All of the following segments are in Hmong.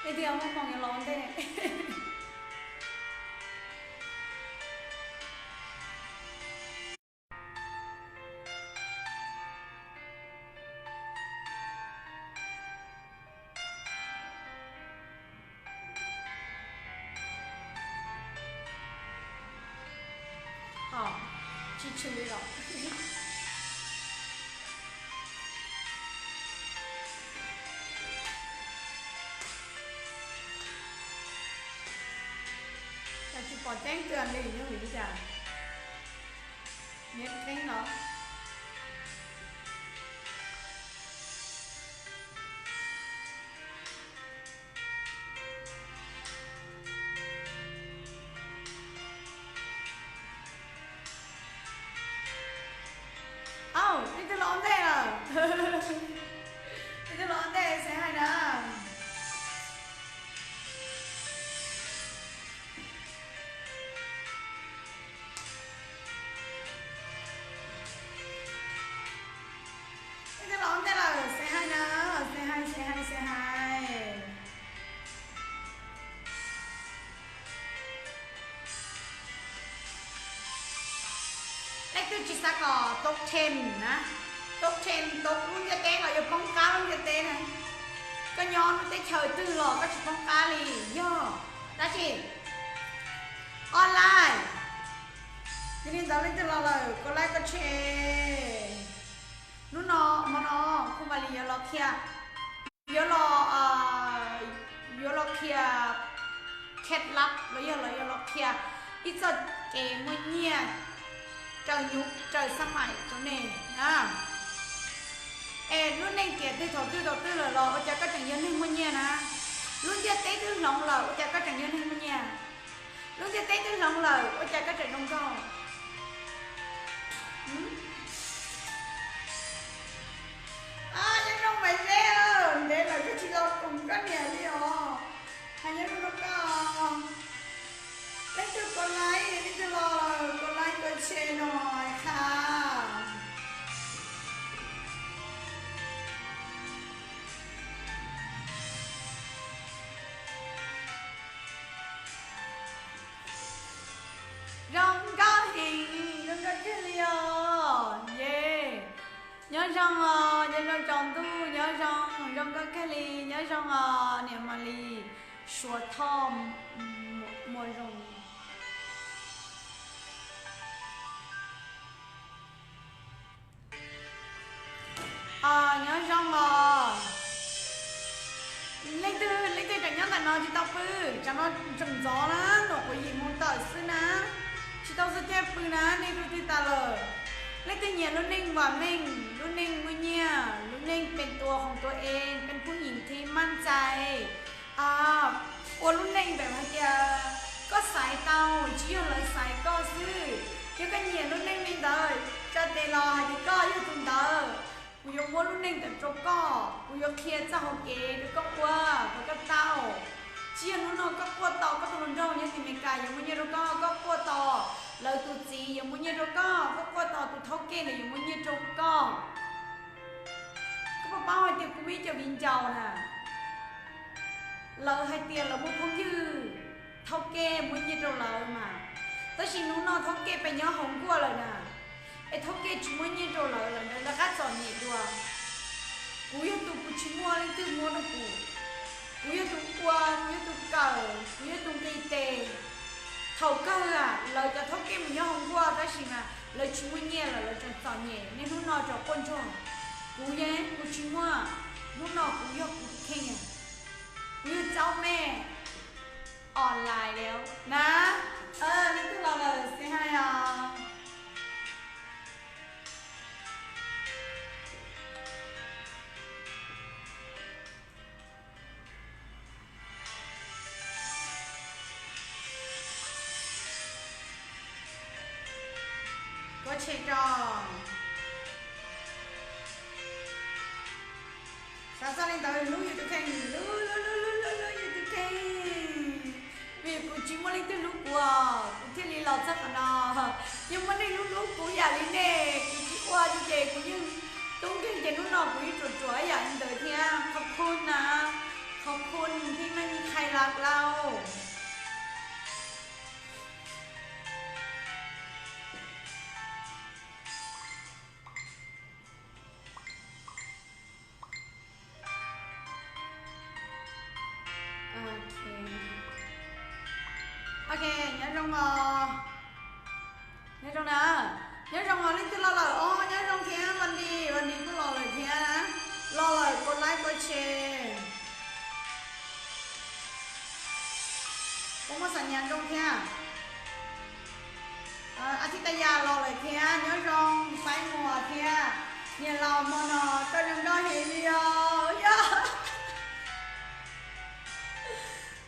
Ib tiag muaj hmoo yuav los ua ntej. Tsis tshwm li los. Cas tsis pom ceeb twg li, yog vim li cas? Neb qeeb los. Au, leej twg los ua ntej lawm? Leej twg los ua ntej xav hais na? Leej twg los ua ntej lawm xav hais na, xav hais, xav hais, xav hais. Leej twg tsis xav kom top ten na, top ten, top lub ntiaj teb los yuav poob qab lub ntiaj teb na. Koj nyob lub teb chaws twg los koj tsis poob qab li, yog dab tsi? Online. Yog li ntawd leej twg los lawm koj like koj share. Hnub no, hmo no kuv mam li yuav los qhia, yuav los, yuav los qhia kev lab los yog los yuav los qhia ib txoj kev muaj nyiaj raws nyuj raws xab maim rau nej na. Es lub neej tiam twg thaum twg thaum twg lawm los ua cas koj tseem yog neeg muaj nyiaj na? Lub ntiaj teb twb hloov lawm ua cas koj tseem yog neeg muaj nyiaj? Lub ntiaj teb twb hloov lawm ua cas koj tseem zoo nkauj? Nyob zoo Maiv Zeb, ntev lawm koj tsis los koom koj niam li os. Hais nyob zoo rau koj. Leej twg kov like, leej twg los kov like kov share no, qha. Zoo nkauj heev, zoo nkauj kawg li os. Ye, nyob zoo os, nyob zoo tsaus ntuj, nyob zoo, zoo nkauj kawg li, nyob zoo os niam Malis Suav Thoj Muas Zoo. Nyob zoo os. Leej twg, leej twg tseem nyob ntawm no tsis tau pw? Tsam no tseem ntxov na, nram kuv yim moo tawm xwb na, tsis tau xub caij pw na, nej pw twg tas lawm? Leej twg nyiam lub neej vam meej, lub neej muaj nyiaj, lub neej pes tua khoom tua es pes pub yim thib maj ntxais, ua lub neej ntawm hais tias koj xaiv tau, tsis yog lawv xaiv koj xwb. Yog koj nyiam lub neej li ntawd, tsa tes los hais tias koj yog tus ntawd, kuv yuav muab lub neej ntawd rau koj, kuv yuav qhia txoj hauv kev rau koj ua kom koj tau. Tsis yog hnub no koj quaj tos koj tus hluas nraug nyob tim Amelikas yuav muaj nyiaj rau koj, koj quaj tos lawv tus txiv yuav muaj nyiaj rau koj, koj quaj tos tus thawj kej ntawd yuav muaj nyiaj rau koj. Koj puas paub hais tias kuv muaj ib co viv ncaus na, lawv hais tias lawv muaj phooj ywg thawj kej muaj nyiaj rau lawv mas, tab sis hnub no thawj kej pes nyob hauv nkuaj lawm na, es thawj kej tsis muaj nyiaj rau lawv, lawv rov qab txom nyem dua. Kuv yog tus kuv tsis muaj leej twg muab rau kuv, kuv yog tus ua, kuv yog tus kawm, kuv yog tus nqis tes. Thaum kawg lawv cov thawj kej mus nyob hauv nkuaj tab sis mas lawv tsis muaj nyiaj lawm, lawv tseem txom nyem, niaj hnub no tseem quaj ntsuag. Kuv yeej kuv tsis muaj, hnub no kuv yog kuv tus kheej, kuv yog caub mej online li na. Leej twg los lawm xav hais os. Kuv tshem tso. Xav txog li ntawd hlub yus tus kheej, hlub hlub hlub hlub hlub yus tus kheej. Vim kuv tsis muaj leej twg hlub kuv, kuv thiaj li los txog qhov no. Yog muaj neeg hlub hlub kuv yam li nej, kuv tsis ua li ces kuv yeej tub nkeeg ces hnub no kuv yeej ruam ruam ib yam li ntawd thiab. Khov khun na, khov khun thiab maj nyi Nyob zoo na, nyob zoo os, leej twg los lawm os, nyob zoo thiab, Vaj Lis, Vaj Lis kuj los lawm thiab, los lawm koj like koj share. Koj muaj xas nyas zoo thiab. Ab Thib Taj Yas los lawm thiab, nyob zoo Faib Muas thiab. Niam laus hmo no koj zoo nkauj heev li os. Yog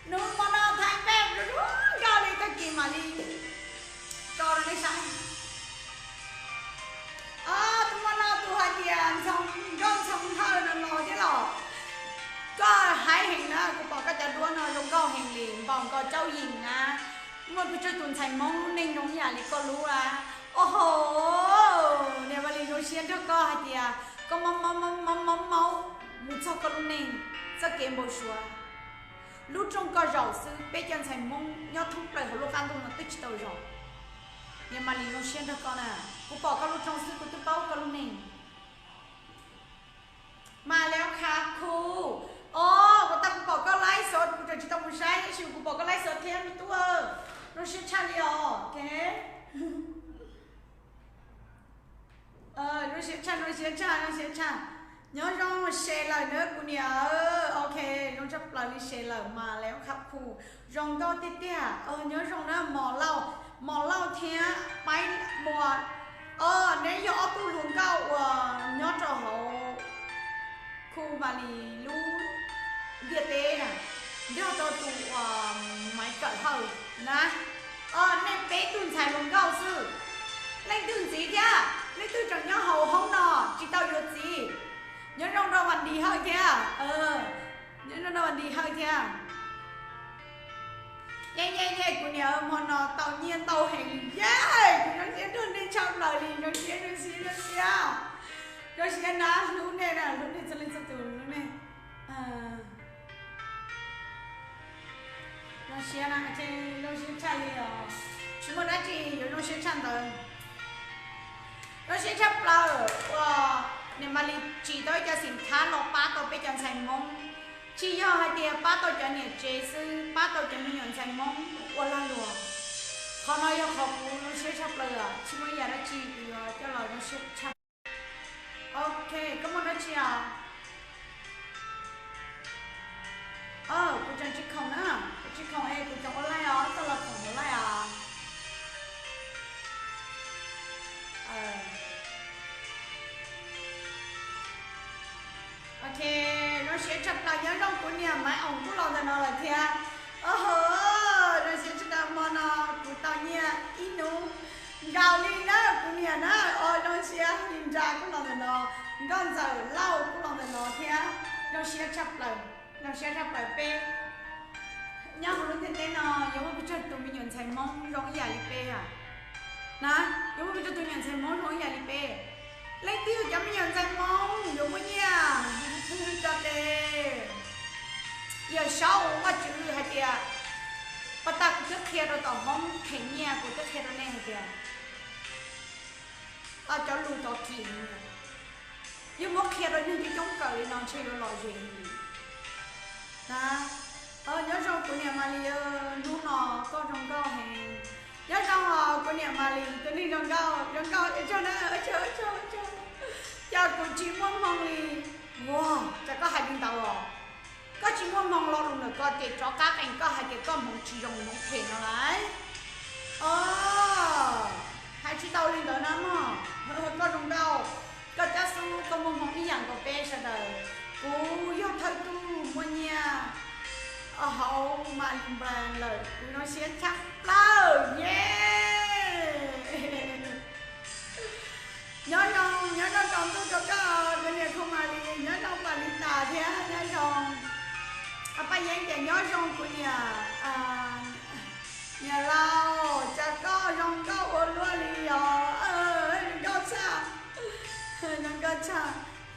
hnub hmo no thaij peb zoo nkauj li, tag kis mam li tso rau nej saib. Tus hmo no tus hais tias Ntxhoo Nkauj Ntxhoo Hawj no no thiab los? Koj hais heev na, kuv pom koj cov duab no zoo nkauj heev li, npaum nkaus Caub Yim na. Muaj pes tsawg tus ntxhais Hmoob lub neej zoo ib yam li koj lub a? Au ho, niam Vaj Lis zoo siab nrog koj hais tias koj maub maub maub maub maub mus txog koj lub neej txoj kev npau suav. Lub rooj koj zaum xwb, peb cov ntxhais Hmoob nyob thoob plaws hauv lub qab ntuj no twb tsis tau zaum. Niam Vaj Lis zoo siab nrog koj na, kuv pom koj lub rooj xwb kuv twb paub koj lub neej. Mas Lev Kha Khu, o, kuv tau kuv pom koj live xov, kuv tseem tsis tau mus saib tab sis kuv pom koj live xov thiab me tub, zoo siab tshaj li os. Zoo siab tshaj, zoo siab tshaj, zoo siab tshaj. Nyob zoo, se lawm na kuv niam. Ok, zoo tshaj plaws li, se lawm mas Lev Kha Khu. Zoo nkauj tiag tiag, nyob zoo na Mos Lauj, Mos Lauj thiab Paib Muas. O, neb yog ob tug hluas nkauj uas nyob rau hauv Khu Vaj Lis lub ntiaj teb na, yog rau tus uas Maiv Kawm Hawj na. O, nej peb tug ntxhais hluas nkauj xwb. Leej twg ntxiv thiab? Leej twg tseem nyob hauv hoob no tsis tau yuav txiv? Nyob zoo rau Vaj Lis Hawj thiab. Nyob zoo rau Vaj Lis Hawj thiab. Ye ye ye, kuv niam hmo no tau nyiaj ntau heev ye. Kuv zoo siab nrog nej tshaj plaws li, zoo siab zoo siab zoo siab. Zoo siab na, hlub nej na, hlub nej txhua leej txhua tus, hlub nej. Zoo siab na, zoo siab tshaj li os. Tsis muaj dab tsi yuav zoo siab tshaj ntawd. Zoo siab tshaj plaws uas niam Vaj Lis tsim tau ib co xim thab los pab tau peb cov ntxhais Hmoob. Tsis yog hais tias pab tau cov niam tsev xwb, pab tau cov me nyuam ntxhais Hmoob ua lag luam. Qhov no yog qhov kuv zoo siab tshaj plaws, tsis muaj ib yam dab tsi kuv yuav coj los zoo siab tshaj. Ok, koj muaj dab tsi os? Kuv tseem tsis khoom na, kuv tsis khoom es kuv tseem ua laij os, txoj los khoom ua laij os. Ok, zoo siab tshaj plaws, nyob zoo kuv niam Maiv Oom kuj los ntawm no lawm thiab. Oho, zoo siab tshaj plaws, hmo no kuv tau nyiaj ib hnub nkaus li na kuv niam na. O, zoo siab, Li Ntsa kuj los ntawm no, Nkauj Ntxawm Lauj kuj los ntawm no thiab. Zoo siab tshaj plaws, zoo siab tshaj plaws peb nyob hauv lub ntiaj teb no yuav muaj pes tsawg tus me nyuam ntxhais Hmoob zoo ib yam li peb a? Na, yuav muaj pes tsawg tus me nyuam ntxhais Hmoob zoo ib yam li peb? Leej twg cov me nyuam ntxhais Hmoob yuav muaj nyiaj? Tso tes. Yawm saub Vajtswv hais tias, pas tas kuv twb qhia rau tom hoob them nyiaj, kuv twb qhia rau nej hais tias tau cov lus tov kis, yog muab qhia rau neeg coob coob kawm li no ntshe yuav lom zem li na. Nyob zoo kuv niam Malis, hnub no koj zoo nkauj heev. Nyob zoo os kuv niam Malis, tus neeg zoo nkauj, zoo nkauj, zoo nkauj, zoo nkauj. Cas kuv tsis muaj hmoo li? Ua cas koj hais li ntawd os? Koj tsis muaj hmoo lo lus ntawm ko ces rov qab qees koj hais tias koj hmoov tsis zoo, hmoov phem no lauj. O, hais tsis tau li ntawd na mog. Koj zoo nkauj, koj cab xub koj muaj hmoo ib yam nkaus peb sawv daws. Kuv yog thawj tug muaj nyiaj hauv Malis Brand lawm, kuv zoo siab tshaj plaws, ye. Nyob zoo, nyob zoo tsaus ntuj rau koj, kuv niam Khu Malis, nyob zoo Paj Lis Tas thiab nyob zoo Paj Yeeb, ces nyob zoo kuv niam, niam laus, cas koj zoo nkauj ua luaj li os, zoo nkauj tshaj, zoo nkauj tshaj,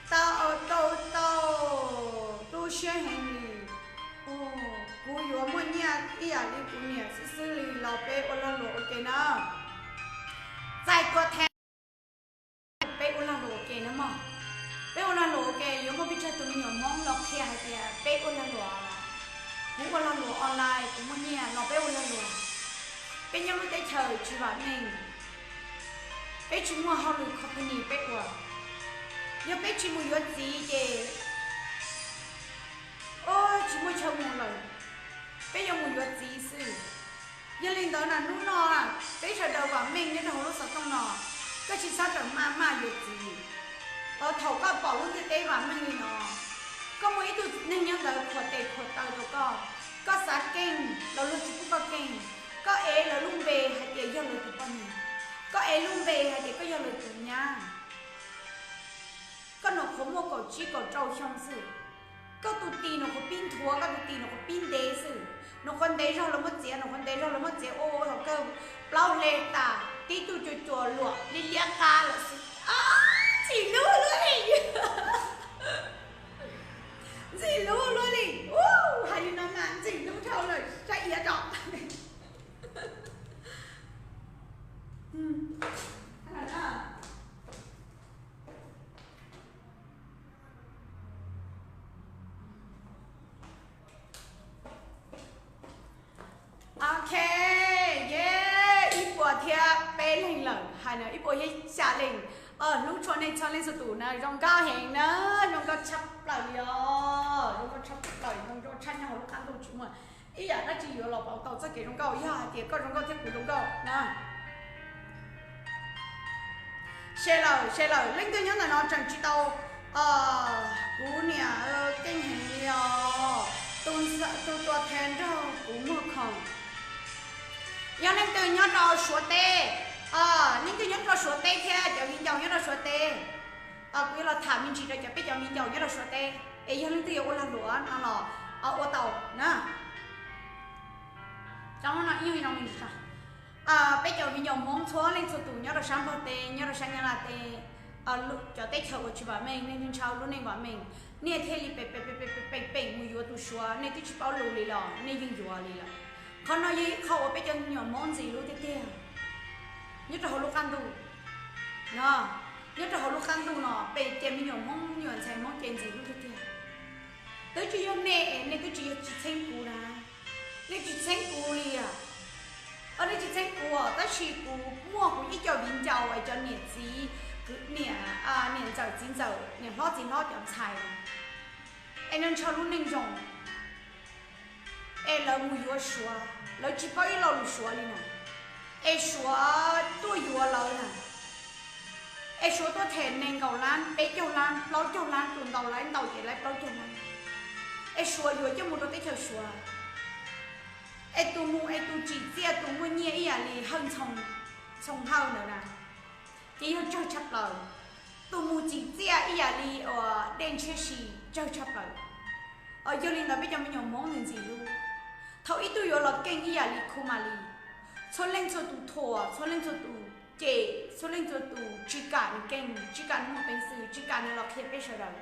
tau tau tau, tu siab heev li. Kuv yuav muaj nyiaj ib yam li kuv niam xwb xwb li los peb ua lag luam ua ke na. Txais tuam thees, peb ua lag luam ua ke na mog. Peb ua lag luam ua ke, yuav muaj pes tsawg tus me nyuam Hmoob los qhia hais tias peb ua lag luam, kuv ua lag luam online, kuv muaj nyiaj los peb ua lag luam. Peb nyob lub teb chaws tsis vam meej, peb tsis muaj hauj lwm company peb ua. Yog peb tsis mus yuav txiv ces, o, tsis muaj chaw mus lawm, peb yuav mus yuav txiv xwb. Yog li ntawd na hnub no peb sawv daws vam meej nyob rau hauv lub xov tooj no, koj tsis txhob rawm maj maj yuav txiv. Thaum koj pom lub ntiaj teb vam meej li no, koj muaj ib tug neeg nyob ntawd khuam tes khuam taw rau koj, koj xav keej los luag tsis pub koj keej, koj ev lawv lub npe hais tias yog lawv tus poj niam, koj ev lub npe hais tias koj yog lawv tus nyab. Koj nyuam qhuav muaj kaum tsib kaum rau xyoo xwb, koj tus tis nyuam qhuav pib nthuav, koj tus tis nyuam qhuav pib ntev xwb, nyuam qhuav ntev zog lawv muab txiav, nyuam qhuav ntev zog lawv muab txiav ua thaum kawg plaub hle tas tib tug cuag cuag luam li liab qab lawm xwb. Ntxim hlub luaj li, ntxim hlub luaj li, hais li no mas ntxim hlub dhau lawm saib iab tso. Ok, yog ib puas thiab peb leeg lawm, hais no ib puas thiab xya leeg. Hlub tshua nej txhua leej txhua tus na, zoo nkauj heev na, zoo nkauj tshaj plaws li os, zoo nkauj tshaj plaws, zoo nkauj tshaj nyob hauv lub qab ntuj tsis muaj ib yam dab tsi yuav los pauv tau txoj kev zoo nkauj, yog hais tias koj zoo nkauj thiab kuv zoo nkauj na. Share lawm, share lawm, leej twg nyob ntawm no tseem tsis tau, kuv niam keej heev li os, tus tua them nrog kuv muag khoom. Yog leej twg nyob rau Suav teb, leej twg nyob rau Suav teb thiab cov viv ncaus nyob rau Suav teb, kuv yuav los tham me ntsis rau cov peb cov viv ncaus nyob rau Suav teb, es yog leej twg yuav ua lag luam no los ua tau na. Cov no ib yog no me ntsis tso. Peb cov viv ncaus Hmoob txhua leej txhua tus nyob rau sab Nplog teb, nyob rau sab Nyab Laj teb, cov teb chaws uas tsis vam meej, nej ntshaw lub neej vam meej, nej thiaj li peem peem mus yuav tus Suav, nej twb tsis paub lus li los nej yeej yuav li lawm. Qhov no yog ib qho uas peb cov me nyuam Hmoob ntxim hlub tiag tiag nyob rau hauv lub qab ntuj no. Nyob rau hauv lub qab ntuj no peb cov me nyuam Hmoob, me nyuam ntxhais Hmoob ces ntxim hlub tiag tiag. Twb tsis yog nej, nej twb tsis yog tsis txheeb kuv na, nej tsis txheeb kuv li. Nej tsis txheeb kuv tab sis kuv muaj kuv ib co viv ncaus, cov niam txiv, niam, niam ntxawm txiv ntxawm, niam hlob txiv hlob cov ntxhais es nws ntshaw lub neej zoo, es lawv mus yuav Suav, lawv tsis paub ib lo lus Suav li na, es Suav tuaj yuav lawv na, es Suav tuaj them nees nkaum lab, peb caug lab, plaub caug lab, tus ntau lawv ntau ces lawv plaub caug lab, es Suav yuav coj mus rau teb chaws Suav, es tus mus es tus tsim txiaj tus muaj nyiaj ib yam li Hawj Ntxhoo, Ntxhoo Hawj ntawd na, ces yog tsawg tshaj plaws. Tus mus tsim txiaj ib yam li uas Dej Ntshiab Si, tsawg tshaj plaws. Yog li ntawd peb cov me nyuam Hmoob ntxim ntxim hlub, thaum ib tug yuav los keej ib yam li Khu Ma Lis, txhua leej txhua tus thuam, txhua leej txhua tus cem, txhua leej txhua tus tsis kam nws keej, tsis kam nws muaj peev xwm, tsis kam nws los qhia peb sawv daws.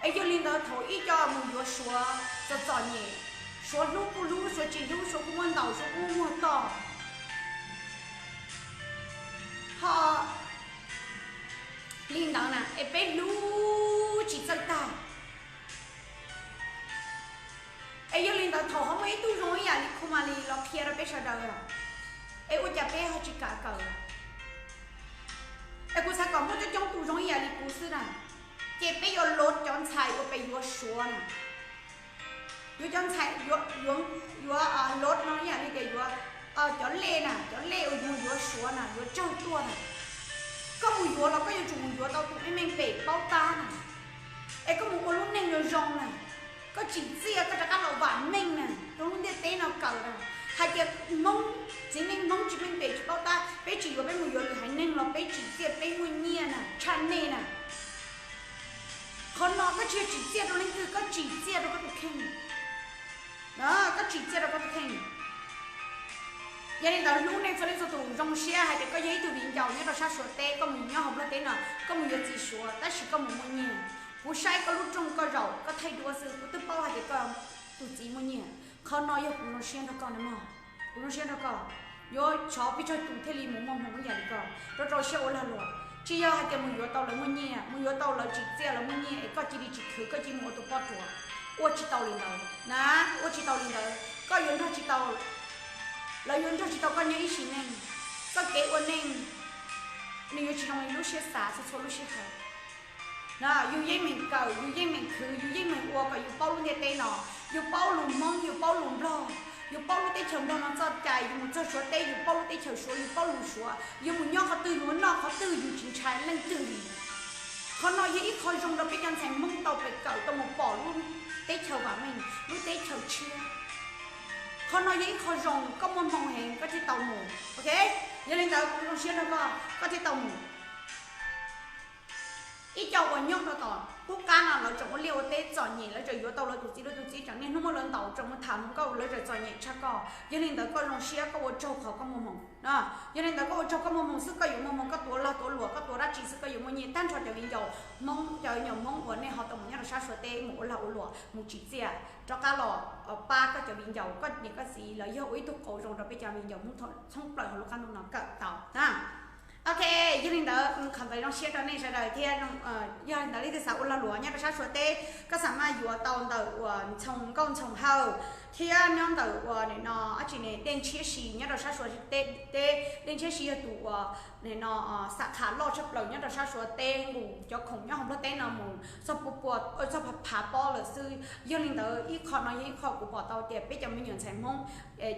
Es yog li ntawd thaum ib co mus yuav Suav txom txom nyem, Suav hlub kuj hlub, Suav tsis hlub, Suav kuj muaj ntaus, Suav kuj muaj muag toj. Ho li ntawd na es peb hlub tsis txawj tag. Es yog li ntawd thaum ho muaj ib tug zoo ib yam li Khu Ma Lis los qhia rau peb sawv daws, es ua cas peb ho tsis kam kawm? Es kuv xav kom muaj coob coob tus zoo ib yam li kuv xwb na, ces peb yuav load cov ntxhais uas peb yuav Suav na, yuav cov ntxhais, yuav, yuav load no ib yam li tias yuav cov lej na, cov lej uas yuav, yuav Suav na, yuav tsawg tuaj na. Koj mus yuav los koj yuav tsum mus yuav tau tus meej meej pem paub tab na, es koj mus ua lub neej zoo zoo na. Koj tsim txiaj koj rov qab los vam meej na rau lub ntiaj teb no kawm na, hais tias Hmoob, txiv neej Hmoob tsis meej pem tsis paub tab, peb tsis yuav, peb mus yuav lwm haiv neeg los peb tsim txiaj peb muaj nyiaj na tshaj nej na. Qhov no koj tsis yog tsim txiaj rau leej twg, koj tsim txiaj rau koj tus kheej. Koj tsim txiaj rau koj tus kheej. Yog li ntawd hlub nej txhua leej txhua tus, zoo siab hais tias koj yog ib tug viv ncaus nyob rau sab Suav teb, koj mus nyob hauv Nplog teb no, koj mus yuav txiv Suav tab sis koj mus muaj nyiaj. Kuv saib koj lub rooj koj zaum koj thaij duab xwb, kuv twb paub hais tias koj tus txiv muaj nyiaj. Qhov no yog kuv zoo siab nrog koj na mog, kuv zoo siab nrog koj. Yuav tsov pes tsawg tus thiaj li mus muaj hmoo ib yam li koj rau rau siab ua lag luam. Tsis yog hais tias mus yuav tau lawv muaj nyiaj, mus yuav tau lawv tsim txiaj lawv muaj nyiaj es koj cia li tsis khwv, koj cia li mus ua tus poj ruam. Ua tsis tau li ntawd na, ua tsis tau li ntawd. Koj yuav nrog tsis tau Lawv yuav nrog tsis tau koj nyob ib sim neej. Txoj kev ua neej nws yuav tsis zoo li lub siab xav txhua txhua lub sij hawm. Yus yeej meem kawm, yus yeej meem khwv, yus yeej meem ua kom yus paub lub ntiaj teb no, yus paub lus Hmoob, yus paub lus Nplog, yus paub lub teb chaws Nplog no txoj cai, yus mus txog Suav teb yus paub lub teb chaws Suav, yus paub lus Suav, yus mus nyob qhov twg, yus ua noj qhov twg, yus tsis ntshai leej twg li. Qhov no yog ib qho zoo rau peb cov ntxhais Hmoob tau pes kawm tau mus pom lub teb chaws vam meej, lub teb chaws tshiab. Qhov no yog ib qho zoo, koj muaj hmoo heev koj thiaj tau mus, ok? Yog li ntawd kuv zoo siab rau koj, koj thiaj tau mus. Ib co uas nyob rau tom qub qab no lawv tseem ua liaj ua teb txom nyem, lawv tseem yuav tau lawv tus txiv, lawv tus txiv tseem niaj hnub muab lawv ntaus, tseem mus tham hluas nkauj, lawv tseem txom nyem tshaj koj. Yog li ntawd koj zoo siab koj ua tsaug qhov koj muaj hmoo. Yog li ntawd koj ua tsaug koj muaj hmoo xwb, koj yuav muaj hmoo, koj tuav lag tuav luam, koj tuav dab tsi xwb koj yuav muaj nyiaj. Tag nrho cov viv ncaus Hmoob, cov viv ncaus Hmoob uas nej ho tau mus nyob rau sab Suav teb mus ua lag ua luam mus tsim txiaj rov qab los pab koj cov viv ncaus, koj niam koj txiv, lawv yog ua ib tug qauv zoo rau peb cov viv ncaus Hmoob txhoob plaws hauv lub qab ntuj no kawm tau na. Ok, yog li ntawd qhov ntawd zoo siab rau nej sawv daws thiab. Yog li ntawd leej twg xav ua lag luam nyob rau sab Suav teb, koj xav mas yuav tau ntawm uas Ntxhoo Nkauj Ntxhoo Hawj thiab nyob ntawm uas nim no dab tsi ne, Dej Ntshiab Si nyob rau sab Suav teb. Dej Ntshiab Si yog tus uas nim no xa khas loj tshaj plaws nyob rau sab Suav teb, nqus cov khoom nyob hauv Nplog teb no mus txog pua pua, txog phav phav pob lawm xwb. Yog li ntawd ib qho no yog ib qho kuv pom tau tias peb cov me nyuam ntxhais Hmoob,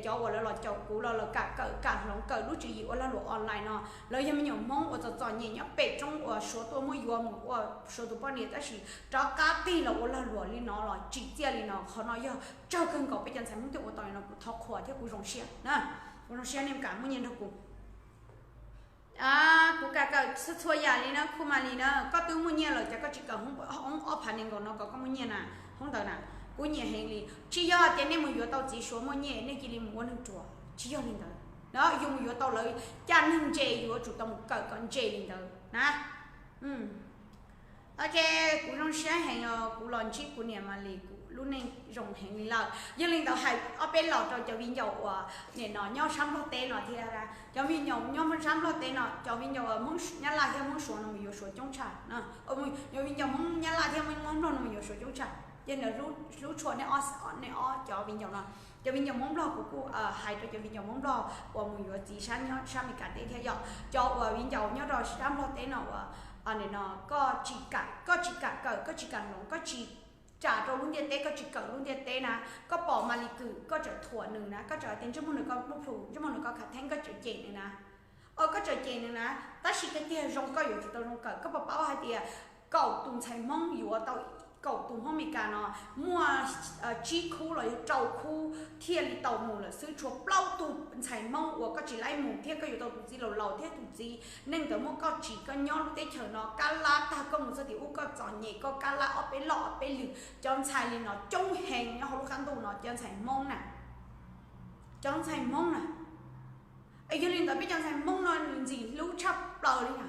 cov uas lawv los caum kuv los lawv kam kawm kam hloov kawm lub tswv yim ua lag luam online no, lawv yog me nyuam Hmoob uas txom txom nyem nyob pem roob uas Suav tuaj muab yuav mus ua Suav tus poj niam, tab sis rov qab tig los ua lag luam li no los tsim txiaj li no. Qhov no yog tsawg kawg nkaus peb cov ntxhais Hmoob thiaj ua tau li no, kuv thov qhuas thiab kuv zoo siab na. Kuv zoo siab nej kam muaj nyiaj nrog kuv. Kuv kam kawm txhua txhua yam li na, khu mas li na, koj twb muaj nyiaj lawm cas koj tsis kawm hoob ob phav nees nkaum no kom koj muaj nyiaj na, hoob ntawd na. Kuv nyiam heev li, tsis yog tias nej mus yuav tau txiv Suav muaj nyiaj nej cia li mus ua neeg ruam, tsis yog li ntawd. Yus mus yuav tau lawv caj neeg ntse, yuav tsum tau mus kawm kom ntse li ntawd na. Ok, kuv zoo siab heev os, kuv los ntsib kuv niam Malis kuv lub neej zoo heev li lawm. Yog li ntawd hais ob peb los rau cov viv ncaus uas nim no nyob sab Nplog teb no thiab, cov viv ncaus nyob sab Nplog teb no, cov viv ncaus uas Hmoob Nyab Laj thiab Hmoob Suav no mus yuav Suav coob tshaj, cov viv ncaus Hmoob Nyab Laj thiab Hmoob Nplog no mus yuav Suav coob tshaj. Yog li ntawd hlub tshua nej ob, nej ob cov viv ncaus no. Cov viv ncaus Hmoob Nplog kuv kuj hais rau cov viv ncaus Hmoob Nplog uas mus yuav txiv sab, sab Amelikas teb thiab yog cov uas viv ncaus nyob rau sab Nplog teb no uas nim no koj tsis kam, koj tsis kam kawm, koj tsis kam hloov, koj tsis kam rau lub ntiaj teb, koj tsis kawm lub ntiaj teb na, koj pom Malis Kwm koj tseem thuam nws na, koj tseem hais tias ntsej muag nws koj muaj plhus, ntsej muag nws koj khav theeb, koj tseem cem nws na. Koj tseem cem nws na, tab sis tiag tiag zoo koj yuav tsum tau zoo kawm. Koj puas paub hais tias kaum tus ntxhais Hmoob yuav tau kaum tus Hmoob Amelikas no muaj tsib khub los yog rau khub thiaj li tau mus lawm xwb, tshuav plaub tug ntxhais Hmoob uas koj tsis laib mus thiab koj yuav tau tus txiv laus laus thiab tus txiv neej ntawd muab koj tsim koj nyob lub teb chaws no kab lab tag, koj mus txog tim ub koj txom nyem koj kab lab ob peb loj ob peb lwm. Cov ntxhais li no coob heev nyob hauv lub qab ntuj no, cov ntxhais Hmoob na, cov ntxhais Hmoob na. Es yog li ntawd peb cov ntxhais Hmoob no nws ntxim hlub tshaj plaws li na.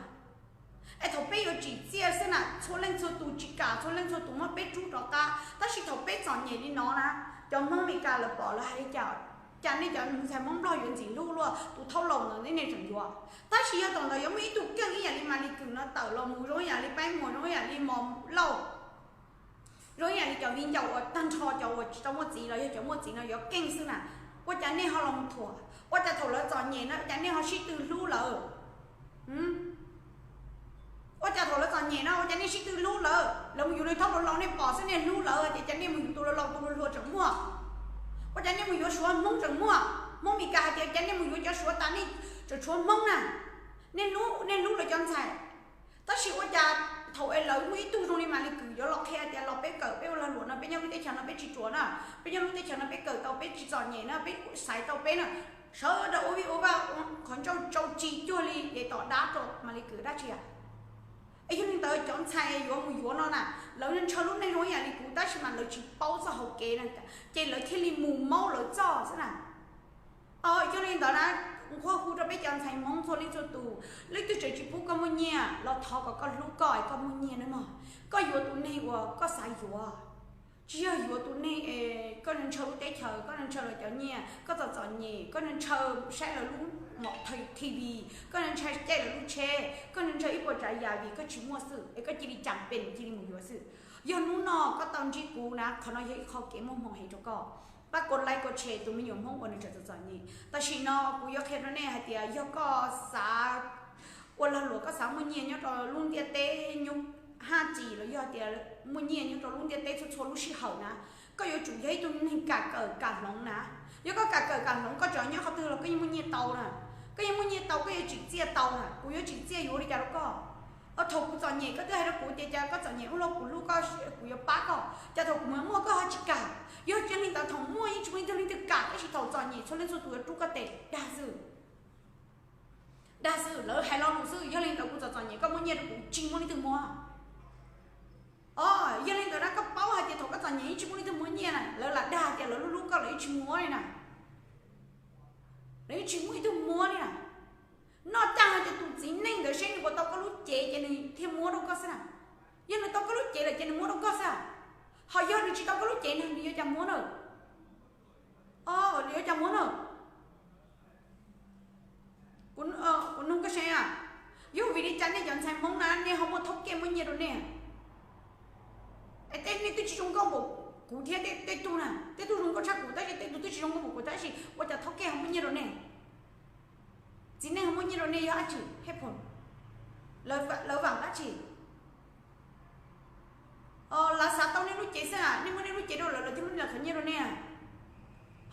Es thaum peb yuav tsim txiaj xwb na txhua leej txhua tus tsis kam, txhua leej txhua tus muab peb rub rov qab, tab sis thaum peb txom nyem li no na, cov Hmoob Amelikas lawv pom lawv hais li cas? Cas nej cov ntxhais Hmoob Nplog yuav ntxim hlub luaj, tus thaub laus ntawd nej tseem yuav. Tab sis yog thaum ntawd yuav muaj ib tug keej ib yam li Malis Kwm no tawm los mus zoo ib yam li Paib Muas, zoo ib yam li Mos Lauj, zoo ib yam li cov viv ncaus uas tag nrho cov uas tsis tau muaj txiv los yog cov muaj txiv no yuav keej xwb na, ua cas nej ho los mus thuam? Ua cas thaum lawv txom nyem na ua cas nej ho sib tw hlub lawm? Ua cas thaum lawv txom nyem na ua cas nej sib tw hlub lawm? Lawv mus yuav nws thaub laus laus nej pom xwb nej hlub lawv, ces cas nej mus yuav tus laus laus tus hluas hluas tseem muaj? Ua cas nej mus yuav Suav Hmoob tseem muaj? Hmoob Meskas hais tias cas nej mus yuav cov Suav tas nej tseem tshuav Hmoob na? Nej hlub, nej hlub lawv cov ntxhais. Tab sis ua cas thaum es lawv muaj ib tug zoo li Malis Kwm yuav los qhia tias los peb kawm peb ua lag luam no peb nyob lub teb chaws no peb tsis ruam na, peb nyob lub teb chaws no peb kawm tau peb tsis txom nyem na peb xaiv tau peb na, sawv daws ua vij ua vaj qhov ncauj tsau tsis cuag li es tom dab rau Malis Kwm dab tsi a? Es yog li ntawd cov ntxhais yuav mus yuav no na, lawv ntshaw lub neej zoo ib yam li kuv tab sis mas lawv tsis paub txoj hauv kev na, ces lawv thiaj li mus maub lawv txoj xwb na. Yog li ntawd na, nqua hu rau peb cov ntxhais Hmoob txhua leej txhua tus, leej twg tseem tsis pub koj muaj nyiaj los thov kom koj hlub koj es koj muaj nyiaj nawb mog. Koj yuav tus neeg uas koj xav yuav, tsis yog yuav tus neeg es koj ntshaw lub teb chaws, koj ntshaw lawv cov nyiaj, koj txom txom nyem, koj ntshaw saib lawv lub mom T V, koj ntshaw caij lawv lub tsheb, koj ntshaw ib puas tsav yam vim koj tsis muaj xwb es koj cia li cas pes cia li mus yuav xwb. Yog hnub no koj tau ntsib kuv na, qhov no yog ib qho kev muaj hmoo heev rau koj. Koj like koj share tus me nyuam Hmoob uas nws tseem txom txom nyem. Tam sim no kuv yuav qhia rau nej hais tias yog koj xav ua lag luam, koj xav muaj nyiaj nyob rau lub ntiaj teb nyuj haj tsim los yog tias muaj nyiaj nyob rau lub ntiaj teb txhua txhua lub sij hawm na, koj yuav tsum yog ib tug neeg kam kawm kam hloov na. Yog koj kam kawm kam hloov, koj tseem nyob qhov twg los koj yeej muaj nyiaj tau na. Koj yeej muaj nyiaj tau, koj yuav tsim txiaj tau na. Kuv yuav tsim txiaj yuav ua li cas rau koj? Thaum kuv txom nyem koj twb hais rau kuv tias cas koj txom nyem ua luaj kuv hlub koj, kuv yuav pab koj. Cas thaum kuv mam muaj koj ho tsis kam? Yog li ntawd thaum muaj yeej tsis muaj leej twg leej twg kam, tab sis thaum txom nyem txhua leej txhua tus yuav rub koj tes dag xwb. Dag xwb, lawv hais lo lus xwb. Yog li ntawd kuv txom txom nyem koj muab nyiaj rau kuv tsis muaj leej twg muab. O, yog li ntawd na koj paub hais tias thaum koj txom nyem yeej tsis muaj leej twg muab nyiaj na, lawv lam dag tias lawv hlub hlub koj lawv yeej tsis muab li na. Lawv yeej tsis muaj ib tug muab li na. Noj caj hais tias tus txiv neej ntawd seb nws puas tau koj lub cev ces nws thiaj muab rau koj xwb na. Yog nws tau koj lub cev lawm ces nws muab rau koj xwb. Ho yog nws tsis tau koj lub cev no nws yuav cas muab na? Nws yuav cas muab na? Kuv nug koj saib, yog vim li cas nej cov ntxhais Hmoob na nej ho muaj thauj kej muaj nyiaj rau nej? Es tej nej twb tsis zoo nkauj npaum kuv thiab, tej tug na, tej tug zoo nkauj tshaj kuv tab sis tej tug twb tsis zoo nkauj npaum kuv tab sis ua cas thauj kej ho muaj nyiaj rau nej? Txiv neej ho muaj nyiaj rau nej yog dab tsi? Hej phoom, lawv vam dab tsi? Lawv xav tau nej lub cev xwb, nej muab nej lub cev rau lawv, lawv thiaj muab nej qhov nyiaj rau nej.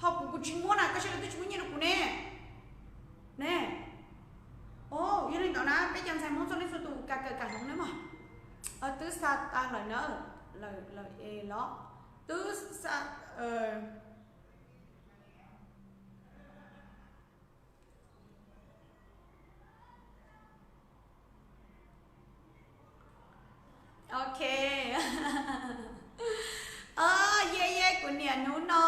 Ho kuv, kuv tsis muab na, koj saib lawv twb tsis muab nyiaj rau kuv ne. Ne. Yog li ntawd na peb cov ntxhais Hmoob txhua leej txhua tus kam kawm kam hloov nawb mog. Twb xa tas lawm na, lawm es los twb xa. Ok. Ye ye, kuv niam hnub no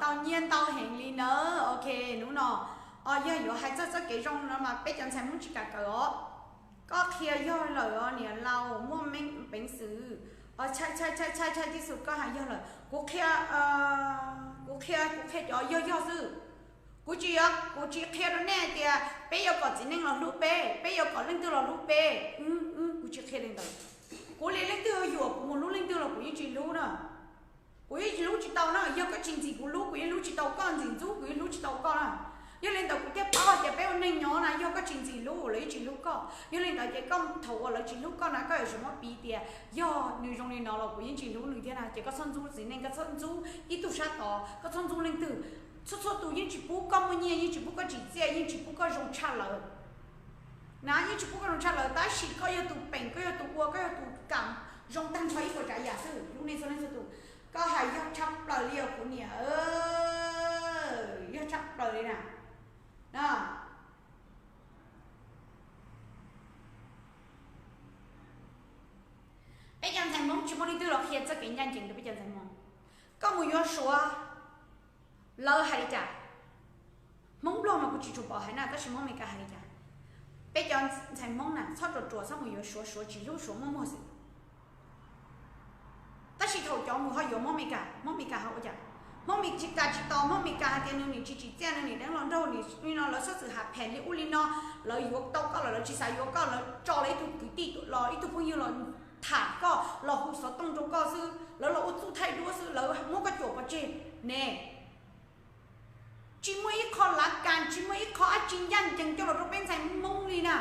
tau nyiaj ntau heev li nawb. Ok, hnub no yog yuav hais txog txoj kev zoo no mas peb cov ntxhais Hmoob tsis kam kawm os. Koj qhia yog lawm os niam laus, muaj peev xwm. Tshaj tshaj tshaj tshaj tshaj tib xus koj hais yog lawm. Kuv qhia, kuv qhia, kuv qhia cov yog yog xwb. Kuv tsis, kuv tsis qhia rau nej tias peb yuav kom txiv neej los hlub peb, peb yuav kom leej twg los hlub peb. Kuv tsis qhia li ntawd. Kuv li leej twg yuam kuv mus hlub leej twg los kuv yeej tsis hlub na. Kuv yeej tsis hlub tsis tau na. Yog koj tsis ntxim kuv hlub kuv yeej hlub tsis tau koj, ntxim ntxub kuv yeej hlub tsis tau koj na. Yog li ntawd kuv thiaj paub hais tias peb ua neej nyob na yog koj tsis ntxim hlub lawv yeej tsis hlub koj. Yog li ntawd ces koj thaum uas lawv tsis hlub koj na koj yuav tsum muab piv tias yog nws zoo li no los kuv yeej tsis hlub nws thiab na. Ces koj txhob ntxub txiv neej, koj txhob ntxub ib tug sab tod, koj txhob ntxub leej twg. Txhua txhua tus yeej tsis pub koj muaj nyiaj, yeej tsis pub koj tsim txiaj, yeej tsis pub koj zoo tshaj lawv na, yeej tsis pub koj zoo tshaj lawv. Tab sis koj yog tus peem, koj yog tus ua, koj yog tus kam zoo tag nrho ib puas tsav yam xwb. Hlub nej txhua leej txhua tus. Koj hais yog tshaj plaws li os kuv niam, yog tshaj plaws li na. Peb cov ntxhais Hmoob tsis muaj leej twg los qhia txoj kev ncaj ncees rau peb cov ntxhais Hmoob. Koj mus yuav Suav, lawv hais li cas? Hmoob Nplog mas kuv tsis tshua pom hais na, tab sis Hmoob Amelikas hais li cas? Peb cov ntxhais Hmoob na txhob ruam ruam txhob mus yuav Suav, Suav tsis hlub, Suav muaj muag xwb. Tab sis thaum cov mus ho yuav Hmoob Amelikas, Hmoob Amelikas ho ua cas? Hmoob Amelikas tsis tos, Hmoob Amelikas hais tias nws nim tsis tsim txiaj, nws nim deev hluas nraug, nim li no lawv txhob txwm ham phem li ub li no, lawv yuav tau koj los lawv tsis xav yuav koj, lawv tso lawv ib tug kwv tij los ib tug phooj ywg los tham koj los hu xov tooj rau koj xwb, lawv los ua txuj thaij duab xwb, lawv muab koj cuam pov tseg ne. Tsis muaj ib qho lav kas, tsis muaj ib qho dab tsi ncaj ncees coj los rau peb ntxhais Hmoob li na.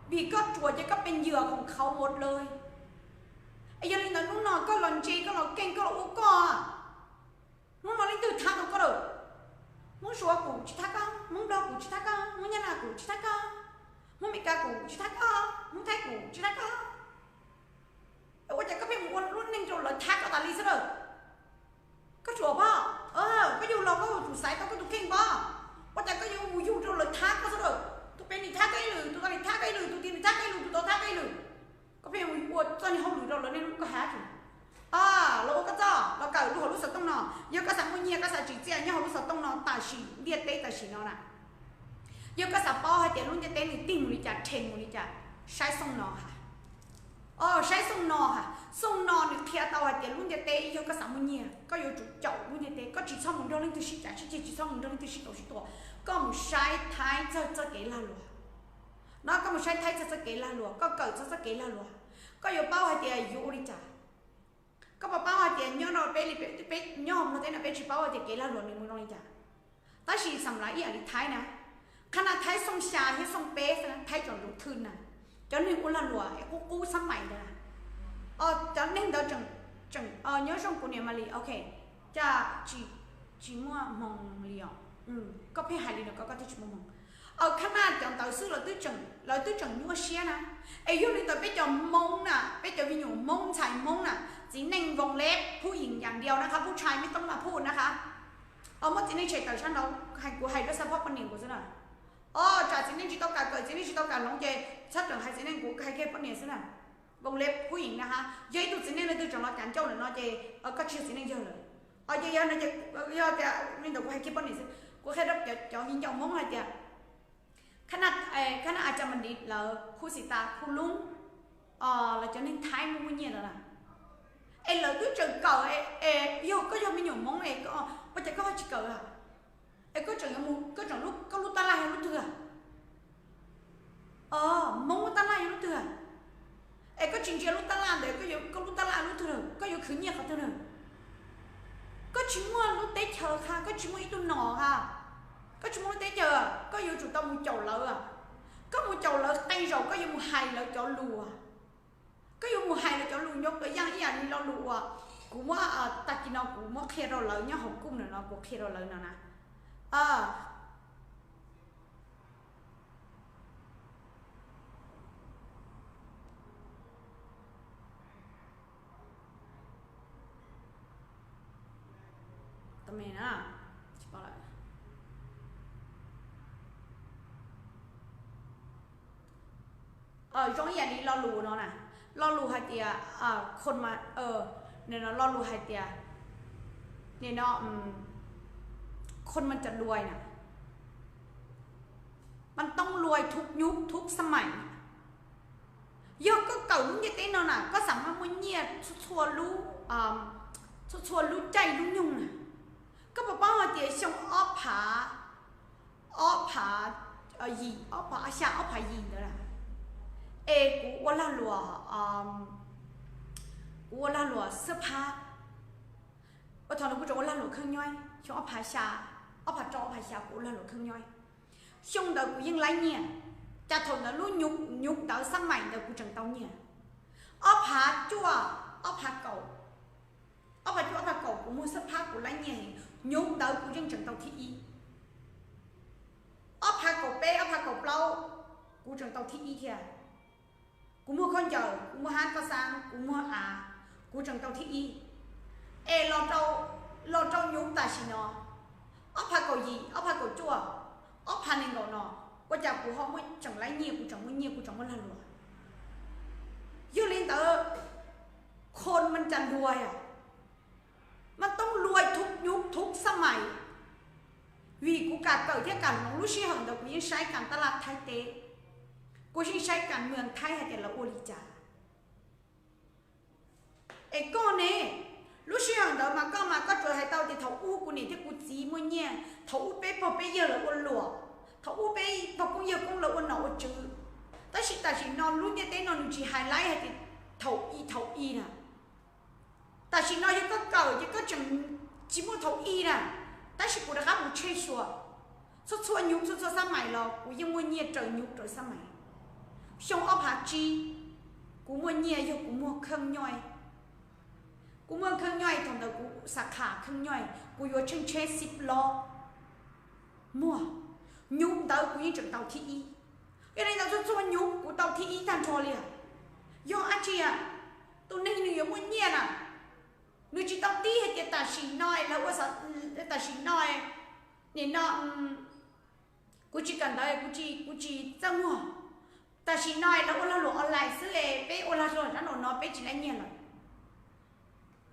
Vim koj ruam ces koj pes yws khoom khauv ua dlawg. Es yog li ntawd hnub no koj los ntse, koj los keej, koj los ua koj, hnub no leej twg thab tau koj lawm? Hmoob Suav kuv tsis thab koj, Hmoob Nplog kuv tsis thab koj, Hmoob Nyab Laj kuv tsis thab koj, Hmoob Amelikas kuv tsis thab koj, Hmoob Thaib kuv tsis thab koj. Ua cas koj pheej mus ua lub neej rau lawv thab koj tas li xwb lawm? Koj ruam pob, koj yug los koj yuav tsum xaiv tau koj tus kheej pob. Ua cas koj yuav mus yug rau lawv thab koj xwb lawm? Tus pem nim thab koj ib lwm, tus tod nim thab koj ib lwm, tus tid nim thab koj ib lwm, tus tod thab koj ib lwm. Koj pheej mus ua txoj niag hauj lwm rau lawv, niaj hnub koj hais dab tsi? Los ua koj txoj, los kawm lub hauv lub xov tooj no. Yog koj xav muaj nyiaj, koj xav tsim txiaj nyob hauv lub xov tooj no tam sim ntiaj teb tam sim no na. Yog koj xav paub hais tias lub ntiaj teb nws tig mus li cas, trend mus li cas, saib xoo no ha. Saib xoo no ha, xoo no nws qhia tau hais tias lub ntiaj teb yog koj xav muaj nyiaj koj yuav tsum caum lub ntiaj teb, koj tsis txhob mus nrog leej twg sib cav sib ceg, tsis txhob mus nrog leej twg sib tau sib tua. Koj mus saib thaib txog txoj kev lag luam no, koj mus saib thaib txog txoj kev lag luam, koj kawm txog txoj kev lag luam, koj yuav paub hais tias yuav ua li cas. Koj puas paub hais tias nyob rau Peb li peb, peb nyob hauv Nplog teb no peb tsis paub tias kev lag luam nws mus zoo li cas. Tab sis xam lav ib yam li Thaib na, qhab naj Thaib xooj xya thiab xooj peb xwb na, Thaib cov ntuj thwj na, cov neeg ua lag luam es qub qub xab mais ntawd na. Cov neeg ntawd tseem, tseem nyob zoo kuv niam Malis, ok, cas tsis, tsis muaj hmoo li os. Koj pheej hais li no koj, koj thiaj tsis muaj hmoo. Qhab naj cov ntawd xwb lawv twb tseem, lawv twb tseem nyuaj siab na. Es yog li ntawd peb cov Hmoob na, peb cov me nyuam Hmoob ntxhais Hmoob na, txiv neej voos leb phuj yim yam ntiaus na qhab, phuj tshais me toob mas phuj na qhab. Muab txiv neej tshem tawm sab nraud, hais kuv hais lub xab phob poj niam kuv xwb na. Os, tsam txiv neej tsis tau kam kawm, txiv neej tsis tau kam hloov ces txhob tseem hais txiv neej, kuv hais kiag poj niam xwb na. Voos leb phuj yim na ha, yog ib tug txiv neej leej twg tseem los kav ncauj lawm no ces koj tsis yog txiv neej yawg lawm. Os, yog no ces, yog tias li ntawd kuv hais kiag poj niam xwb, kuv qhia rau cov viv ncaus Hmoob hais tias, qhab naj, qhab naj a cas mas li lawv khu xis tas khu lub, lawv cov neeg Thaib muaj muaj nyiaj ntawd na. Es lawv twb tseem kawm, es yog koj yog me nyuam Hmoob es ua cas koj ho tsis kawm a? Es koj tseem, koj tseem, koj lub tab laj yog lub twg a? Hmoob lub tab laj yog lub twg a? Es koj tsis ntsia lub tab laj ntawd, koj lub tab laj lub twg, koj yuav khwv nyiaj qhov twg na? Koj tsis muaj lub teb chaws ha, koj tsis muaj ib tug nom ha, koj tsis muaj lub teb chaws, koj yuav tsum tau mus caum lawv. Koj mus caum lawv qee zaum koj yuav mus hais lawv cov lus, koj yuav mus hais lawv cov lus nyob tau yaj ib yam li lo lus uas kuv muab, tag kis no kuv muab qhia rau lawv nyob hauv kuj no, kuv qhia rau lawv no na. Zoo ib yam li lo lus no na, lo lus hais tias, lo lus hais tias, nim no, khon man cas luais na, man toob luais thub nyub thub xab mais. Yog koj kawm lub ntiaj teb no na koj xam maj muaj nyiaj txhua txhua lub, txhua txhua lub caij lub nyoog na. Koj puas paub hais tias xyoo ob phav, ob phav yim, ob phav xya, ob phav yim ntawd na, es kuv ua lag luam, kuv ua lag luam xab phab. Ua thaum ntawd kuv tseem ua lag luam kheej nyob, xyoo ob phav xya, ob phav rau ob phav xya kuv ua lag luam kheej nyob. Xyoo ntawd kuv yeej laib nyiaj, cas thaum ntawd lub nyub ntawd xab mais ntawd kuv tseem tau nyiaj. Ob phav cuaj, ob phav kaum, ob phav cuaj ob phav kaum kuv muag xab phab kuv laib nyiaj heev, nyub ntawd kuv yeej tseem tau thib ib. Ob phav kaum peb ob phav kaum plaub kuv tseem tau thib ib thiab. Kuv muag khaub ncaws, kuv muag hab koj xab, kuv muag av, kuv tseem tau thib ib. Es los rau nyub tam sim no, ob phav kaum yim, ob phav kaum cuaj, ob phav nees nkaum no, ua cas kuv ho muaj tseem laib nyiaj, kuv tseem muaj nyiaj, kuv tseem muaj lag luam. Yog li ntawd, khon man cas luais, mas toob luais thub nyub thub xab mais. Vim kuv kam kawm thiab kam hloov, lub sij hawm ntawd kuv yeej saib kam taj laj Thaib teb, kuv yeej saib kam mws Thaib hais tias lawv ua li cas. Es koj ne, lub sij hawm ntawd mas koj mas koj tsuas hais tau tias thaum ub kuv niam thiab kuv txiv muaj nyiaj, thaum ub peb pog peb yawg lawv ua luam, thaum ub peb pog koob yawg koob lawv ua nom ua tswv. Tab sis tam sim no lub ntiaj teb no nws tsis hais laib hais tias thaum i thaum i na. Tam sim no yog koj kawm ces koj tseem tsis muaj thaum i na, tab sis kuv rov qab mus tshej xyuas, txhua txhua nyub txhua txhua xab mais los kuv yeej muaj nyiaj raws nyub raws xab mais. Xyoo ob phav tsib, kuv muaj nyiaj yog kuv muag kheej nyob, kuv muag kheej nyob thaum ntawd kuv xav qham kheej nyob, kuv yuav tsheej tsheb xib plob muag, nyub ntawd kuv yeej tseem tau thib ib. Yog li ntawd txhua txhua nyub kuv tau thib ib tag nrho li. Yog dab tsi? Tus neeg nws yuav muaj nyiaj na, nws tsis tau tib hais tias tam sim no lawv ua, tam sim no, nim no kuv tsis kawm ntawv, kuv tsis, kuv tsis txawj muag. Tam sim no lawv ua lag luam online xwb es peb ua lag luam sab nraum no peb tsis laib nyiaj lawm.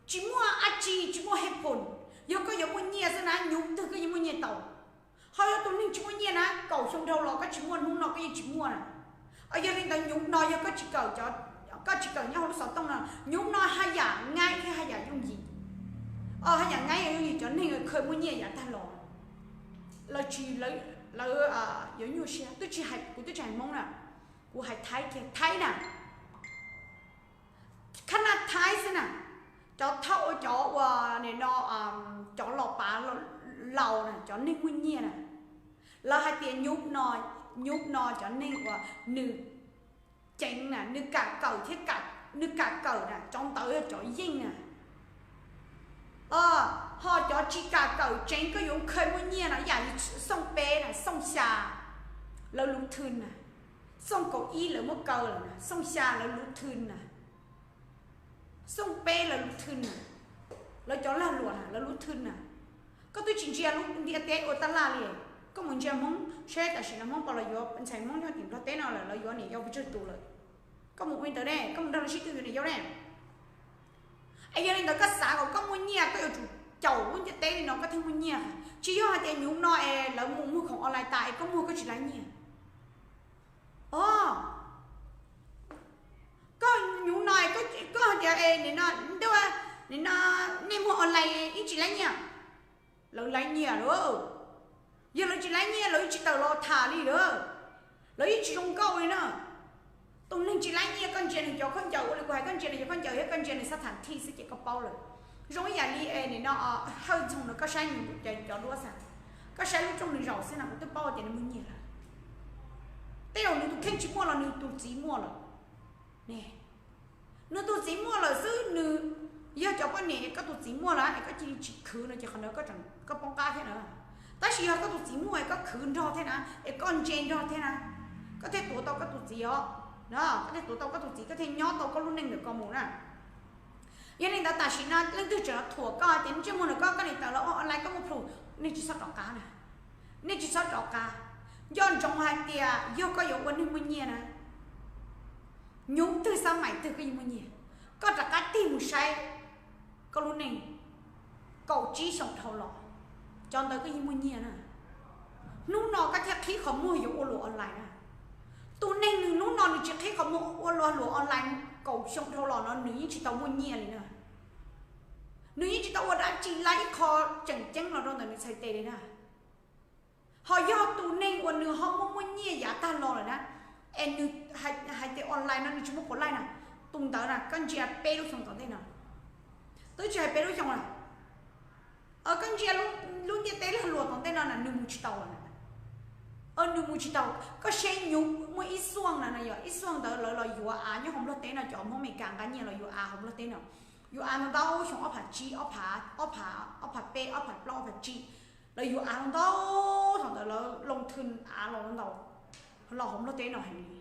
Tsis muaj dab tsi, tsis muaj hej phoom. Yog koj yuav muaj nyiaj xwb na, nyub twg koj yeej muaj nyiaj tau. Ho yog tus neeg tsis muaj nyiaj na, kaum xyoo dhau los koj tsis muaj, hnub no koj yeej tsis muaj na. Yog li ntawd nyub no yog koj tsis kawm, koj tsis kawm nyob hauv lub xov tooj no, nyub no haj yam ngaib thiab haj yam yooj yim. Haj yam ngaib yooj yim cov neeg khaws muaj nyiaj yav tag los, lawv tsis, lawv yuav nyuaj siab. Twb tsis hais, kuv twb tsis hais Hmoob na, kuv hais Thaib kiag, Thaib na, khab naj Thaib xwb na, Cov thaum ua cov uas nim no cov los pav laus na, cov neeg muaj nyiaj na, lawv hais tias nyub no, nyub no cov neeg uas nws ceev na, nws kam kawm thiab, nws kam kawm na, cov ntawd yog cov yeej na. Ho cov tsis kam kawm tseev koj yuav kha muaj nyiaj no yam li xooj peb na, xooj xya lawv lub thwj na, xooj kaum ib lawv muab kaw lawm na, xooj xya lawv lub thwj na, xooj peb lawv lub thwj na, lawv cov lag luam na lawv lub thwj na. Koj twb tsis ntsia lub ntiaj teb ua tab laj li, koj mus ntsia Hmoob seb tam sim no Hmoob puas los yuav ntxhais Hmoob nyob tim Nplog teb no lawm, lawv yuav niam yau pes tsawg tus lawm. Koj mus ua li ntawd ne, koj mus nrog lawv sib tw yuav niam yau ne. Es yog li ntawd koj xav kom koj muaj nyiaj koj yuav tsum caum lub ntiaj teb li no koj thiaj muaj nyiaj. Tsis yog hais tias nyuv no es lawv mus muag khoom online tas es koj muag koj tsis laib nyiaj. O, koj nyuv no koj hais tias nim no ntuj, nim no nej muag online ib tsis laib nyiaj. Lawv laib nyiaj lawm. Yog lawv tsis laib nyiaj lawv yeej tsis tawm los tham li lawm. Lawv yeej tsis zoo nkauj li na. Tus neeg tsis laib nyiaj koj ntsia nws cov khaub ncaws, ua li kuv hais, koj ntsia nws cov khaub ncaws thiab koj ntsia nws xab tham thij xwb ces koj paub lawm. Zoo ib yam li nim no Hawj Ntxhoo no, koj saib nws cov duab xwb, koj saib lub rooj nws zaum xwb no kuv twb paub tias nws muaj nyiaj lawm. Tej zaum nws tus kheej tsis muaj los nws tus txiv muaj lawm. Nws tus txiv muaj lawm xwb, nws yog cov poj niam es koj tus txiv muaj lawm es koj cia li tsis khwv no ces qhov ntawd koj poob qab thiab na. Tab sis yog koj tus txiv muaj es koj khwv nrog thiab na, es koj ntse nrog thiab na, koj thiaj tuav tau koj tus txiv os. Koj thiaj tuav tau koj tus txiv, koj thiaj nyob tau koj lub neej ntawm ko mus na. Yog li ntawd tam sim no leej twg tseem los thuam koj tias ntsej muag ntawm koj, koj niam tawm los ua online koj muaj plhus, nej tsis txhob rov qab na. Nej tsis txhob rov qab. Nco ntsoov hais tias yog koj yuav ua neeg muaj nyiaj na, nyuv twg xab maim twg koj yeej muaj nyiaj. Koj rov qab tig mus saib koj lub neej kaum tsib xyoo dhau los, cov ntawd koj yeej muaj nyiaj na. Hnub no koj thiaj qhib qhov muag yuav ua luam online na. Tus neeg nws hnub no nws tsis qhib qhov muag ua luag luam online kaum xyoo dhau los no nws yeej tsis tau muaj nyiaj li na. Nws yeej tsis tau ua dab tsi laib ib qho tseem ceeb los rau ntawm nws txhais tes li na. Ho yog tus neeg uas nws ho muaj muaj nyiaj yav tag los lawm na, es nws hais tias online no nws tsis muaj puas laij na, tus ntawd na koj ntsia peb lub xyoo tom ntej no, twb tsis hais peb lub xyoo na, koj ntsia lub ntiaj teb lag luam tom ntej no na nws mus tsis tau lawm na. Nws mus tsis tau. Koj saib nyuv muaj ib xuaj na, yog ib xuaj ntawd lawv los yuav av nyob hauv Nplog teb no, cov Hmoob Amelikas nqa nyiaj los yuav av hauv Nplog teb no, yuav av ntau ntau xyoo ob phav tsib, ob phav, ob phav peb, ob phav plaub, ob phav tsib, lawv yuav av ntau, thaum ntawd lawv loo thwj av los ntau, los hauv Nplog teb no heev li.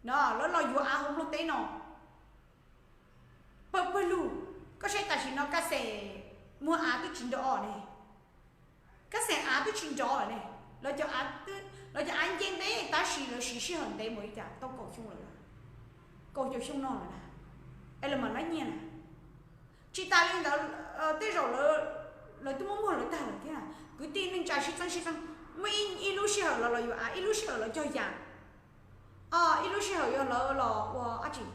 No lawv los yuav av hauv Nplog teb no pawg pawg lug. Koj saib tam sim no kaj xeem muag av twb tsis nrov ne, kaj xeem av twb tsis nrov ne. Lawv cov av nce ntev tab sis lawv siv sij hawm ntev npaum li cas, tau kaum xyoo lawm, kaum caum xyoo no lawm na, es lawv mam laib nyiaj na. Tsis tas li ntawd, tej zaum lawv twb muab muag lawv tag lawm thiab. Kwv tij neej tsa sib txeeb sib txeeb, muaj ib lub sij hawm lawv los yuav av, ib lub sij hawm lawv cog yam, ib lub sij hawm yog lawv los ua dab tsi.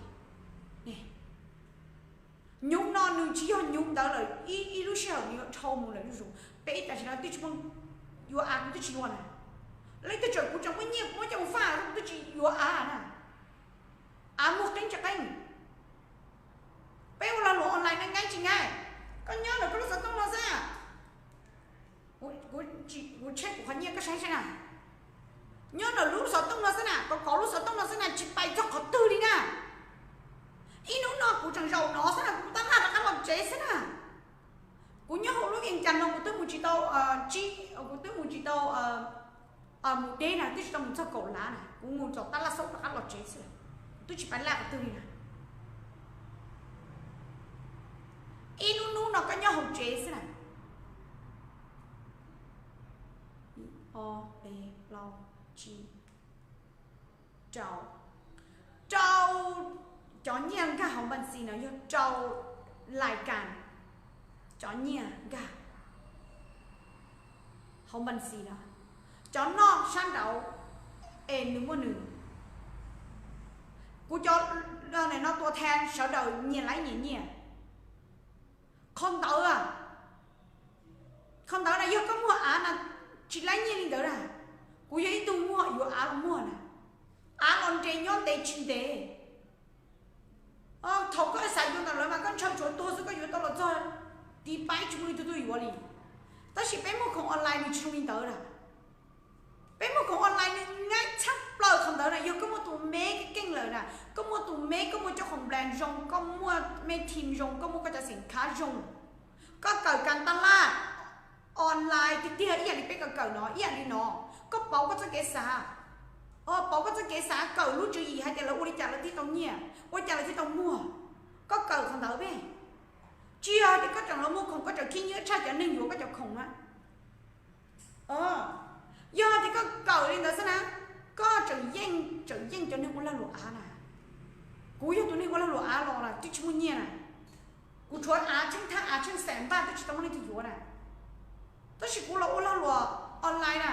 Nyuv no nws tsis yog nyuv ntawd lawm, ib lub sij hawm nws yuav dhau mus lawm zuj zus. Peb tam sim no twb tsis muaj, yuav av kuv twb tsis yuav na. Leej twg tseem, kuv tseem muaj nyiaj kuv muab coj mus faj kuv twb tsis yuav av na. Av muag qeeb tsis qeeb. Peb ua lag luam online no nqaij tsis nqaij. Koj nyob ntawm koj lub xov tooj no xwb na. Kuv tshem kuv qhov nyiaj koj saib saib na. Nyob ntawm lub xov tooj no xwb na, kov kov lub xov tooj no xwb na, tsis pais txog qhov twg li na. Ib hnub no kuv tseem zaum no xwb na, kuv tab laj rov qab los tsev xwb na. Kuv nyob hauv lub Vias Cas no kuv twb mus tsis tau, kuv twb mus tsis tau, mus deb na, twb tsis tau mus txog kaum lav na, kuv mus txog tab laj xaub rov qab los tsev xwb, kuv twb tsis pais laj qhov twg li na. Ib lub hnub no koj nyob hauv tsev xwb na. Ob, peb, plaub, tsib, rau, rau, cov nyiaj nkag hauv npa xi no yog rau lais kas, cov nyiaj nkag hauv npa xi no, cov noj sab nraud es nws muaj nws. Kuv cov no tua thee sawv daws nyias laib nyias nyiaj. Qhov ntawd, qhov ntawd na yog koj muag av na, tsis laib nyiaj li ntawd na. Kuv yog ib tug muag yuav av los muag na, av los nres nyob ntev tsis ntev. Thaum koj xav yuav ntawm lawv mas koj ntshaw tshuav tuag xwb koj yuav tau tiv paib tsis muaj leej twg tuaj yuav li. Tab sis peb muag khoom online nws tsis zoo li ntawd na. Peb muag khoom online nws nyab tshaj plaws qhov ntawd na, yog koj muaj tus me keej lawm na, koj muaj tus me, koj muaj cov khoom brand zoo, koj muaj me team zoo, koj muaj koj cov xeem khav zoo, koj kawm kas tas laj online tiag tiag ib yam li peb kawm kawm no, ib yam li no, koj pauv koj txoj kev xav, pauv koj txoj kev xav kawm lub tswv yim hais tias lawv ua li cas lawv thiaj tau nyiaj, ua li cas lawv thiaj tau muag. Koj kawm qhov ntawd peb, tsis yog tias koj tseem los muag khoom koj tseem khib nyiab tshaj cov neeg yuav koj cov khoom na. Yog tias koj kawm li ntawd xwb na, koj tseem yeej, tseem yeej cov neeg ua lag luam av na. Kuv yog tus neeg ua lag luam av los na twb tsis muaj nyiaj na. Kuv tshuav av tsheej thaj av tsheej xees npaj twb tsis tau muaj leej twg yuav na. Tab sis kuv los ua lag luam online na,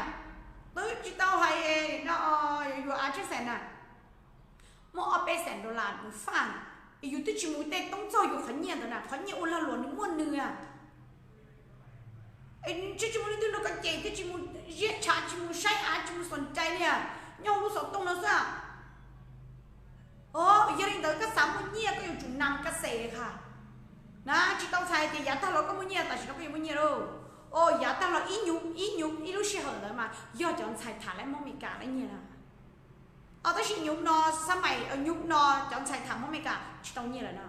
twb tsis tau hais no yuav av tsheej xees na. Muaj ob peb xees dollar nws faj, yus twb tsis mus tej toob txog yus qhov nyiaj ntawd na, qhov nyiaj ua lag luam nws muaj nws a. Tsis, tsis muaj leej twg nrog koj cem, twb tsis mus ziab tshav, tsis mus saib av, tsis mus xom cai li a, nyob hauv lub xov tooj no xwb. Yog li ntawd koj xav muaj nyiaj koj yuav tsum nam ka xes ha. Na tsis tau txhais tias yav tag los koj muaj nyiaj tam sim no koj yuav muaj nyiaj lauj. Yav tag los ib nyuag ib nyuag ib lub sij hawm ntawd mas yog cov ntxhais tham lab Hmoob Meskas lab nyiaj na. Tab sis nyuv no, xab mais nyuv no cov ntxhais tham Hmoob Meskas tsis tau nyiaj lawm na.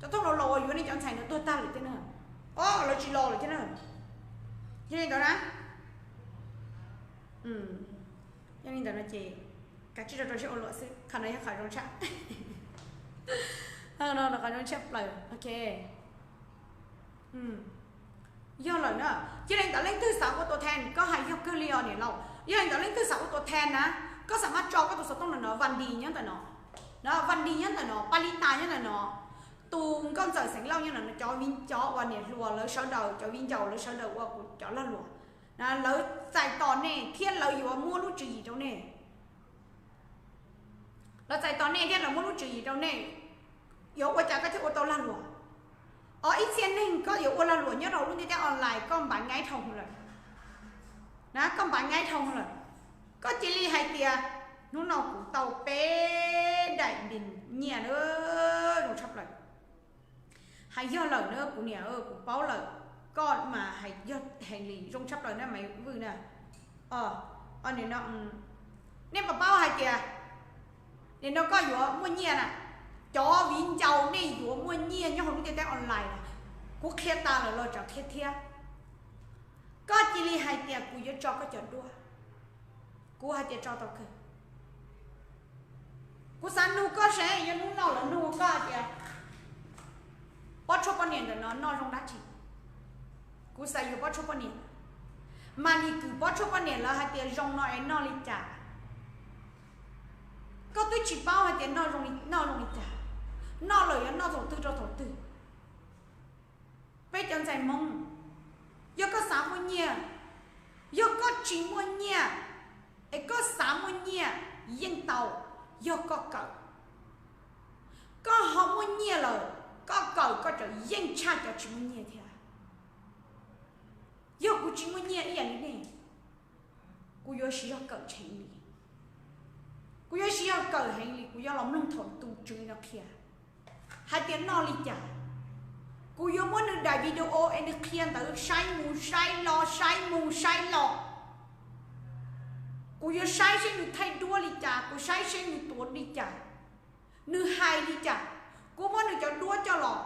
Cov thooj laus laus uas yuav nej cov ntxhais ntawd tuag tag lawm thiab na. Lawv tsis los lawm thiab na. Yog li ntawd na, yog li ntawd no ces kav tsij rau rau siab ua luam xwb, qhov no yog qhov zoo tshaj. Qhov zoo tshaj plaws, ok. Yog lawm na, cia li ntawd leej twg xav ua tua then koj hais yog kawg li os niam laus. Yog li ntawd leej twg xav ua tua then na, koj xav mas tso koj tus xov tooj ntawm no, Vas Dis nyob ntawm no, na Vas Dis nyob ntawm no, Paj Lis Tas nyob ntawm no, tus nkauj ntxawm Xeev Lauj nyob ntawm no, cov viv cov uas niam hluas lawv sawv daws, cov viv ncaus lawv sawv daws ua kuv cov lag luam, na lawv txais tos nej thiab lawv yuav muab lub tswv yim rau nej. Lawv txais tos nej thiab lawv muab lub tswv yim rau nej. Yuav ua cas koj thiaj ua tau lag luam? Os, ib txhia neeg koj yuav ua lag luam nyob rau lub ntiaj teb online koj npav ngaib dhau lawm. Na koj npav ngaib dhau lawm. Koj cia li hais tias hnub no kuv tau peb daim npis nyiaj na, zoo tshaj plaws. Hais yog lawm na kuv niam, kuv paub lawm, koj mas hais yog heev li zoo tshaj plaws na Maiv Vwj na. Nej puas paub hais tias nim no koj yuav muaj nyiaj na, cov viv ncaus nej yuav muaj nyiaj nyob hauv lub ntiaj teb online na, kuv qhia tas lawm los tseem qhia thiab. Koj cia li hais tias kuv yuav tso koj cov duab, kuv hais tias tso tau kawg. Kuv xav nug koj seb yog hnub no lawv nug koj tias pob tshuaj poj niam ntawm no noj zoo dab tsi? Kuv xav yuav pob tshuaj poj niam, mas nim kwm pob tshuaj poj niam lawv hais tias zoo no es noj li cas? Koj twb tsis paub hais tias noj zoo li, noj zoo li cas, noj lawm yuav noj thaum twg rau thaum twg. Peb cov ntxhais Hmoob, yog koj xav muaj nyiaj, yog koj tsis muaj nyiaj, es koj xav muaj nyiaj yeej tau, yog koj kawm. Koj ho muaj nyiaj lawm, koj kawm koj tseem yeej tshaj cov tsis muaj nyiaj thiab. Yog kuv tsis muaj nyiaj ib yam li nej, kuv yuav siv zog kawm heev li. Kuv yuav siv zog kawm heev li, kuv yuav los mloog thaum tus tswv no qhia hais tias noj li cas. Kuv yuav muab nws daim video es nws qhia ntawd saib mus saib los, saib mus saib los. Kuv yuav saib seb nws thaij duab li cas, kuv saib seb nws tuav li cas, nws hais li cas. Kuv muab nws cov duab coj los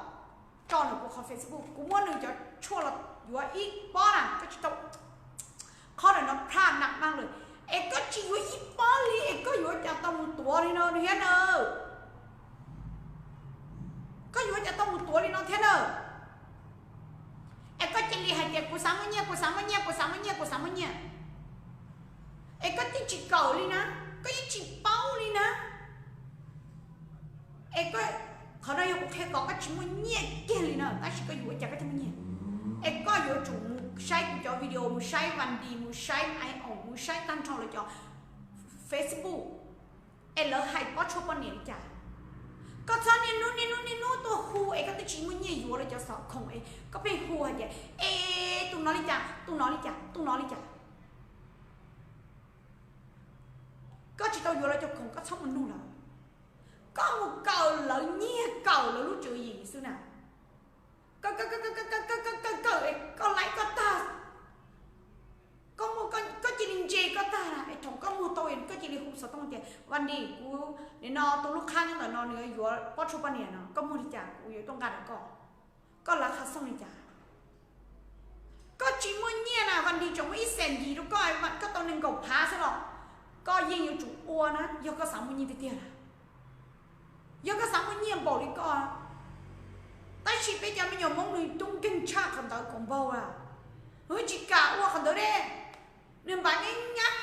tso ntawm kuv qhov Facebook, kuv muab nws cov tshuaj los yuav ib pob na, koj tsis tau, qhov ntawm no phaj nam maj lawm, es koj tsis yuav ib pob li es koj yuav cas tau mus tuav li no thiab na? Koj yuav cas tau mus tuav li no thiab na? Es koj cia li hais tias kuv xav muaj nyiaj, kuv xav muaj nyiaj, kuv xav muaj nyiaj, kuv xav muaj nyiaj, es koj yeej tsis kawm li na, koj yeej tsis paub li na. Es qhov no yog kuv qhia kom koj tsis muaj nyiaj kiag li na, tab sis koj yuav ua cas koj thiaj muaj nyiaj? Es koj yuav tsum mus saib kuv cov video, mus saib Vas Dis, mus saib Ai Oos, mus saib tag nrho lawv cov Facebook, es lawv hais pob tshuaj poj niam li cas. Koj txhob niaj hnub niaj hnub niaj hnub tuaj hu es koj twb tsis muaj nyiaj yuav lawv cov xov khoom es koj pheej hu hais tias es tus no li cas, tus no li cas, tus no li cas. Koj tsis tau yuav lawv cov khoom koj txhob mus nug lawv. Koj mus kawm lawv nyiag, kawm lawv lub tswv yim xwb na. Kawm kawm kawm kawm koj laib koj tag, koj muag koj cia li ntse koj tag na es thaum koj muag tau koj cia li hu xov tooj tias Vaj Ntim, kuv nim no tus lub qhab nyob ntawm no nws yuav pob tshuaj poj niam no, koj muag li cas kuv yuav tuaj nqa rau koj. Koj lav qha xooj li cas? Koj tsis muaj nyiaj na, Vaj Ntim tseem muaj ib xees yim rau koj, koj tau nees nkaum phav xwb los koj yeej yuav tsum ua na yog koj xav muaj nyiaj tiag tiag na. Yog koj xav muaj nyiaj npaum li koj, tab sis peb cov me nyuam Hmoob nws tub nkeeg tshaj qhov ntawd kom npaug a, nws tsis kam ua qhov ntawd li. Nws npam nyab nyab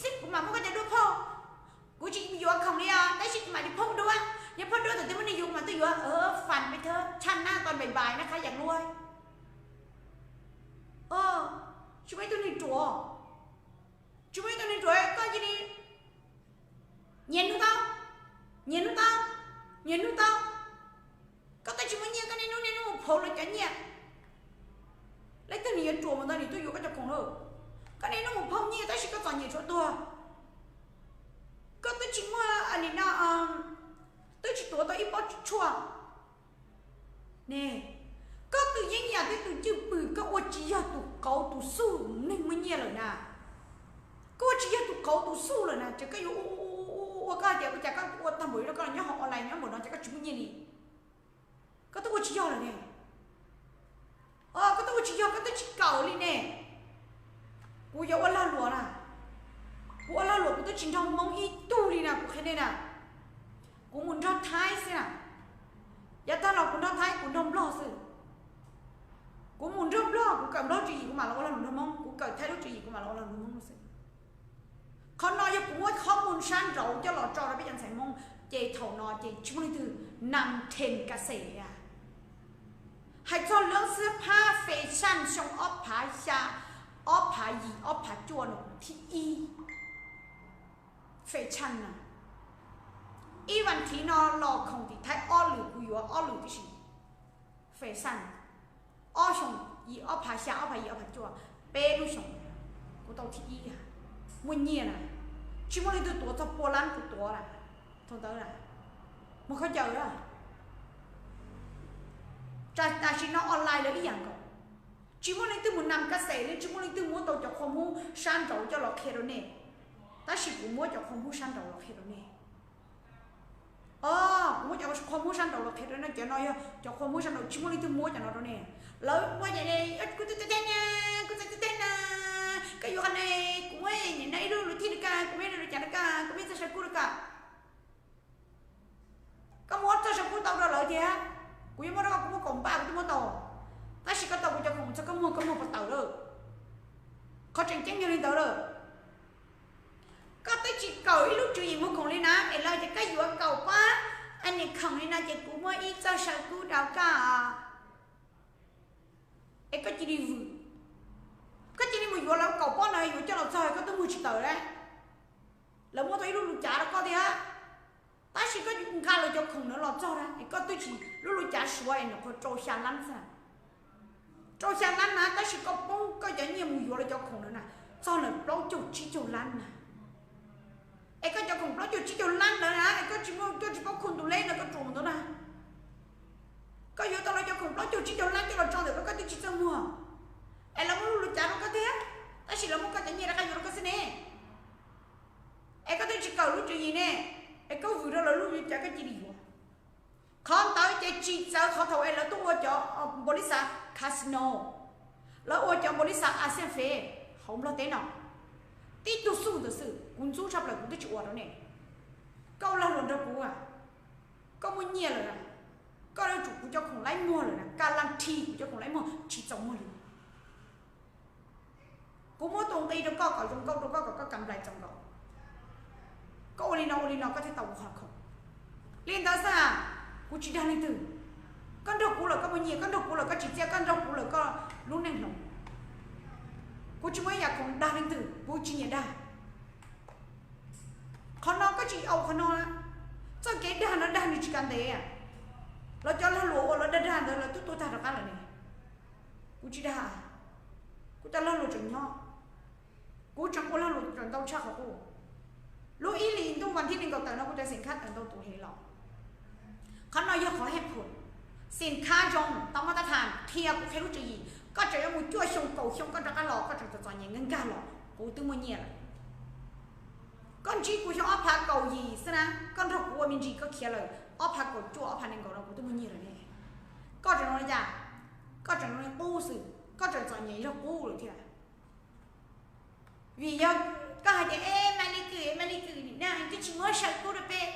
xwb kuv mam muab koj cov duab phauj. Kuv tsis yuav khoom li os, tab sis kuv mam li phauj duab, yog phauj duab thaum twg muaj neeg yuav kuv mam tuaj yuav. Fas peb thawb tshaj nab tau npaim npaim na qhab yam luaj. Tsis muaj ib tug neeg ruam, tsis muaj ib tug neeg ruam, koj cia li nyias hnub tau, nyias hnub tau, nyias hnub tau. Koj twb tsis muaj nyiaj, koj niaj hnub niaj hnub mus phauj luag cov nyiaj, leej twg nws yuav ruam mus ntawd nws tuaj yuav koj cov khoom lawm. Koj niaj hnub mus phauj nyiaj tab sis koj txom nyem tshuav tuag. Koj twb tsis muaj li no, twb tsis tuav tau ib pob tshuaj ne. Koj tus yeeb yam thiab tus cwj pwm koj ua tsis yog tus qauv tus xuj neeg muaj nyiaj lawm na. Koj ua tsis yog tus qauv tus xuj lawm na, ces koj yuav ua ua ua koj hais tias ua cas koj ua tag npaum li no koj los nyob hauv online nyob npaum no ces koj tsis muaj nyiaj li. Koj twb ua tsis yog lawm ne. Koj twb ua tsis yog, koj twb tsis kawm li ne. Kuv yuav ua lag luam na, kuv ua lag luam kuv twb tsis nrog Hmoob ib tug li na, kuv qhia nej na. Kuv mus nrog Thaib xwb na, yav tag los kuv nrog Thaib kuv nrog Nplog xwb. Kuv mus nrog Nplog, kuv kawm Nplog tswv yim kuv mam los ua lag luam nrog Hmoob, kuv kawm Thaib lub tswv yim kuv mam los ua lag luam nrog Hmoob xwb. Qhov no yog kuv muab qhov mus sab nraud coj los tso rau peb cov ntxhais Hmoob, ces thaum no ces tsis muaj leej twg nam then ka xes li. Hais txog lub xab phab fashion xyoo ob phav xya, ob phav yim, ob phav cuaj no kuv thib ib. Fashion na, ib vas thiv no los khoom tim Thaib ob lwm kuv yuav ob lwm tib si. Fashion, ob xyoo, yim ob phav xya, ob phav yim, ob phav cuaj, peb lub xyoo kuv tau thib ib. Muaj nyiaj na, tsis muaj leej twg tuav txog pua lab kuv tuav na. Thaum ntawd na, mus khaub ncaws a, tam sim no online lawv ib yam nkaus. Tsis muaj leej twg mus nam ka xes li, tsis muaj leej twg muab tau cov qhua Hmoob sab nraud coj los qhia rau nej, tab sis kuv muab cov qhua Hmoob sab nraud los qhia rau nej. Kuv muab cov qhua Hmoob sab nraud los qhia rau nej, cov no yog cov qhua Hmoob sab nraud, tsis muaj leej twg muab cov no rau nej. Lawv ua ces kuv txawj teb na, kuv txawj teb na, koj yuav qhov ne, kuv muab nim no ib lub luv thij rau koj, kuv muab ib lub luv cav rau koj, kuv muab ib txoj saw kub rau koj. Koj muab txoj saw kub tau rau lawv tiag, kuv yuav muab rau koj, kuv muab kaum npaj kuv twb muab tau. Tab sis koj tau kuv cov khoom txog koj muag, koj muag puas tawm lawm? Qhov tseem ceeb yog li ntawd lawm. Koj twb tsis kawm ib lub tswv yim muag khoom li na, es lawv tias koj yuav kaum pob, es nim khoom li no ces kuv muab ib txoj saw kub rau koj. Es koj cia li vwm, koj cia li mus yuav lawv kaum pob no yuav coj los txog koj twb muag tsis tawm li. Lawv muab tau ib lub lus cav rau koj tiag, tab sis koj nqa lawv cov khoom ntawd los txog na es koj twb tsis, lub lus cav suav es nws qhuav rau xya lab xwb. Rau xya lab na, tab sis koj poob koj cov nyiaj mus yuav lawv cov khoom ntawd na, txog lawm plaub caug tsib caug lab na. Es koj cov khoom plaub caug tsib caug lab ntawd na, es koj tsis muaj, koj tsis paub khu ntus leb ntawd koj ruam mus ntawd na. Koj yuav tau lawv cov khoom plaub caug tsib caug lab coj los tso ntawm koj, koj twb tsis txawj muag. Es lawv muab lub lus cav rau koj tiag, tab sis lawv muab koj cov nyiaj rov qab yuav rau koj xwb ne. Es koj twb tsis kawm lub tswv yim ne, es koj vwm rau lawv lub lus cav koj cia li yuav. Qhov ntawd ces tsis txawv qhov thaum es lawv tuaj ua cov npaum li xav casino, lawv ua cov npaum li xav Asian Fair hauv Nplog teb no. Tib tug xub ntawd xwb kuv ntxub tshaj plaws kuv twb tsis ua rau nej. Koj ua lag luam nrog kuv, koj muaj nyiaj lawm na, koj yuav tsum kuv cov khoom laib muag lawm na, ka laj thi kuv cov khoom laib muag tsis txaus muag li. Kuv muab tus nqi rau koj kom zoo nkauj rau koj kom koj kam nplais txaus nkaus. Koj ua li no ua li no koj thiaj tau kuv qhov khoom. Li ntawd xwb, kuv tsis dag leej twg. Koj nrog kuv lawm koj muaj nyiaj, koj nrog kuv lawm koj tsis txiaj, koj nrog kuv lawm koj lub neej hloov. Kuv tsis muaj ib yam khoom dag leej twg, kuv tsis nyiam dag. Qhov no koj tsis au qhov no, txoj kev dag no dag nws tsis kav ntev. Lawv cov lag luam uas lawv dag dag ntawd lawv twb tuag tag rov qab lawm ne. Kuv tsis dag, kuv cov lag luam tseem nyob. Kuv tseem ua lag luam tseem ntau tshaj qhov qub. Lub ib hlis ntuj vas thib nees nkaum tawm no kuv cov xeem khab tawm ntau tus heev los. Qhov no yog qhov hej phum, Xim khab zoo tau muaj tab tham qhia kuv qhia lub tswv yim, koj tseem yuav mus cuaj xyoo kaum xyoo koj rov qab los koj tseem txom txom nyem nkag nkag los kuv twb muaj nyiaj lawm. Koj ntsib kuv xyoo ob phav kaum yim xwb na, koj nrog kuv ua me ntsis koj khiav lawm, ob phav kaum cuaj ob phav nees nkaum no kuv twb muaj nyiaj lawm ne. Koj tseem zoo li cas? Koj tseem zoo li qub xwb, koj tseem txom nyem yog qub lawm thiab. Vim yog koj hais tias e Malis Kws, Malis Kws nim no twb tsis muab saw kub rau peb.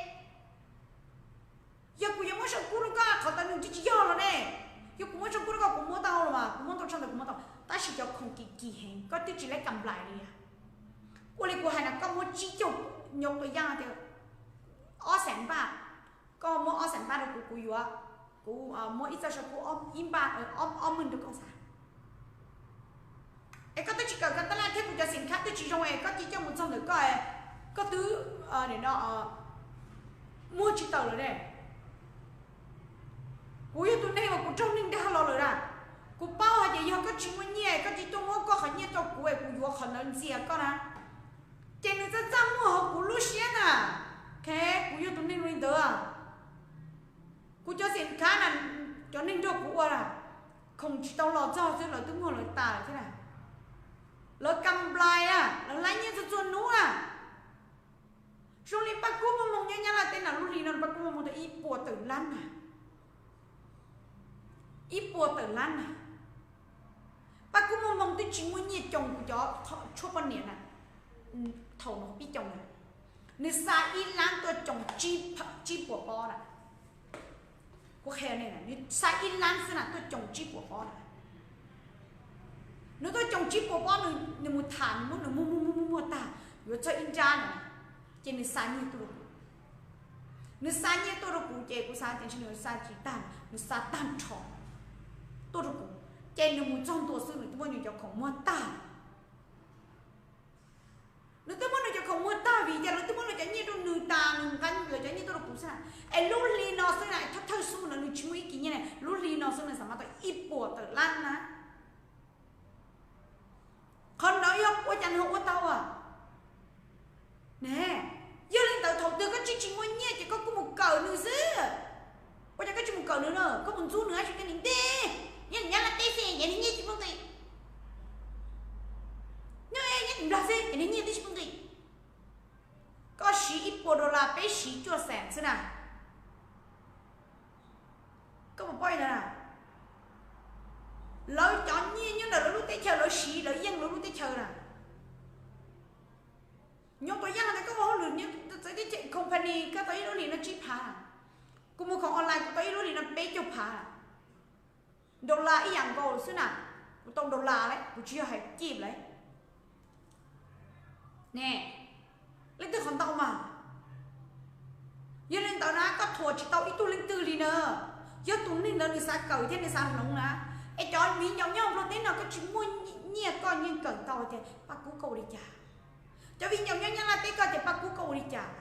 Yog kuv yuav muab saw kub rau koj, qhov ntawd nws twb tsis yog los ne. Yog kuv muab saw kub rau koj kuv muab tau los mas, kuv muab tau tshaj ntawd kuv muab tau, tab sis cov khoom kim kim heev koj twb tsis laib kam nplais li. Ua li kuv hais na, koj muab tsib caug, nyuam qhuav yaj tias ob xees npaj, koj muab ob xees npaj rau kuv, kuv yuav, kuv muab ib txoj saw kub ib npaj, ob mwj rau koj xav. Es koj twb tsis kawm kab tab laj thiab kuv cov xim khab twb tsis zoo es koj cia coj mus txog ntawm koj, koj twb muag tsis tawm lawm ne. Kuv yog tus neeg uas kuv raug neeg dag los lawm na. Kuv paub hais tias yog koj tsis muaj nyiaj koj cia tuaj muab koj qhov nyiaj rau kuv es kuv yuav qhov ntawd ntxias koj na, ces nws txaj txaj muag hauv kuv lub siab na. Kuv yog tus neeg li ntawd. Kuv cov xim khab na, cov neeg nrog kuv ua na, khoom tsis tau los txog xwb lawv twb muag lawv tas lawm thiab na. Lawv kam nplais na, lawv laib nyiaj txhua txhua hnub na. Zoo li Paj Kub Muaj Hmoo nyob Nyab Laj teb na, lub hli no Paj Kub Muaj Hmoo tau ib puas tawm lab na. Ib puas tawm lab na. Paj Kub Muaj Hmoo twb tsis muaj nyiaj coo kuv cov tshuaj poj niam na. Thaum no pib coo na, nws xa ib lab tuaj coo tsib puas pob na. Kuv qhia nej, nws xa ib lab xwb na tuaj coo tsib puas pob na. Nws tuaj coo tsib puas pob, nws mus tham, nws muab nws muag muag muag muag tag, yuav txog ib nrab na, ces nws xa nyiaj tuaj rau kuv. Nws xa nyiaj tuaj rau kuv ces kuv xav tias ntshe nws xa tsis tag, nws xa tag nrho tuaj rau kuv. Ces nws mus txog ntua xwb nws twb muab nws cov khoom muag tag. Nws twb muab nws cov khoom muag tag vim cas lawv twb muab lawv cov nyiaj rau nws tas, nws nqa lawv cov nyiaj tuaj rau kuv xwb na. Es lub hli no xwb na, thawj thawj xub no nws tsis muaj ib kis nyiaj na, lub hli no xwb nws xa mas tau ib puas tawm lab na. Qhov ntawd yog ua cas nws ua tau a? Ne, yog li ntawd thaum twg koj tsis tsis muaj nyiaj ces koj kuj mus kawm nws xwb. Ua cas koj tsis mus kawm nws na? Koj mus ntxub nws dab tsi? Koj nim ntej, nyob Nyab Laj teb xwb ces nws nyiaj tsis pub nqi. Nyob Nyab Laj xwb ces nws nyiaj twb tsis pub nqi. Koj siv ib puas dollar peb siv cuaj xees xwb na. Koj puas paub li ntawd na? Lawv cov nyiaj nyob ntawm lawv lub teb chaws lawv siv, lawv yeej lawv lub teb chaws na. Nyob tus yaj ntawd koj ua hauj lwm nyob txawv teb chaws company koj tau ib lub hlis no tsib phav, kuv mus khoom online kuv tau ib lub hlis no peb caug phav. Dollar ib yam nkaus xwb na, kuv tau dollar lawm, kuv tsis yog hais cib lawm. Ne, leej twg qhov ntau mas. Yog li ntawd na koj thuam tsis tau ib tug leej twg li na. Yog tus neeg ntawd nws xav kawm thiab nws xav hloov na, es cov viv ncaus nyob Nplog teb no koj tsis muaj nyiaj koj yeej kawm tau tias Paj Kub koj ua li cas. Cov viv ncaus nyob Nyab Laj teb koj tias Paj Kub koj ua li cas.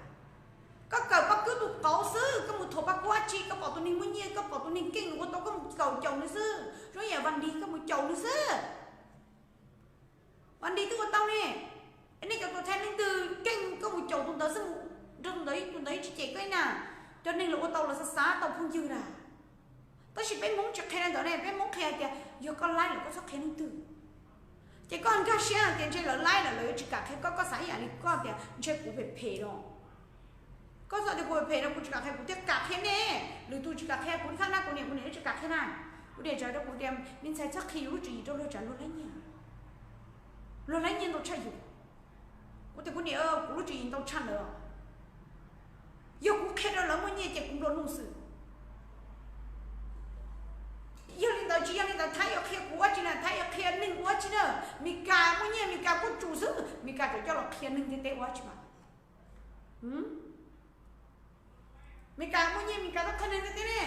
Koj kawm Paj Kub tus qauv xwb, koj mus thuam Paj Kub dab tsi? Koj pom tus neeg muaj nyiaj, koj pom tus neeg keej nws ua tau, koj mus kawm caum nws xwb. Zoo yam Vas Nris koj mus caum nws xwb. Vas Nris twb ua tau ne. Nej cov tuam thaij leej twg keej koj mus caum tus ntawd xwb, mus nrog tus ntawd, tus ntawd yeej tsis cem koj ib na. Cov neeg lawv ua tau lawv xav xav tau phooj ywg na. Tab sis peb Hmoob tsis qhia li ntawd ne, peb Hmoob qhia tias yog koj laib lawm koj txhob qhia leej twg. Ces koj nkag siab tias ntshe lawv laib lawm lawv yuav tsis kam qhia koj, koj xav ib yam li koj tias ntshe kuv phem phem no. Koj xav tias kuv phem phem no kuv tsis kam qhia, kuv thiaj kam qhia nej. Lwm tus tsis kam qhia, kuv thaj nab kuv niam kuv niam tsis kam qhia na. Kuv niam txawm rau kuv tias me ntxhais txhob qhia yus lub tswv yim rau luag tsam luag laib nyiaj. Luag laib nyiaj ntau tshaj yus. Kuv tias kuv niam, kuv lub tswv yim ntau tshaj ntawd. Yog kuv qhia rau lawv muaj nyiaj ces kuv nplua nuj xwb. Yog li ntawd tsis yog li ntawd Thaib yuav qhia kuv ua tsi na, Thaib yuav qhia neeg ua tsi na. Meskas muaj nyiaj Meskas kuj tsum xwb, Meskas tseem coj los qhia neeg ntiaj teb ua tsi mas. Meskas muaj nyiaj Meskas tau qhia neeg ntiaj teb ne.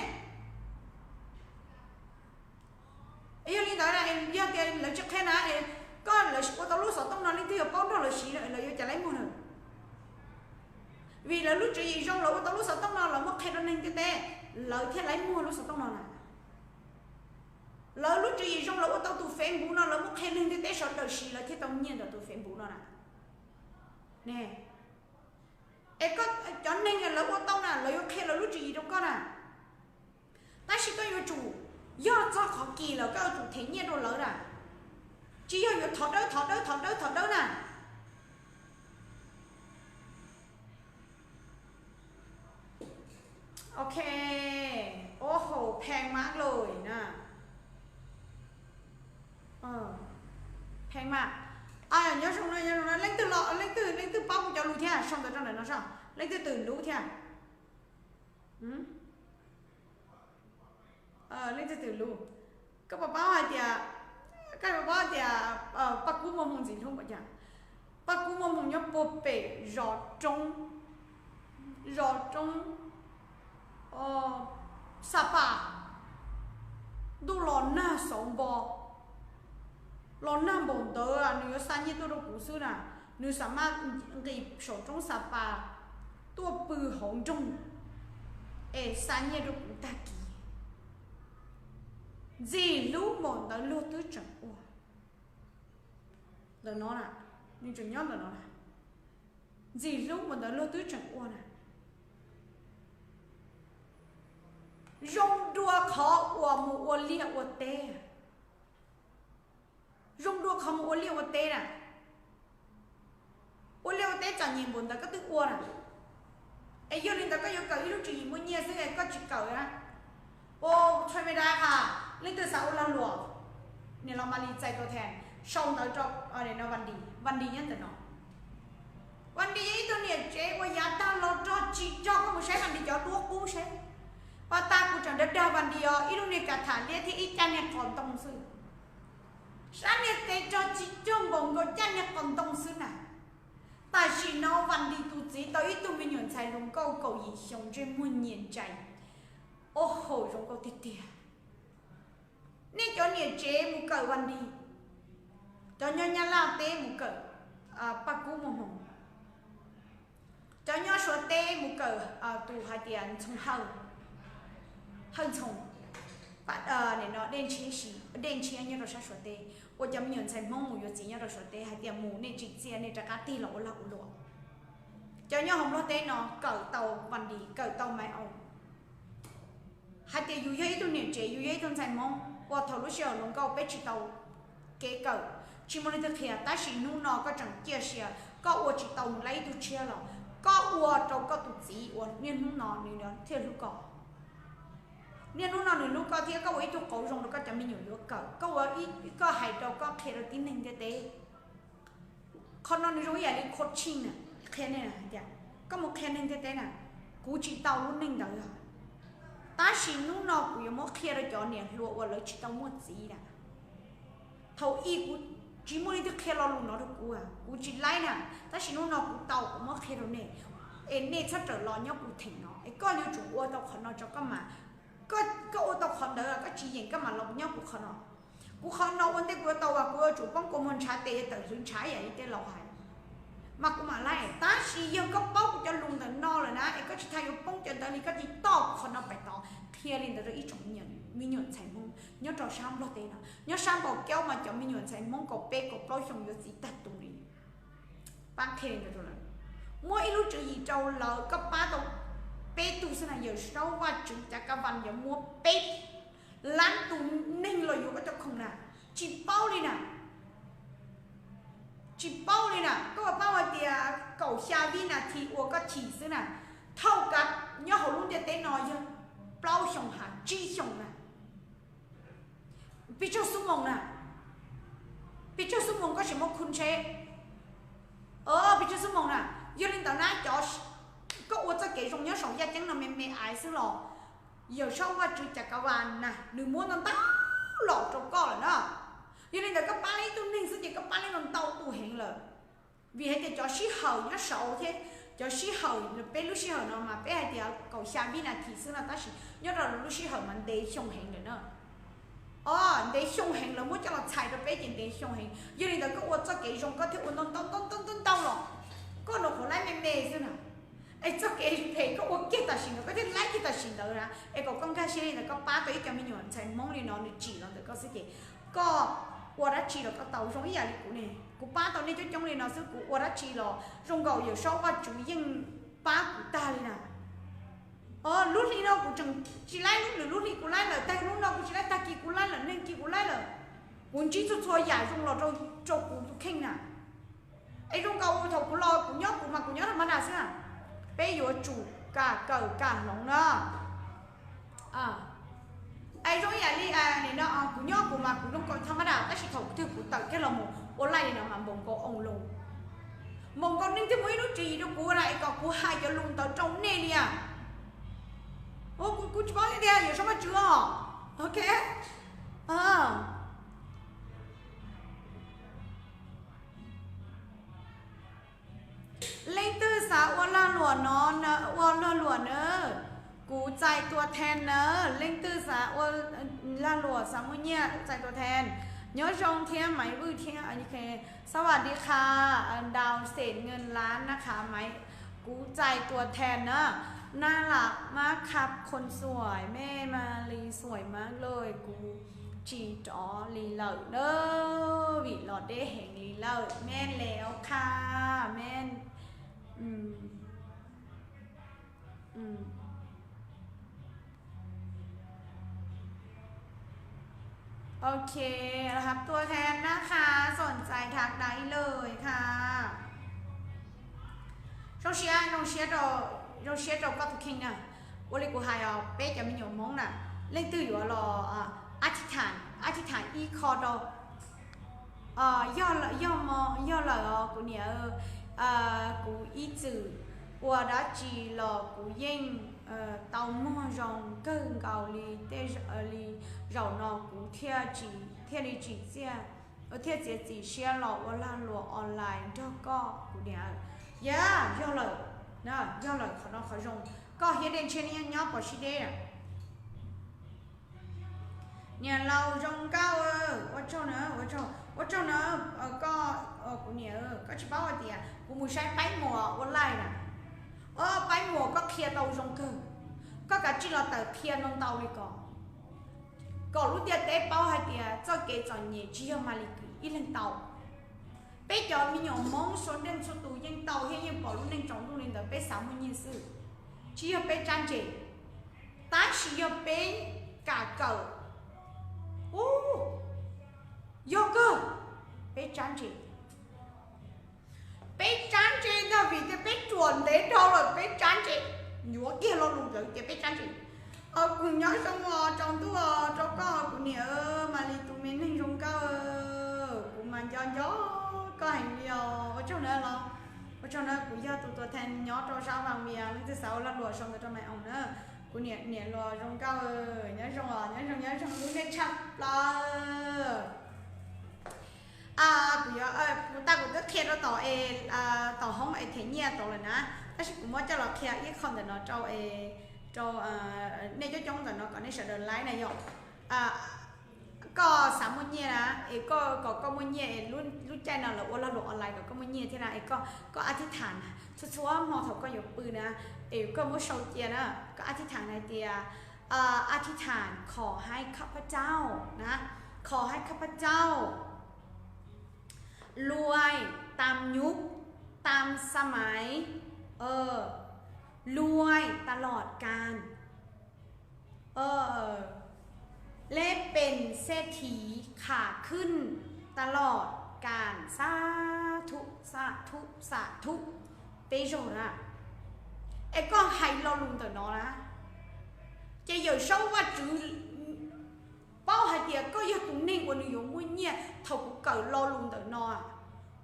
Yog li ntawd yog tias lawv tsis qhia na, koj lawv ua tau lub xov tooj no leej twg yuav paub nrog lawv siv lawv yuav cas laib muag na. Vim lawv lub tswv yim zoo lawv ua tau lub xov tooj no lawv muab qhia rau neeg ntiaj teb, lawv thiaj laib muag lub xov tooj no na. Lawv lub tswv yim zoo lawv ua tau tus Facebook no lawv muab qhia neeg ntiaj teb sawv daws siv lawv thiaj tau nyiaj ntawm tus Facebook no na. Ne, es koj cov neeg lawv ua tau na lawv yuav qhia lawv lub tswv yim rau koj na. Tab sis koj yuav tsum, yog txog qhov kis lawm koj yuav tsum them nyiaj rau lawv na, tsis yog yuav thov dawb thov dawb thov dawb thov dawb na. Ok, ua haum pheej mas lawm na, pheej mas. Nyob zoo, leej twg los, leej twg, leej twg paub kuv cov lus thiab sau ntawv rau ntawm no saib, leej twg twm lub thiab. Leej twg twm lub, koj puas paub hais tias, koj puas paub tias Paj Kub Muaj Hmoo ntxim hlub npaum cas? Paj Kub Muaj Hmoo nyob puag pem zos roob, zos roob Xa Pas. Ntuj los nag xauv npo, los nag npaum ntawd nws yuav xa nyiaj tuaj rau kuv xwb na. Nws xam maj nqis saum roob Xa Pas tuaj pw hauv nroog es xa nyiaj rau kuv tag kis. Ntxim hlub npaum ntawd luag twb tseem ua. Ntawm no na, nws tseem nyob ntawm no na. Ntxim hlub npaum ntawd luag twb tseem ua na. Zoo dua qhov uas mus ua liaj ua teb. Zoo dua qhov mus ua liaj ua teb na. Ua liaj ua teb txom nyem npaum ntawd koj twb ua na. Es yog li ntawd koj yuav kawm ib lub tswv yim muaj nyiaj xwb es koj tsis kawm na. Ua tshaj me dab ha, leej twg xav ua lag luam, niam laus Malis txais tau them, sau ntawv rau Van Dis, Van Dis nyob ntawm no. Van Dis yog ib tug niam tsev ua yav tag los rog tsis rog, koj mus saib Van Dis cov duab qub saib. Pas tas kuv tseem dag dag Van Dis os, ib lub niag kas tham liab thiab ib caj niag qos ntoo xwb. Sab niag tes rog tsis cog npaum nkaus caj niag qos ntoo xwb na. Tam sim no Van Dis tus txiv tau ib tug me nyuam ntxhais hluas nkauj kaum yim xyoo ntsej muag nyias ntsais, ua haum zoo nkauj tiag tiag. Nej cov niam tsev mus kawm Van Dis, cov nyob Nyab Laj teb mus kawm Paj Kub Muaj Hmoo, cov nyob Suav teb mus kawm tus hais tias Ntxhoo Hawj, Hawj Ntxhoo, Dej Ntshiab nyob rau sab Suav teb, ua cov me nyuam ntxhais Hmoob mus yuav txiv nyob rau Suav teb hais tias mus nej tsim txiaj nej rov qab tig los ua lag ua luam. Cov nyob hauv Nplog teb no kawm tau Van Dis, kawm tau Maiv Oos. Hais tias yus yog ib tug niam tsev, yus yog ib tug ntxhais Hmoob uas thaum lub sij hawm hluas nkauj peb tsis tau kev kawm, tsis muaj leej twg qhia, tab sis hnub no koj tseem ciaj sia, koj ua tsis tau mus laib ib tug tshiab los, koj ua rau koj tus txiv uas niaj hnub no nws thiaj hlub koj. Niaj hnub no nws hlub koj thiab koj ua ib tug qauv zoo rau koj cov me nyuam yuav kawm, koj ua, koj hais rau, koj qhia rau tib neeg ntiaj teb. Qhov no nws zoo ib yam li coaching na, qhia neeg hais tias koj mus qhia neeg ntiaj teb na, kuv tsis tau lub neej ntawd. Tab sis hnub no kuv yuav muab qhia rau cov niam hluas uas lawv tsis tau muaj txiv na. Thaum ub kuv tsis muaj leej twg qhia lo lus no rau kuv, kuv tsis laib na, tab sis hnub no kuv tau, kuv muab qhia rau nej, es nej txhob rawm los nyob kuv theem no, es koj yuav tsum ua tau qhov no tso koj mas, koj ua tau qhov ntawd koj tsis yeem koj mam los nyob kuv qhov no. Kuv qhov no ua ntej kuv yuav tau as kuv yuav tsum poob kua muag ntshav tes yuav tawm hlwv ntshav ib yam li tej laus hais, mas kuv mam laib. Tab sis yog koj paub kuv cov lus ntawm no lawm na es koj tsis tas yuav poob cov ntawd li, koj tig toj qhov no pais tod qhia li ntawd rau ib tsoom me nyuam ntxhais Hmoob nyob rau sab Nplog teb no. Nyob sab Npaus Kaub mas cov me nyuam ntxhais Hmoob kaum peb kaum plaub xyoo yuav txiv tag tus li. Pab qhia li ntawd rau lawv. Muab ib lub tswv yim rau lawv, koj pab tau peb tug xwb na, Yawm Saub Vajtswv Cab Kab Vas yuav muab peb lab tus neeg los yuav koj cov khoom na. Tsis paub li na, tsis paub li na. Koj puas paub hais tias kaum xya vib nas this uas koj chim xwb na, thauj kav nyob hauv lub ntiaj teb no yog plaub xyoos has tsib xyoos na. Pes tsawg xuab moos na, pes tsawg xuab moos koj tseem muab khu tsheb, pes tsawg xuab moos na. Yog li ntawd na, cov, koj ua txoj kev zoo nyob saum yaj ceeb no me me aiv xwb los Yawm Saub Vajtswv Cab Kab Vas na nws muab ntau ntau los rau koj lawm na. Yog li ntawd koj pab li ib tug neeg xwb ces koj pab li ntau ntau tus heev lawm. Vim hais tias cov sij hawm nyob saud thiab cov sij hawm, peb lub sij hawm no mas peb hais tias kaum xya vib nas this xwb no, tab sis nyob rau lub sij hawm mas ntev xyoo heev lawm na. O, ntev xyoo heev, lawv muab coj los txhais rau peb ces ntev xyoo heev. Yog li ntawd koj ua txoj kev zoo koj thiaj ua ntau ntau ntau ntau ntau los, koj nrog qhuav laib me me xwb na. Es txoj kev phem koj ua kiag tam sim ntawd koj thiaj laib kiag tam sim ntawd na. Es kom koj nkag siab li ntawd, koj pab tau ib co me nyuam ntxhais Hmoob li no nws tsim los ntawm koj xwb ces koj ua dab tsi los koj tau zoo ib yam li kuv ne. Kuv pab tau nej coob coob li no xwb kuv ua dab tsi los zoo nkaus Yawm Saub Vajtswv yeej pab kuv tag li na. Lub hli no kuv tseem tsis laib, lub lwm lub hli kuv laib lawm, tag lub no kuv tsis laib, tag kis kuv laib lawm, neeg kis kuv laib lawm. Kuv ntsib txhua txhua yam zoo los rau kuv tus kheej na. Es zoo nkaus thaum kuv los kuv nyob kuv mas kuv nyob tha ma das xwb. Peb yuav tsum kam kawm kam hloov na. Es zoo ib yam li no, kuv nyob kuv mas kuv zoo nkaus tha ma das, tab sis thaum twg kuv tawm kiag los mus ua laij li no mas npaum nkaus oo loo, npaum nkaus neeg twg muaj ib lub tswv yim rau kuv na, es kom kuv hais cov lus ntawd rau nej li as. Kuv tsis paub tiag tiag, yuav sab Vaj Tswv os. Ok. Leej twg xav ua lag luam no, ua lag luam na, kuv txais tua then na. Leej twg xav ua lag luam, xav muaj nyiaj, txais tua then. Nyob zoo thiab Maiv Vwj thiab. Sawv daws di qha, Đào Sển Ngân Lan na qha Maiv, kuv txais tua then na. Nag lam mab khab khon xuaim, mej ma li xuaim mab lawm, kuv tsis rov li lawm na, vim los deb heev li lawm, mej le ua qha, mej. Ok, รับตัวแทนนะคะ สนใจทักได้เลยค่ะ Zoo siab, zoo siab rau, zoo siab rau koj tus kheej na. Ua li kuv hais os, peb cov me nyuam Hmoob na, leej twg yuav los a thi tham, a thi tham ib qho rau. Yog, yog lawm os kuv niam, kuv ib txwm ua dab tsi los kuv yeej tau muag zoo kawg nkaus li tej, li zaum no kuv thiaj tsis, thiaj li tsis txiaj, thiaj txiav txim siab los ua lag luam online nrog koj kuv niam. Yog, yog lawm, yog lawm qhov no qhov zoo, koj thiaj dej ntshiab nyob pov sib deb. Niam laus zoo nkauj, ua tsaug na, ua tsaug na, koj, kuv niam, koj tsis paub hais tias kuv mus saib Paib Muas ua laij na. Paib Muas koj qhia tau zoo kawg, koj kav tsij los tawm qhia ntau ntau li ko, kom lub ntiaj teb paub hais tias txoj kev txom nyem tsis yog Maly Kis ib leeg tau. Peb cov me nyuam Hmoob Suav nreej txhua tus yeej tau thiab yeej pom lub neej tsaus ntuj li ntawd, peb xav muaj nyiaj xwb, tsis yog peb tsab ntse, tab sis yog peb kam kawm. Ub, yog kawg, peb tsab ntse. Peb tsab ntse ntag vim tias peb ruam ntev dhau lawm, peb tsab ntse. Yuav kiag lo lus ntawd tias peb tsab ntse. Kuv nyob zoo os, tsaus ntuj os rau koj kuv niam, Maly tus me neeg zoo nkauj, kuv mas nco nco koj heev li os. Ua tsaug na los, ua tsaug na, kuv yog tus tua then nyob rau sab Vaj Vias, leej twg xav ua lag luam sau ntawv rau Maiv Oom na. Kuv niam, niam hluas zoo nkauj, nyob zoo os, nyob zoo, nyob zoo lub neej tshaj plaws. Kuv yuav, kuv tau, kuv twb qhia rau tom, tom hoob es them nyiaj tau lawm na, tab sis kuv muab coj los qhia ib qho ntawm no rau, rau nej coob coob ntawm no kom nej sawv daws laib na yom. Koj xav muaj nyiaj na, es koj, kom koj muaj nyiaj es lub caij no lawv ua lag luam online kom koj muaj nyiaj thiab na, es koj, koj a thi tham na, txhua txhua hmo thaum koj yuav pw na, es koj muab sau cia na, koj a thi tham hais tias, a thi tham ขอให้ข้าพเจ้า นะ ขอให้ข้าพเจ้า รวย ตามยุค ตามสมัย รวยตลอดกาล และเป็นเศรษฐี ขาขึ้น ตลอดกาล สาธุ สาธุ สาธุ peb zaug na. Es koj hais lo lus ntawm no na, ces Yawm Saub Vajtswv paub hais tias koj yog tus neeg uas nws yuav muaj nyiaj. Thaum kuv kawm lo lus ntawm no,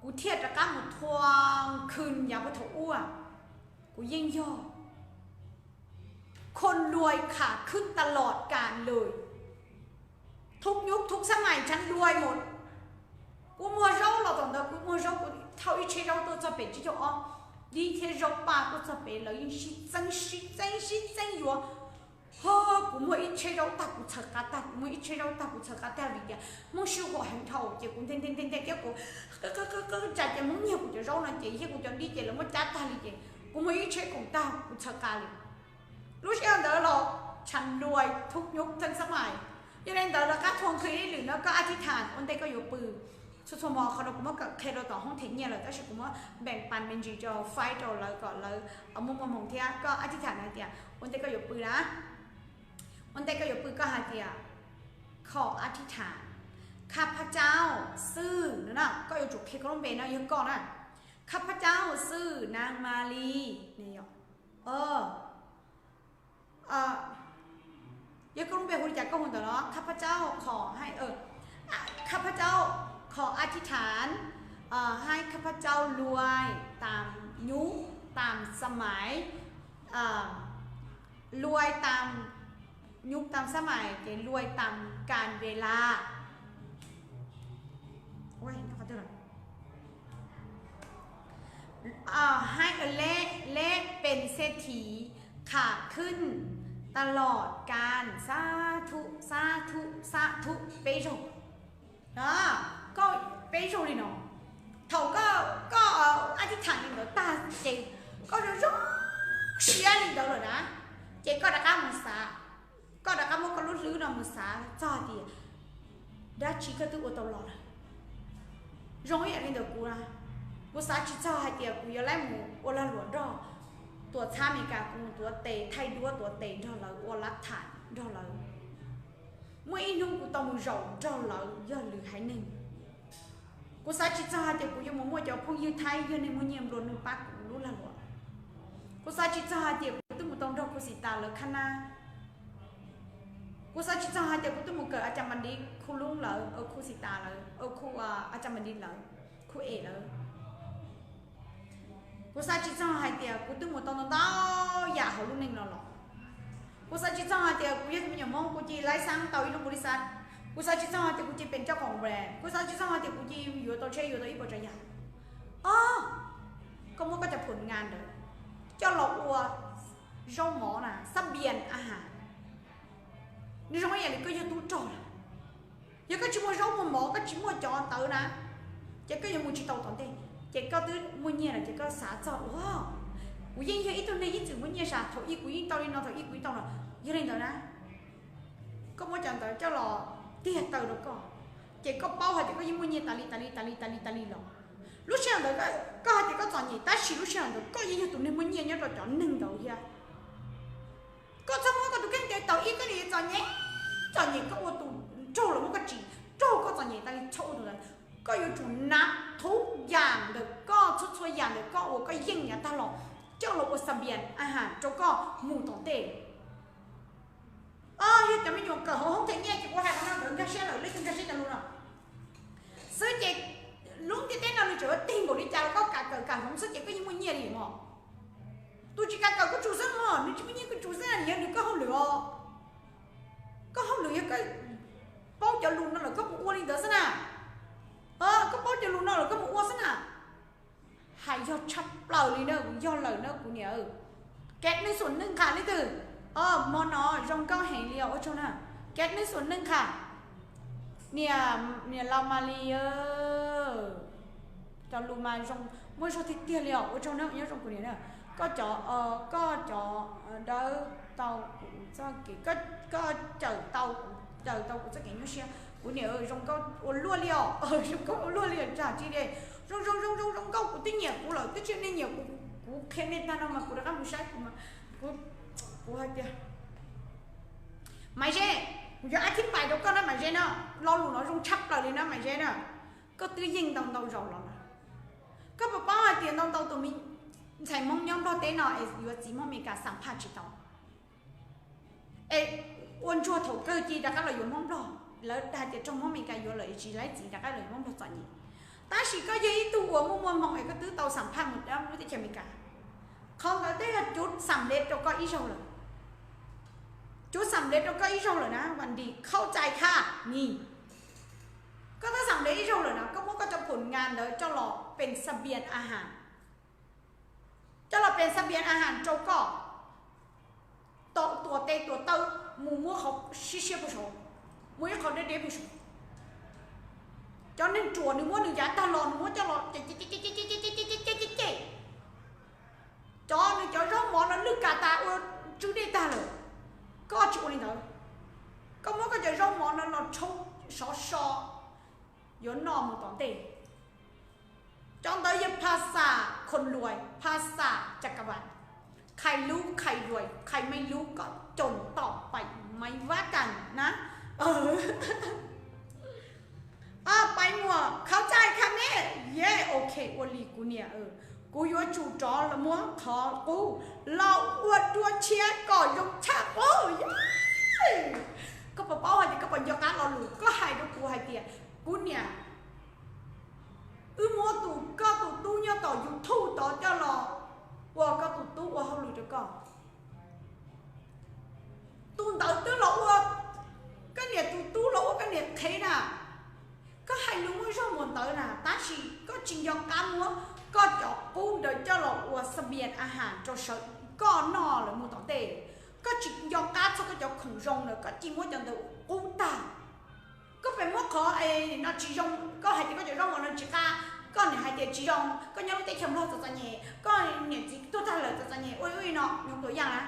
kuv thiaj rov qab mus thua khwv yav puag thaum ub, kuv yeej yog คนรวย ขาขึ้น ตลอดกาลเลย ทุกยุค ทุกสมัย ฉันรวยหมด. Kuv muag zaub los thaum ntawd kuv muag zaub, kuv thauj ib tsheb zaub tuaj txog pem tsib caug ob, dib thiab zaub paj tuaj txog pem, lawv yeej sib txeeb sib txeeb sib txeeb yuav. Ho, kuv muag ib tsheb zaub tag kuv txhawv qab tag, kuv muag ib tsheb zaub tag kuv txhawv qab tag vim tias Hmoob sib huam heev dhau ces kuv nthe nthe nthe nthe thiab kuv qw qw qw qw tsa ces Hmoob nyiag kuv cov zaub no ces thiab kuv cov dib ces lawv muab cab tag li ces kuv muag ib tsheb khoom tag kuv txhawv qab li. Lub sij hawm ntawd los ฉันรวย ทุกยุค ทุกสมัย. Yog li ntawd rov qab thua khwv ib lwm no, koj a thi tham ua ntej koj yuav pw, Txhua txhua hmo qhov no kuv muab kawm qhia rau tom hoob them nyiaj lawm, tab sis kuv muab npeem pas me ntsis rau faib rau lawv kom lawv muaj muaj hmoo thiab. Koj a thij thaam hais tias ua ntej koj yuav pw na, ua ntej koj yuav pw koj hais tias ขออธิษฐาน ข้าพเจ้า ซื่อ no na, koj yuav tsum qhia koj lub npe no yog koj na, ข้าพเจ้า ซื่อ นางมาลี ne, yog koj lub npe hu li cas koj hu ntawd los ข้าพเจ้า ขอให้ ข้าพเจ้า ขออธิษฐาน ให้ข้าพเจ้า รวย ตามยุค ตามสมัย รวย ตามยุค ตามสมัย ces รวย ตามกาลเวลา ให้ และเป็นเศรษฐี ขาขึ้นตลอดกาล สาธุ สาธุ สาธุ peb zaug. Koj peb zaug li no, thaum koj a thij thaam li ntawd tag ces koj zoo zoo siab li ntawd lawm na, ces koj rov qab mus xav, koj rov qab muab koj lub hlwb no mus xav txog hais tias dab tsi koj twb ua tau los lawm. Zoo ib yam li ntawd kuv, kuv xav tsis txog hais tias kuv yuav laib mus ua lag luam nrog, tuav txhab Amelikas, kuv mus tuav tes, thaij duab tuav tes nrog lawv, ua lab tham nrog lawv. Muaj ib hnub kuv tau mus zaum nrog lawv yog lwm haiv neeg. Kuv xav tsis txog hais tias kuv yuav mus muaj cov phooj ywg Thaib yog neeg muaj nyiaj nplua nuj pab kuv lub lag luam. Kuv xav tsis txog hais tias kuv twb mus tau nrog Khu Xim Tas lawv khab nab. Kuv xav tsis txog hais tias kuv twb mus kawm a cas mas li Khu Lub lawv, Khu Xim Tas lawv, Khu, a cas mas li lawv, Khu Es lawv. Kuv xav tsis txog hais tias kuv twb mus tau ntau ntau yam hauv lub neej no los. Kuv xav tsis txog hais tias kuv yog tus me nyuam Hmoob kuv cia li laib xab tau ib lub npaus li xab. Kuv xav tsis txog hais tias kuv cia li pem coj koom bre. Kuv xav tsis txog hais tias kuv cia li yuav tau tsheb yuav tau ib puas tsav yam. Os, koj muab koj cov phom nga ntawd coj los ua zaub mov na, xab npias a has, nws zoo ib yam li koj yog tub rog lawm. Yog koj tsis muaj zaub muaj mov, koj tsis muaj cov ntawd na, ces koj yuav mus tsis tau tom ntej. Ces koj twb muaj nyiaj lawm ces koj xav txog ua, kuv yeej yog ib tug neeg ib txwm muaj nyiaj sas, thaum ub kuv yeej tau li no, thaum ub kuv yeej tau no. Yog li ntawd na, koj muab cov ntawd coj los tiag taw rau koj, ces koj paub hais tias koj yeej muaj nyiaj tas li tas li tas li tas li tas li los. Lub sij hawm ntawd koj hais tias koj txom nyem, tab sis lub sij hawm ntawd koj yeej yog tus neeg muaj nyiaj nyob rau cov neeg ntawd thiab. Koj txhob muab koj tus kheej tes tau ib, koj niam txom nyem, txom nyem koj ua tus raug los muab koj tsis raug, koj txom nyem tas li txhob ua tus ntawd. Koj yuav tsum nab thub yam ntawm koj, txhua txhua yam ntawm koj uas koj yeej yav tag los coj los ua xas npias a has rau koj mus tom ntej. Yog cov me nyuam kawm hauv hoob them nyiaj ces kuv hais qhov no nkag siab lawm, leej twg nkag siab cov lus no xwb ces lub ntiaj teb no nws tseem yuav tig npaum li cas los koj kam kawm kam hloov xwb ces koj yeej muaj nyiaj li mog. Tus tsis kam kawm kuj tsum xwb mog, nws tsis muaj nyiaj kuj tsum xwb, yog nws koj hauj lwm os. Koj hauj lwm yog koj paub cov lus no lawm koj mus ua li ntawd xwb na. Koj paub cov lus no lawm koj mus ua xwb na. Hais yog tshaj plaws li na, yog lawm na kuv niam. Kev neeg xuam neej qha leej twg, hmo no zoo nkauj heev li os, ua tsaug na. Kev neeg xuam neej qha, niam, niam laus Malis, cov lus mas zoo, muaj zog tiag tiag li os, ua tsaug na, nyob zoo kuv niam na. Koj cov, koj cov dawb tau kuv txoj kev, koj cawm tau, cawm tau kuv txoj kev nyuaj siab. Kuv niam zoo nkauj ua luaj li os, zoo nkauj ua luaj li os, tsam tsis li. Zoo zoo zoo zoo zoo nkauj, kuv twb nyiam kuv lawm, twb tsis nej nyiam kuv, kuv qhia nej tag no mas kuv rov qab mus saib kuv, kuv hais tias Maiv Zeb, kuv yuav a thib pais rau koj na Maiv Zeb na, lo lus no zoo tshaj plaws li na Maiv Zeb na. Koj twb yeej ntau ntau zaus los lawm, koj puas paub hais tias ntau ntau tus me ntxhais Hmoob nyob Nplog teb no es yuav txiv Hmoob Amelikas xam phaj tsis tau, es ua ntsuag thaum kawg cia li rov qab los yuav Hmoob Nplog, lawv dag tias raug Hmoob Amelikas yuav lawm es tsis laib txiv rov qab los yuav Hmoob Nplog txom nyem. Tab sis koj yog ib tug uas muaj muaj hmoo es koj twb tau xam phaj mus lub teb chaws Amelikas, qhov ntawd twb yog cuv xam lev rau koj ib zaug lawm. Cuv xam lev rau koj ib zaug lawm na, vas nris khaub cai khaj ni. Koj twb xam lev ib zaug lawm na, koj muab koj cov phom nga ntawd coj los pes xas npias a has, coj los pes xas npias a has rau koj, tuam tes tuam taw, mus muab qhov siab siab pus saud, muab ib qho deb deb pus saud. Cov neeg ruam nws muab nws yav tag los nws muab coj los cem cem cem, cov nws cov zaub mov no lwj kas tas ua tswb dej tag lawm. Koj tsis ua li ntawd, koj muab koj cov zaub mov no los rhaub sov so, yuav noj mus tom ntej. Cov ntawd yog phas xas khos luas, phas xas cas kas vas, ใครรู้ ใครรวย ใครไม่รู้ ก็จน ต่อไป ไม่ว่ากัน นะ Pais muas khauv cai kha me, yes, ok, ua li kuv niam, kuv yuav tsum rov los muab qhov qub los ua dua tshiab kom zoo tshaj qub. Koj puas paub hais tias koj puas nco qab lo lus koj hais rau kuv hais tias, kuv niam, wb muab tus, koj tus tub nyob tom YouTube tod coj los ua koj tus tub ua hauj lwm rau koj. Tus ntawd twb los ua koj niam tus tub, los ua koj niam qhev na. Koj hais lus muaj zog mus ntawd na, tab sis koj tsis nco qab muab koj cov qub ntawd coj los ua xas npias a has rau sawv koj noj lawm mus tom ntej. Koj tsis nco qab txog koj cov khoom zoo na, koj cia muab cov ntawd qub tag. Koj pem muab qhov no tsis zoo, koj hais tias koj cov zaub mov no tsis qab, koj niam hais tias tsis zoo, koj nyob lub teb chaws Nplog txom txom nyem, koj niam txiv tuag tag lawm txom txom nyem ua ua no, nyob tua yaj na.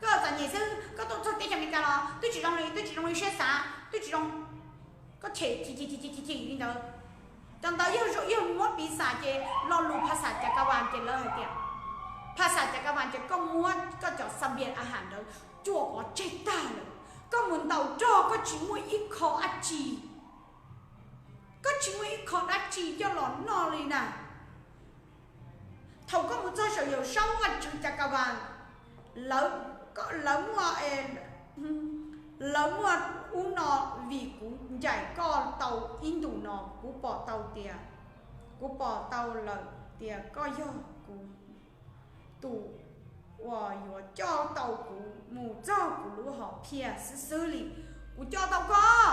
Koj txom nyem xwb, koj tuaj txog teb chaws Amelikas los twb tsis zoo li, twb tsis zoo li siab xav, twb tsis zoo. Koj them chim chim chim chim li ntawd. Cov ntawd yog muab piv xam ces lo lus phas xas cas kas vas ces lawv hais tias, phas xas cas kas vas ces koj muab koj cov xas npias a has ntawd cuam pov tseg tag lawm, koj mus ntaus rog koj tsis muaj ib qho dab tsi, koj tsis muaj ib qho dab tsi coj los noj li na. Thaum koj mus txog saum Yawm Saub Vajtswv cas kas vas, lawv, lawv muaj, lawv muaj ub no, vim kuv ncaim koj tau ib ntus no, kuv pom tau tias, kuv pom tau lawm tias koj yog kuv tus uas yuav coj tau kuv mus txog kuv lub hom phiaj xwb xwb li. Kuv coj tau koj,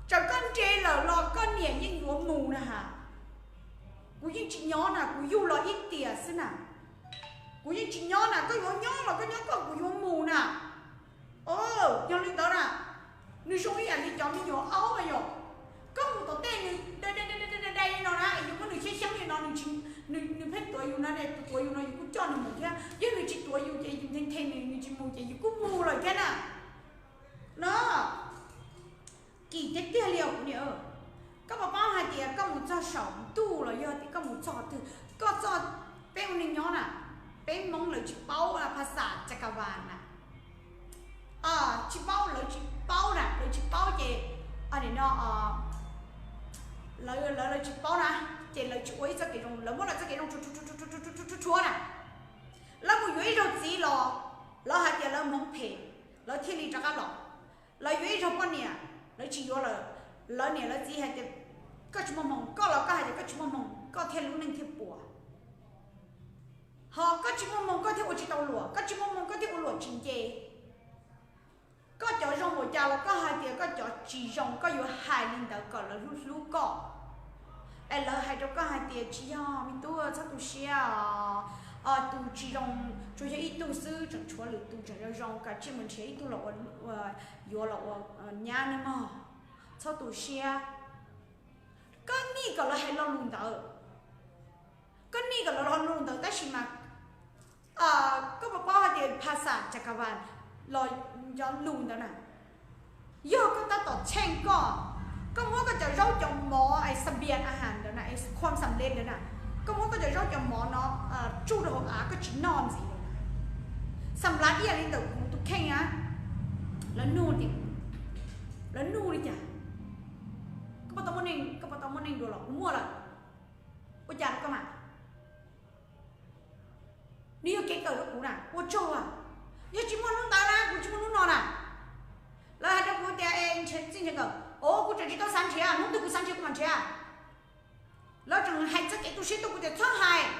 txawm koj nres lawm los koj niam yeej yuav mus na has. Kuv yeej tsis nyob na, kuv yug los ib tiam xwb na. Kuv yeej tsis nyob na, koj yuav nyob los koj nyob koj, kuv yuav mus na. Yog li ntawd na, nws zoo ib yam li cov me nyuam aub na yom. Koj mus tom tej nws dai dai li no na, yus muab nws xyab xyab li no, nws pheej tuav yus no, tuav yus no yus kuj coj nws mus thiab. Yog nws tsis tuav yus ces yus nthe nthe nws, nws tsis mus ces yus kuj mus lawm thiab na. No, kim tiag tiag li os kuv niam. Koj puas paub hais tias koj mus txog saum ntuj los yog tias koj mus txog twg, koj txog, peb ua neeg nyob na, peb Hmoob lawv tsis paub phas xas cas kas vas na. Tsis paub, lawv tsis paub na, lawv tsis paub ces, no, lawv, lawv tsis paub na, ces lawv tsis ua ib txoj kev zoo, lawv muab lawv txoj kev zoo rhuav na. Lawv mus yuav ib zaug txiv los lawv hais tias lawv Hmoob phem, lawv thiaj li rov qab los. Lawv yuav ib zaug poj niam, lawv tsis yuav lawm, lawv niam lawv txiv hais tias koj tsis muaj hmoo, koj los koj hais tias koj tsis muaj hmoo, koj thiaj lub neej thiaj puas. Ho koj tsis muaj hmoo koj thiaj ua tsis tau luam, koj tsis muaj hmoo koj thiaj ua luam tsis nce. Koj cov zoo npaum cas los koj hais tias koj cov tsis zoo, koj yuav hais li ntawd kom lawv hlub hlub koj. Es lawv hais rau koj hais tias tsis yog me tub, txhob tu siab os, tus tsis zoo tsuas yog ib tug xwb, tseem tshuav lwm tus tseem zoo zoo, kav tsij mus nrhiav ib tug los ua, yuav los ua nyab nawb mog, txhob tu siab. Koj nij kom lawv hais lo lus ntawd, koj nij kom lawv lo lus ntawd tab sis mas koj puas paub hais tias phas xas cas kas vas los cov lus ntawd na, yog koj tab tom txheej koj, koj muab koj cov zaub cov mov es xas npias a has ntawd na, es khuam xam le ntawd na, koj muab koj cov zaub cov mov no tsuj rau hauv av koj tsis noj ntxiv li na. Xam lav ib yam li ntawm kuv tus kheej a, lawv nug tias, lawv nug li cas, koj puas tau muaj neej, koj puas tau muaj neej dua los kuv muaj lawm, ua cas rau koj mas. Nws yog kev kawm rau kuv na, ua tsaug as. Yog tsis muaj hnub ntawd na kuv tsis muaj hnub no na. Lawv hais rau kuv tias, txij nrhiav kawm, o kuv tseem tsis tau xav nrhiav, hnub twg kuv xav nrhiav kuv mam nrhiav. Lawv tseem hais txoj kev tu siab tuaj kuv tias txhob hais,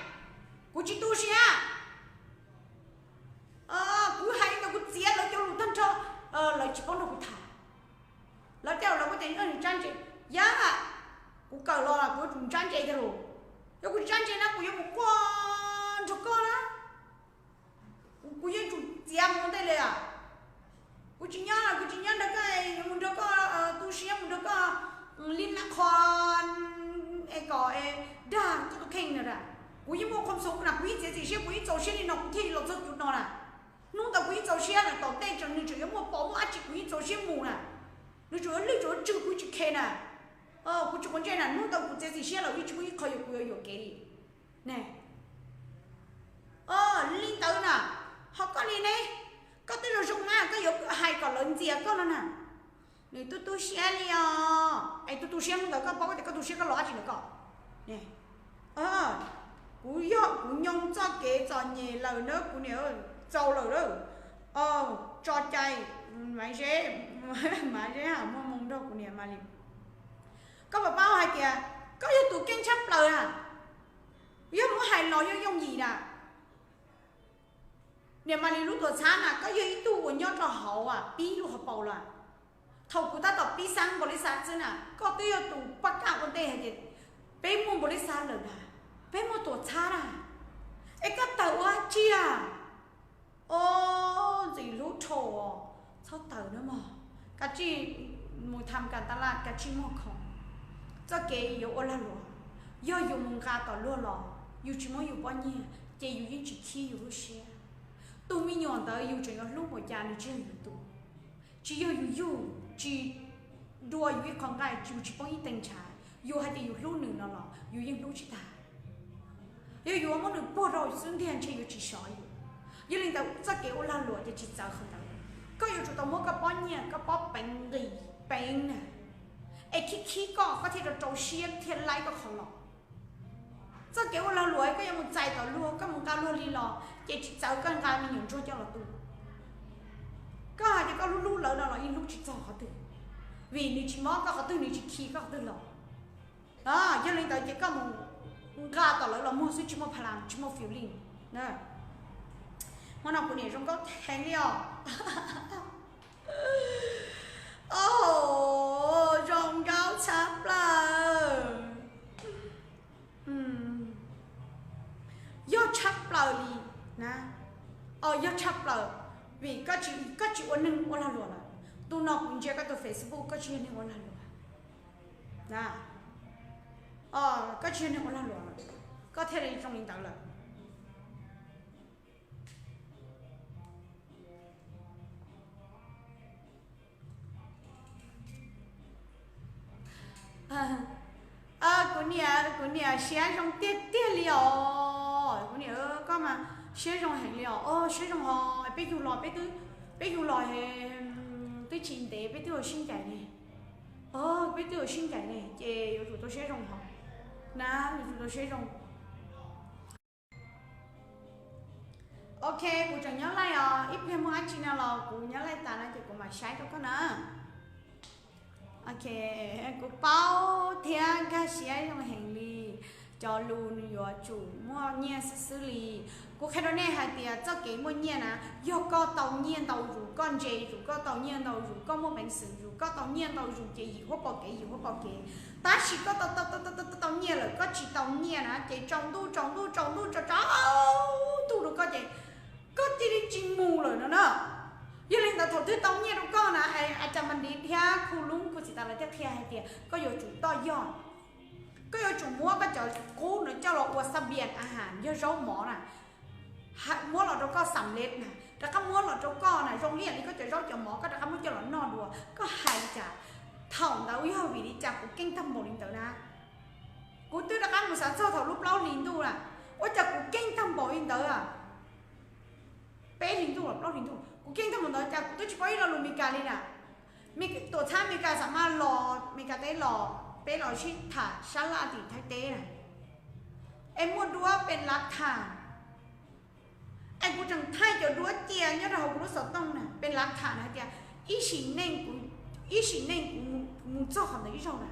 kuv tsis tu siab. Kuv hais li ntawd kuv txiav lawv cov lus tag nrho, lawv tsis paub nrog kuv tham. Lawv tej lawv kuj tias nws tsab ntse, yam, kuv kawm los kuv yuav tsum tsab ntse tiag lauj. Yog kuv tsab ntse na kuv yuav mus quaj nrog koj na. Kuv yeej tsum txiav mus ua ntej li as. Kuv tsis nyob, kuv tsis nyob nrog koj, yuav mus nrog koj tu siab, mus nrog koj li na qho es kom dag koj tus kheej na. Kuv yeej muaj qhov xav na, kuv yeej txiav txim siab, kuv yeej txaus siab li no kuv thiaj los txog cuv no na. Hnub ntawd kuv yeej txaus siab na, tom tej tseem nws tseem yuav muaj pom muaj dab tsi kuv yeej txaus siab mus na. Nws tseem yuav lwj tseem yuav tswj kuv tsis khe na. Kuv tsis quav ntsej na, hnub ntawd kuv txiav txim siab lawm yeej tsis muaj ib qho yuav kuv yuav yuam kev li ne. Li ntawd na, ho koj li ne, koj twb zoo zoo mas koj yuav hais kom lawv ntxias koj no na. Nws tu tu siab li os. Es tu tu siab hnub ntawd koj paub tias koj tu siab koj los dab tsi ntawm koj? Kuv yog kuv nyoo txoj kev txom nyem lawm na kuv niam, txaus lawm na. Tso cai, Maiv Zeb, Maiv Zeb muaj hmoo nrog kuv niam mas li. Koj puas paub hais tias koj yog tus keej tshaj plaws na, yog muab hais los yog yooj yim na. Niam Malis lub tuam txhab na, koj yog ib tug uas nyob rau hauv pib lub hauv paus los. Thaum kuv tab tom pib xab npaum li xav xwb na, koj twb yog tus paj kaj ua ntej hais tias peb muaj npaum li xav lawm na, peb muaj tuam txhab na, es koj tawm ua dab tsi a? Ob, ntxim hlub dhau, txhob tawm na mog, kav tsij mus tham kas tas laj, kav tsij muag khoom. Txoj kev yuav ua lag luam, yog yus mus nqa tom luag los yus tsis muab yus pob nyiag ces yus yeej tsis khib yus lub siab. Tus me nyuam ntawd yus tseem yuav hlub npaum cas nws tsis yog yus tus, tsis yog yus yug, tsis dua yus ib qho nqaij, yus tsis poob ib tee ntshav, yus hais tias yus hlub nws no los yus yeej hlub tsis tag. Yog yus muab nws puag rau xwb ntiag ntshe yuav tsis sov yus. Yog li ntawd txoj kev ua lag luam ces tsis txawv qhov ntawd. Koj yuav tsum tau muab koj pob nyiaj koj pob peev nqis peev na, es khib khib koj, koj thiaj rau rau siab thiaj laib koj qhov los. Txoj kev ua lag luam koj yuav mus txais tom luag, koj mus nqa luag li los ces tsis txawv koj nqa me nyuam ntsuag coj los tu. Koj hais tias koj hlub hlub lawv no los yeej hlub tsis txog qhov twg, vim nws tsis mob koj qhov twg, nws tsis khi koj qhov twg los. Yog li ntawd ces koj mus nqa tom lawv los muag xwb, tsis muaj pha las, tsis muaj feeling. Hmo no kuv niam zoo nkauj heev li os. Zoo nkauj tshaj plaws. Yog tshaj plaws li na. Yog tshaj plaws, vim koj tsis ua neeg ua lag luam lawm. Tus no kuv ntsia koj tus Facebook koj tsis yog neeg ua lag luam. Koj tsis yog neeg ua lag luam lawm, koj thiaj li zoo li ntawd lawm. Kuv niam, kuv niam siab zoo tiag tiag li os. Kuv niam, koj mas siab zoo heev li os. Siab zoo hos peb yug los, peb yug los twb tsis ntev peb twb ua sib ncaim ne. Peb twb ua sib ncaim ne ces yuav tsum tau siab zoo hos na, yuav tsum tau siab zoo. Ok, kuv tseem nyob laij os, ib pliag muaj dab tsi no los kuv nyob laij tas no ces kuv mam saib rau koj na. Ok, kuv paub thiab nkag siab zoo heev li. Cov lus nws yuav tsum muaj nyiaj xwb xwb li. Kuv qhia rau nej hais tias txoj kev muaj nyiaj na, yog koj tau nyiaj ntau zus, koj ntse zus, koj tau nyiaj ntau zus, koj muaj peev xwm zus, koj tau nyiaj ntau zus ces yim huab pom kev, yim huab pom kev. Tab sis koj tau nyiaj lawm koj tsis tau nyiaj na ces tsaus ntuj tsaus ntuj tsaus ntuj tsaus tsaus ntuj rau koj ces koj cia li tsis mus lawm no na. Yog li ntawd thaum twg tau nyiaj rau koj na, a cas mas ntiv thiab khu lub khu txiv tas lawv thiaj qhia hais tias koj yuav tsum toj yog, koj yuav tsum muab koj cov qub no coj los ua xab npias a has, yog zaub mov na, muab los rau koj xam lev na, rov qab muab los rau koj na, zoo li yam li koj cov zaub cov mov koj rov qab muab coj los noj dua. Koj hais li cas? Thaum ntawd yog vim li cas kuv keej tag npaum li ntawd na? Kuv twb rov qab mus xav txog thaum lub plaub hlis ntuj na, ua cas kuv keej tag npaum li ntawd? Peb hlis ntuj los plaub hlis ntuj kuv keej tag npaum ntawd cas kuv twb tsis paub ib lo lus Meskas li na. Tuam txhab Meskas xam maj los Meskas teb los, peb los sib tham sab laj tim Thaib teb na, es muaj duab pes lav tham. Es kuv tseem thaij cov duab cia nyob rau hauv kuv lub xov tooj na, pes lav tham na hais tias ib sim neej, ib sim neej kuv mus txog qhov ntawd ib zaug na.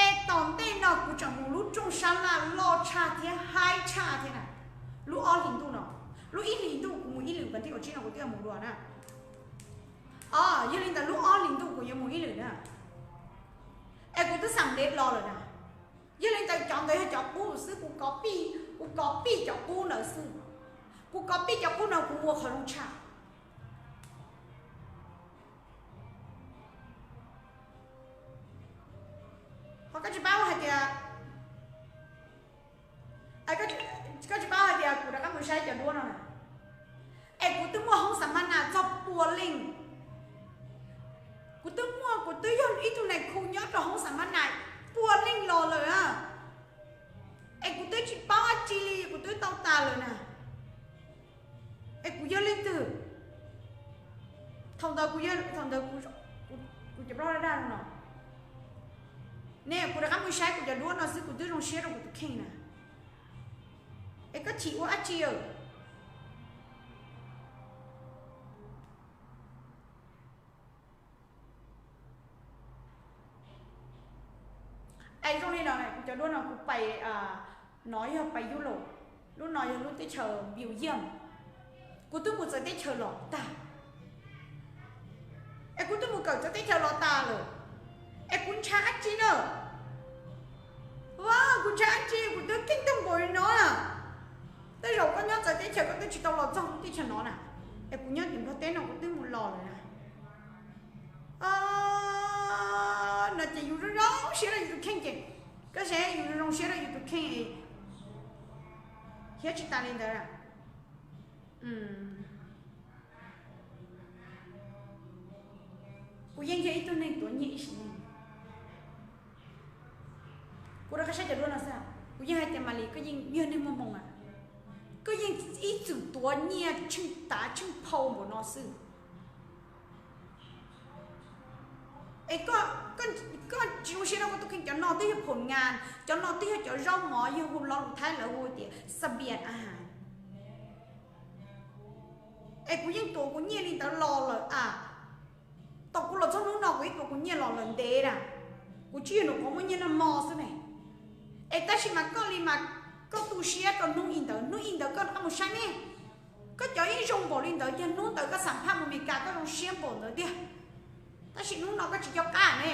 Es tom ntej no kuv tseem mus lub rooj sab laj loj tshaj thiab haib tshaj thiab na. Lub ob hlis ntuj no, lub ib hlis ntuj kuv mus ib lwm, vas thib kaum tsib no kuv twb mus dua na. Yog li ntawd lub ob hlis ntuj kuv yuav mus ib lwm na. Es kuv twb xam lev los lawm na. Yog li ntawd cov ntawd yog cov qub xwb, kuv kov pij, kuv kov pij cov qub ntawd xwb. Kuv kov pij cov qub no kuv ua qhov zoo tshaj. Ho koj tsis paub hais tias, koj tsis paub hais tias kuv rov qab mus saib cov duab no na. Es kuv twb muaj hoob xa ma nas txog pua leej. Kuv twb muaj, kuv twb yog ib tug nais khu nyob hoob xam mab nais puag leej los lawm na. Es kuv twb tsis paub dab tsi li, kuv twb tau tas lawm na. Es kuv yog leej twg? Thaum ntawd kuv yog, thaum ntawd kuv, kuv cov plaub daj daj no. Ne kuv rov qab mus saib kuv cov duab no xwb kuv twb zoo siab rau kuv tus kheej na. Es koj chim ua dab tsi? Es zoo li no, kuv cov duab no kuv pais, no yog pais Europe, lub no yog lub teb chaws Belgium. Kuv twb mus txawv teb chaws los tag, es kuv twb mus kawm txawv teb chaws los tas lawm, es kuv ntshaw dab tsi na? Kuv ntshaw dab tsi kuv twb keej tag npaum li no na? Tej zaum koj nyob txawv teb chaws koj twb tsis tau los txog lub teb chaws no na, es kuv nyob tim Nplog teb no kuv twb mus los lawm na. No ces yus zoo zoo siab rau yus tus kheej ces, koj saib yus zoo zoo siab rau yus tus kheej thiab tsis tas li ntawd. Kuv yeej yog ib tug neeg tuav nyiaj ib sim neej. Kuv rov qab saib cov duab no xwb, kuv yeej hais tias Malis koj yeej yog neeg muaj hmoo na, koj yeej ib txwm tuav nyiaj tsheej tav tsheej phau npaum no xwb. Es koj tsis zoo siab rau koj tus kheej, cov no twb yog phom ngas, cov no twb yog cov zaub mov yog hu lo lus Thaib lawv hu tias xabias a has. Es kuv yeej tuav kuv nyiaj li ntawd los lawm a. Thaum kuv los txog hnub no kuv yeej tuav kuv nyiaj los lawm ntev na. Kuv tsis yog nws qhov muaj nyiaj noj hmo xwb ne. Es tab sis mas koj li mas koj tu siab rau hnub ib ntawd, hnub ib ntawd koj rov qab mus saib ne. Koj cov yeej zoo npaum li ntawd tiag, hnub ntawd koj xam phaj mus Meskas koj zoo siab npaum ntawd tiag. Tab sis hnub no koj tsis nco qab ne.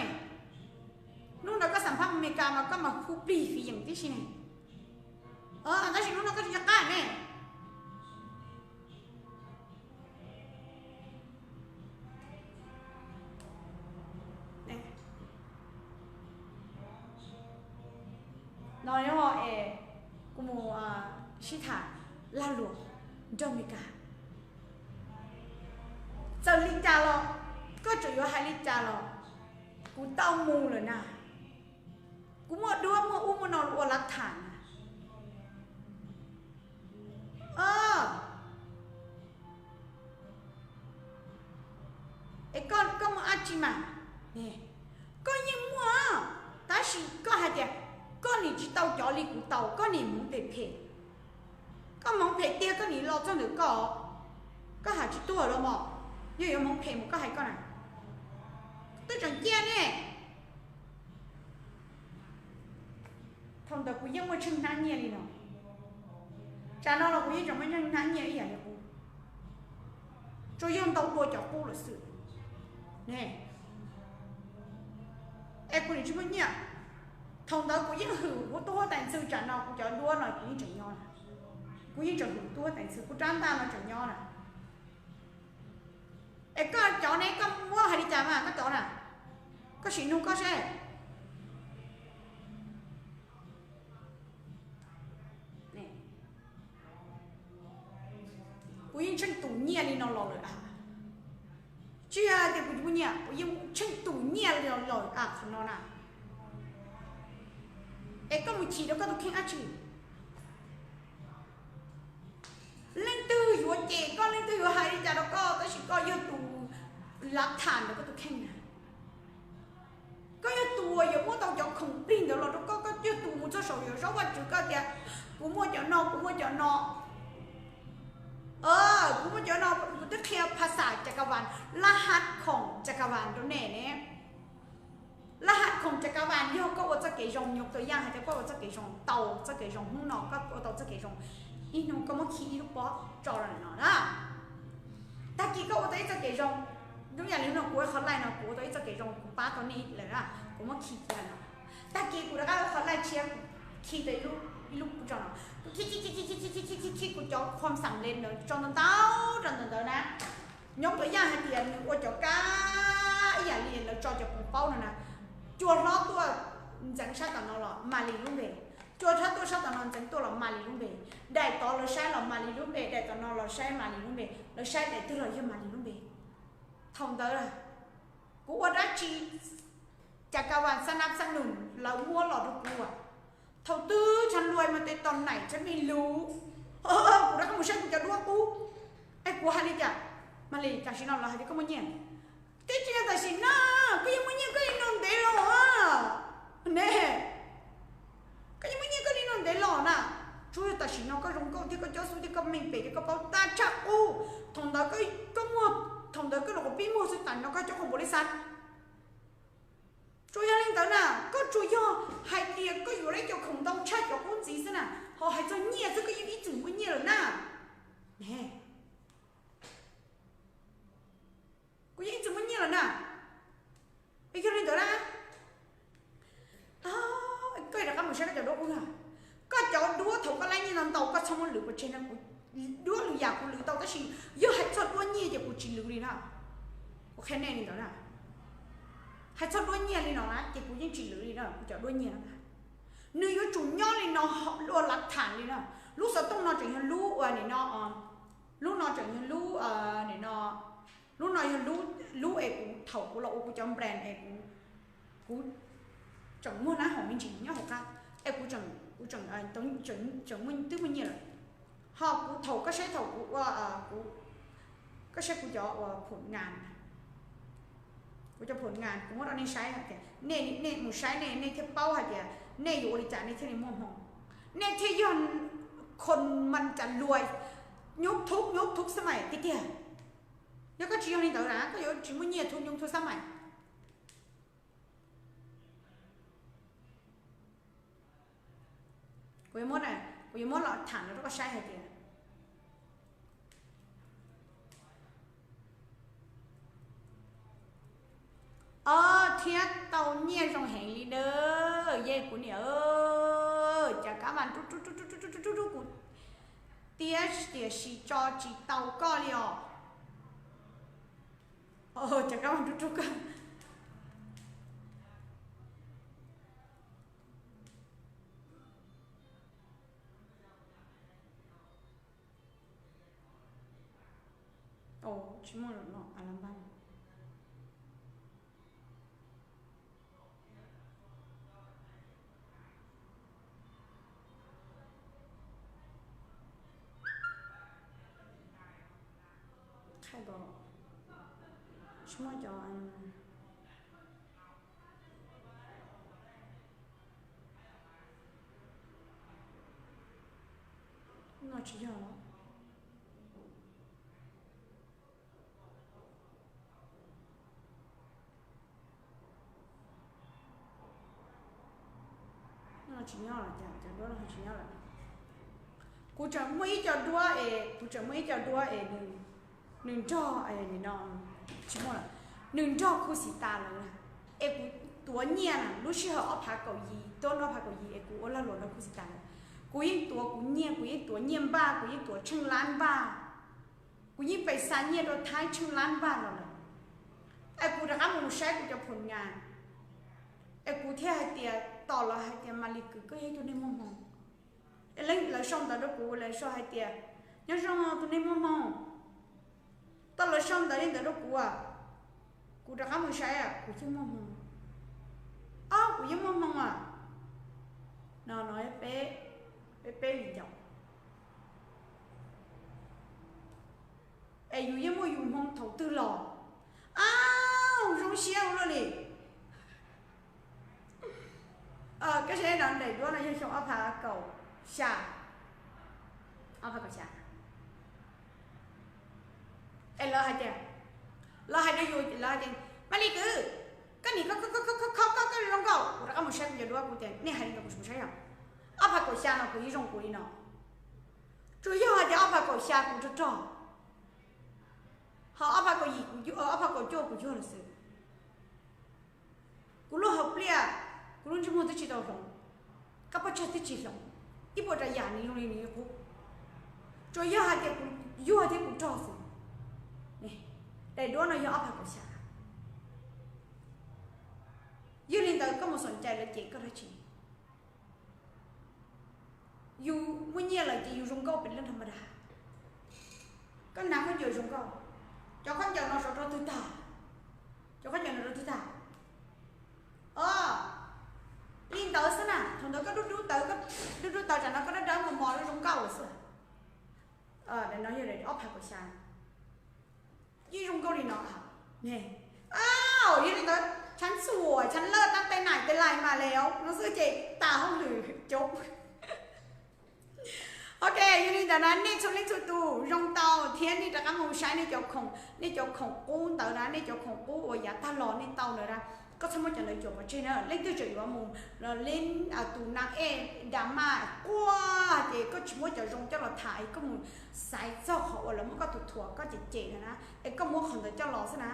Hnub ntawd koj xam phaj mus Meskas mas koj mas hu plig fiv yeem tib si ne. Tab sis hnub no koj tsis nco qab ne. No yog kuv mus sib tham lag luam nrog Meskas. Txawm li cas los, koj tseem yuav hais li cas los, kuv tau mus lawm na. Kuv muaj duab muaj ub muaj no ua lav tham na. Es koj muaj dab tsi mas, koj yeej muaj, tab sis koj hais tias koj nim tsis tau cov li kuv tau, koj nim hmoov phem phem. Koj hmoov phem tiag koj nim los txog ntawm koj, koj hais tsis tuag los mas, yog yuav hmoov phem mus koj hais koj na. Twb tseem ciaj ne. Thaum ntawd kuv yeej muaj tsheej hnab nyiaj li no. Tsam no los kuv yeej tseem muaj tsheej hnab nyiaj ib yam li qub, tsuas yog ntau dua cov qub lawm xwb. Es kuv nim tsis muaj nyiaj. Thaum ntawd kuv yeej hwm kuv tub huab tais ntxwv, tsam no kuv cov duab no kuv yeej tseem nyob na. Kuv yeej tseem hwm tub huab tais ntxwv, kuv rab ntaj no tseem nyob na. Es koj cov ne koj muab hais li cas mas koj cov na, koj sim nug koj seb. Kuv yeej tsheej tus nyiaj li no los lawm a. Tsis yog tias kuv tsis muaj nyiaj, kuv yeej tsheej tus nyiaj li los lawm a qhov no na. Es koj mus chim rau koj tus kheej dab tsi? Leej twg yuav cem koj, leej twg yuav hais li cas rau koj, tab sis koj yog tus lav tham ntawm koj tus kheej na. Koj yog tus uas yuav muab tau cov khoom plig ntawd los rau koj, koj yog tus mus txog saum yawm saub Vajtswv koj tias, kuv muaj cov no, kuv muaj cov no, kuv muaj cov no, kuv twb qhia phas xam cakavas, laj haj khoom cakavas rau nej ne. Laj haj khoom cakavas yog koj ua txoj kev zoo, nyuam tus yaj hais tias koj ua txoj kev zoo tau, txoj kev zoo hnub no koj ua tau txoj kev zoo, ib hnub koj muab khi ib lub pob tso rau ntawm no na. Tag kis koj ua tau ib txoj kev zoo, ib yam li no kuv ua qhov laij no kuv ua tau ib txoj kev zoo kuv pab tau nej lawm na, kuv muab khi cia no. Tag kis kuv rov qab ua qhov laij tshiab, khi tau ib lub tso no, kuv khi khi khi khi khi khi khi khi kuv cov khom xam le ntawd tso ntau ntau rau ntawm ntawd na. Nyob tus yaj hais tias nws ua cov kab ib yam li lawv tso cov poom paub no na, cua hlob tuaj ntxeev sab tom no los Malis lub npe, cua hlob tuaj sab tom no ntxeev tuaj los Malis lub npe, daim tod lawv saib los Malis lub npe, daim tom no los saib Malis lub npe, lawv saib daim twg los yog Malis lub npe. Thaum ntawd kuv ua dab tsi Cas ka vas xab nab xab nus lawv muab los rau kuv as. Thaum twg tshav luas mas tes tos naim tshav me lug. Kuv rov qab mus saib kuv cov duab qub. Es kuv hais li cas? Mas li tam sim no lawv hais tias koj muaj nyiaj. Twb tsis yog tam sim no, koj yeej muaj nyiaj koj li no ntev los ne. Koj yeej muaj nyiaj koj li no ntev los na. Tsuas yog tam sim no koj zoo nkauj thiab koj cob xub thiab koj meej pem thiab koj paub tab tshaj qub. Thaum ntawd koj muaj, thaum ntawd koj los quas pib muag xwb, tam sim no koj cob qhov npaum li xav. Tsuas yog li ntawd na, koj tsuas yog hais tias koj yuav lawv cov khoom ntau tshaj cov qub ntxiv xwb na, ho hais txog nyiaj xwb koj yeej ib txwm muaj nyiaj lawm na. Kuv yeej ib txwm muaj nyiaj lawm na. Yog li ntawd na, koj rov qab mus saib koj cov duab qub na. Koj cov duab thaum koj laib nyiaj ntau ntau koj txhob muab lwv pov tseg na. Kuv duab lwm yam kuv lwv tau tab sis yog hais txog duab nyiaj ces kuv tsis lwv li na. Kuv qhia nej li ntawd na. Hais txog duab nyiaj li no na ces kuv yeej tsis lwv li na, kuv cov duab nyiaj no na. Nws yuav tsum nyob li no, ua lav tham li na. Lub xov tooj no tseem yog lub ua nim no, lub no tseem yog lub nim no, lub no yog lub es kuv thaum kuv los ua kuv cov brand es kuv tseem muaj nab hom me ntsis nyob hauv qab es kuv tseem, kuv tseem, tseem muaj, twb muaj nyiaj lawm. Ho kuv thaum koj saib thaum kuv ua, kuv, koj saib kuv cov ua phom ngas, kuv cov phom ngas kuv muab rau nej saib hais tias nej, nej mus saib nej, nej thiaj paub hais tias nej yuav ua li cas nej thiaj li muaj hmoo, nej thiaj yog khon man cas luag nyob thub nyob thub xab maim tiag tiag. Yog koj tsis yog li ntawd na koj yuav tsis muaj nyiaj thub nyob thub xab maim. Kuv yuav muab, kuv yuav muab los tham no rau koj saib hais tias, o, thiab tau nyiaj zoo heev li dawb yej kuv niam, cas kab mas rub rub rub rub rub rub rub kuv tiab tiam sis tso tsis tau koj li os. Cas kab mas rub rub koj. Tsis muaj los a la npaj. Qhia kom tsis muaj cov no tsis yog. Tsis nyob lawm, cov duab no tsis nyob lawm. Kuv tseem muaj ib co duab es, kuv tseem muaj ib co duab es nws nrog, no, tsis muaj lawm, nws nrog Khuj Xis Tas lawm na. Es kuv tuav nyiaj na, lub sij hawm ob phav kaum yim, tuab nrog ob phav kaum yim es kuv ua lag luam nrog Khuj Xis Tas lawm. Kuv yeej tuav kuv nyiaj, kuv yeej tuav nyiaj npaj, kuv yeej tuav tsheej lab npaj. Kuv yeej pes xa nyiaj rau Thaib tsheej lab npaj los lawm. Es kuv rov qab mus saib kuv cov phom ngas, es kuv thiaj hais tias, tom lawv hais tias Malis Kwm koj yog ib tug neeg muaj hmoo. Es lawv sau ntawv rau kuv, lawv sau hais tias nyob zoo tus neeg muaj hmoo. Tom lawv sau ntawv li ntawd rau kuv, kuv rov qab mus saib kuv yeej muaj hmoo. Ob, kuv yeej muaj hmoo as. No no, peb, peb, peb viv ncaus. Es yus yeej muaj yus hmoo thaum twg los. Ab, zoo siab ua luaj li. Koj saib no, daim duab no yog xyoo ob phav kaum xya, ob phav kaum xya. Es lawv hais tias, lawv hais rau yus, lawv hais tias Malis Kwm, koj nim kho kho koj zoo nkauj, kuv rov qab mus saib kuv cov duab, kuv tias nej hais li ntawd kuv tsis mus saib os. Ob phav kaum xya no kuv yeej zoo kuv li no. Tsuas yog hais tias ob phav kaum xya kuv rog rog, ho ob phav kaum yim, ob phav kaum cuaj kuv cuag lawm xwb. Kuv lub hauv pliaj, kuv lub ntsej muag twb tsis tau hloov, kab pob tsag twb tsis hloov, ib puas tsav yam nws zoo li nws qub. Tsuas yog hais tias kuv yuag thiab kuv rog xwb. Daim duab no yog ob phav kaum xya. Yog li ntawd koj mus xom cai lawv cem koj dab tsi? Yus muaj nyiaj lawm ces yus zoo nkauj pem leej thas ma das. Koj hnav khaub ncaws zoo nkauj, cov khaub ncaws no sov rau twg tag? Cov khaub ncaws no rau twg tag? O, li ntawd xwb na, thaum ntawd koj dub dub tawv, dub dub tawv tsam no koj dawb dawb mos mos zoo nkauj lawm xwb. Daim no yog daim ob phav kaum xya, yeej zoo nkauj li no. Yog li ntawd, tshav txuas tshav lawj tab tej naim tej lais mas le no xwb ces tas hauj lwm coob. Ok, yog li ntawd na nej txhua leej txhua tus zoo tau thiab nej rov qab mus saib nej cov khoom, nej cov khoom qub ntawd na, nej cov khoom qub uas yav tag los nej tau ntawd na, koj txhob muab cov ntawd cuam pov tseg na. Leej twg tseem yuav mus leej tus nas ej da maj quaj ces koj tsis muab cov zoo coj los tham es koj mus xaiv txog qhov uas lawv muab koj tus thuam koj cem cem ntawd na, es koj muab qhov ntawd coj los xwb na.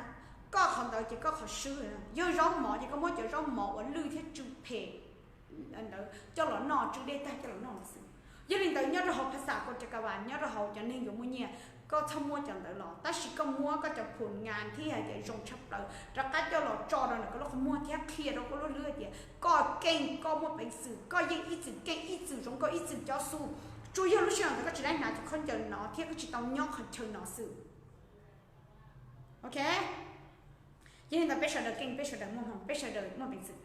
Koj qhov ntawd ces koj qhov swb, yog zaub mov ces koj muab cov zaub mov uas lwj thiab tsw phem ntawd coj los noj, tsw dej tag coj los noj lawm xwb. Yog li ntawd nyob rau hauv phas xas koj cov ka vas, nyob rau hauv cov neeg yuav muaj nyiaj, koj txhob muab cov ntawd los, tab sis koj muab koj cov phum ngas thiab hais tias zoo tshaj plaws rov qab coj los tso rau ntawm koj lub qhov muag thiab qhia rau koj lub hlwb hais tias koj keej, koj muaj peev xwm, koj yeej ib txwm keej ib txwm zoo nkauj ib txwm cob xub. Tsuas yog lub sij hawm ntawd koj tsis dab hnav cov khaub ncaws no thiab koj tsis tau nyob qhov chaw no xwb. Ok, yog li ntawd peb sawv daws keej, peb sawv daws muaj hmoo, peb sawv daws muaj peev xwm.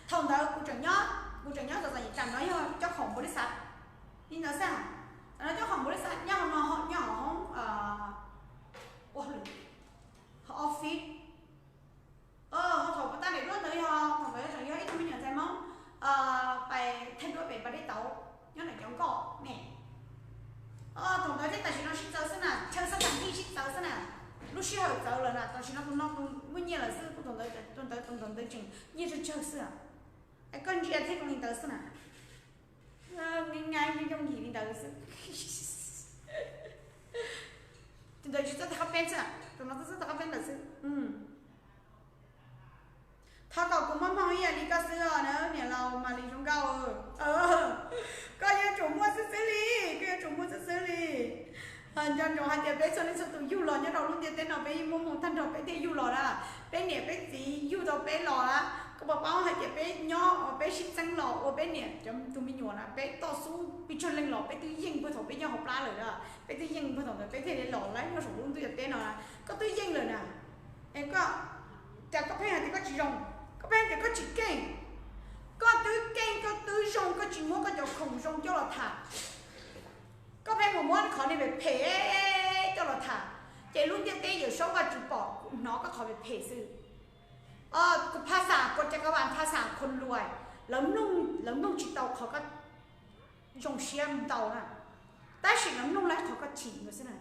Thaum ntawd kuv tseem nyob, kuv tseem nyob txom txom nyem, tam no yog coj khoom npaum li xav li ntawd xwb. Tam no coj khoom npaum li xav, nyob hauv no, nyob hauv hoob, ua hauj lwm, hauv office. Ho thaum kuv tau daim duab ntawd yog thaum ntawd tseem yog ib tug me nyuam ntxhais Hmoob pais thaij duab pem Npas Dej Tauv nyob ntawm cov nkoj ne. Thaum ntawd thiab tam sim no sib txawv xwb na, chaw xab tham tij sib txawv xwb na. Lub sij hawm txawv lawm na, tam sim no tus no tus muaj nyiaj lawm xwb, tus ntawd, tus ntawd, tus ntawd tseem nyiaj tsawg tsawg xwb. Es koj ntsia thiab zoo li ntawd xwb na. Nqi nqaij yooj yim li ntawd xwb. Tus ntawd tsis txawj tau qab peb xwb, tus no txawj tau qab peb ntawd xwb. Thov kom kuv muaj hmoo ib yam li koj xwb os na niam laus Malis zoo nkauj. Koj yuav tsum muaj xwb xwb li, koj yuav tsum muaj xwb xwb li. Nco ntsoov hais tias peb txhua leej txhua tus yug los nyob rau lub ntiaj teb no peb yeej muaj hmoo tag nrho peb thiaj yug los na. Peb niam peb txiv yug tau peb los na. Koj puas paub hais tias peb nyob peb sib txeeb los ua peb niam cov tus me nyuam na, peb toj xub pes tsawg leej los peb twb yeej puag thaum peb nyob hauv plab lawm na. Peb twb yeej puag thaum ntawd peb thiaj li los lawm nyob saum lub ntiaj teb no na. Koj twb yeej lawm na. Es koj, cas koj pheej hais tias koj tsis zoo, koj pheej hais tias koj tsis keej. Koj twb keej koj twb zoo koj tsis muab koj cov khoom zoo coj los tham. Koj pheej mus muab qhov niag phem phem coj los tham, ces lub ntiaj teb Yawm Saub Vaj Tswv pom hnov koj qhov phem phem xwb. Kuv phas xas kuv cov ka vas phas xas khon luais, lawv mloog tsis tau qhov koj zoo siab ntau na, tab sis lawv mloog lawv qhov koj chim ntawd xwb na.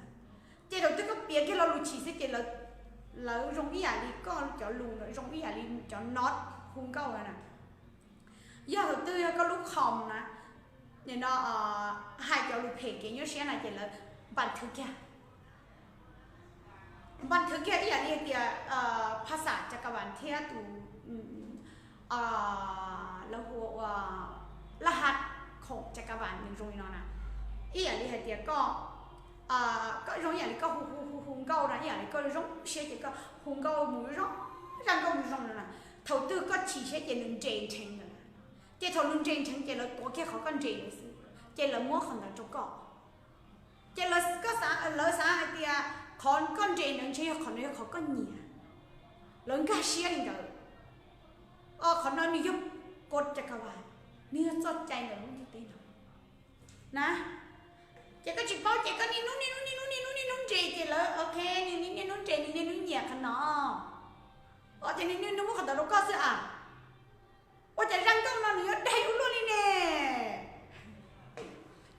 Ces thaum twg koj piav kiag lo lus chim xwb ces lawv zoo ib yam li koj cov lus zoo ib yam li cov not hu nkauj na. Yog thaum twg yog koj lub khoom na, nim no hais cov lus phem kev nyuaj siab na ces lawv npas thwv kiag, npas thwv kiag ib yam li hais tias phas xas cov ka vas thiab tus lawv hu ua laj has khoom cov ka vas nws zoo li no na. Ib yam li hais tias koj, koj zoo ib yam li koj hu hu hu hu nkauj no, ib yam li koj zoo siab ces koj hu nkauj mus zoo, zaj nkauj mus zoo no na. Thaum twg koj chim siab ces nws nres nrheev lawm na. Ces thaum nws nres nrheev ces lawv tuav kiag qhov koj nres ntawd xwb, ces lawv muab qhov ntawd rau koj. Ces lawv xav hais tias qhov koj nres ntawd ntshe yog qhov no yog qhov koj nyiam, lawv nkag siab li ntawd. Qhov no nws yog kod cov ka vas, nws yog txoj cai ntawm lub ntiaj teb no na. Ces koj tsis paub ces koj niaj hnub niaj hnub niaj hnub niaj hnub niaj hnub nres ces lawv ok, nws niaj hnub nres nws niaj hnub nyiam qhov no. Ces nws niaj hnub muab qhov ntawd rau koj xwb a. Ua cas zaj nkauj no nws yuav daig ua luaj li ne?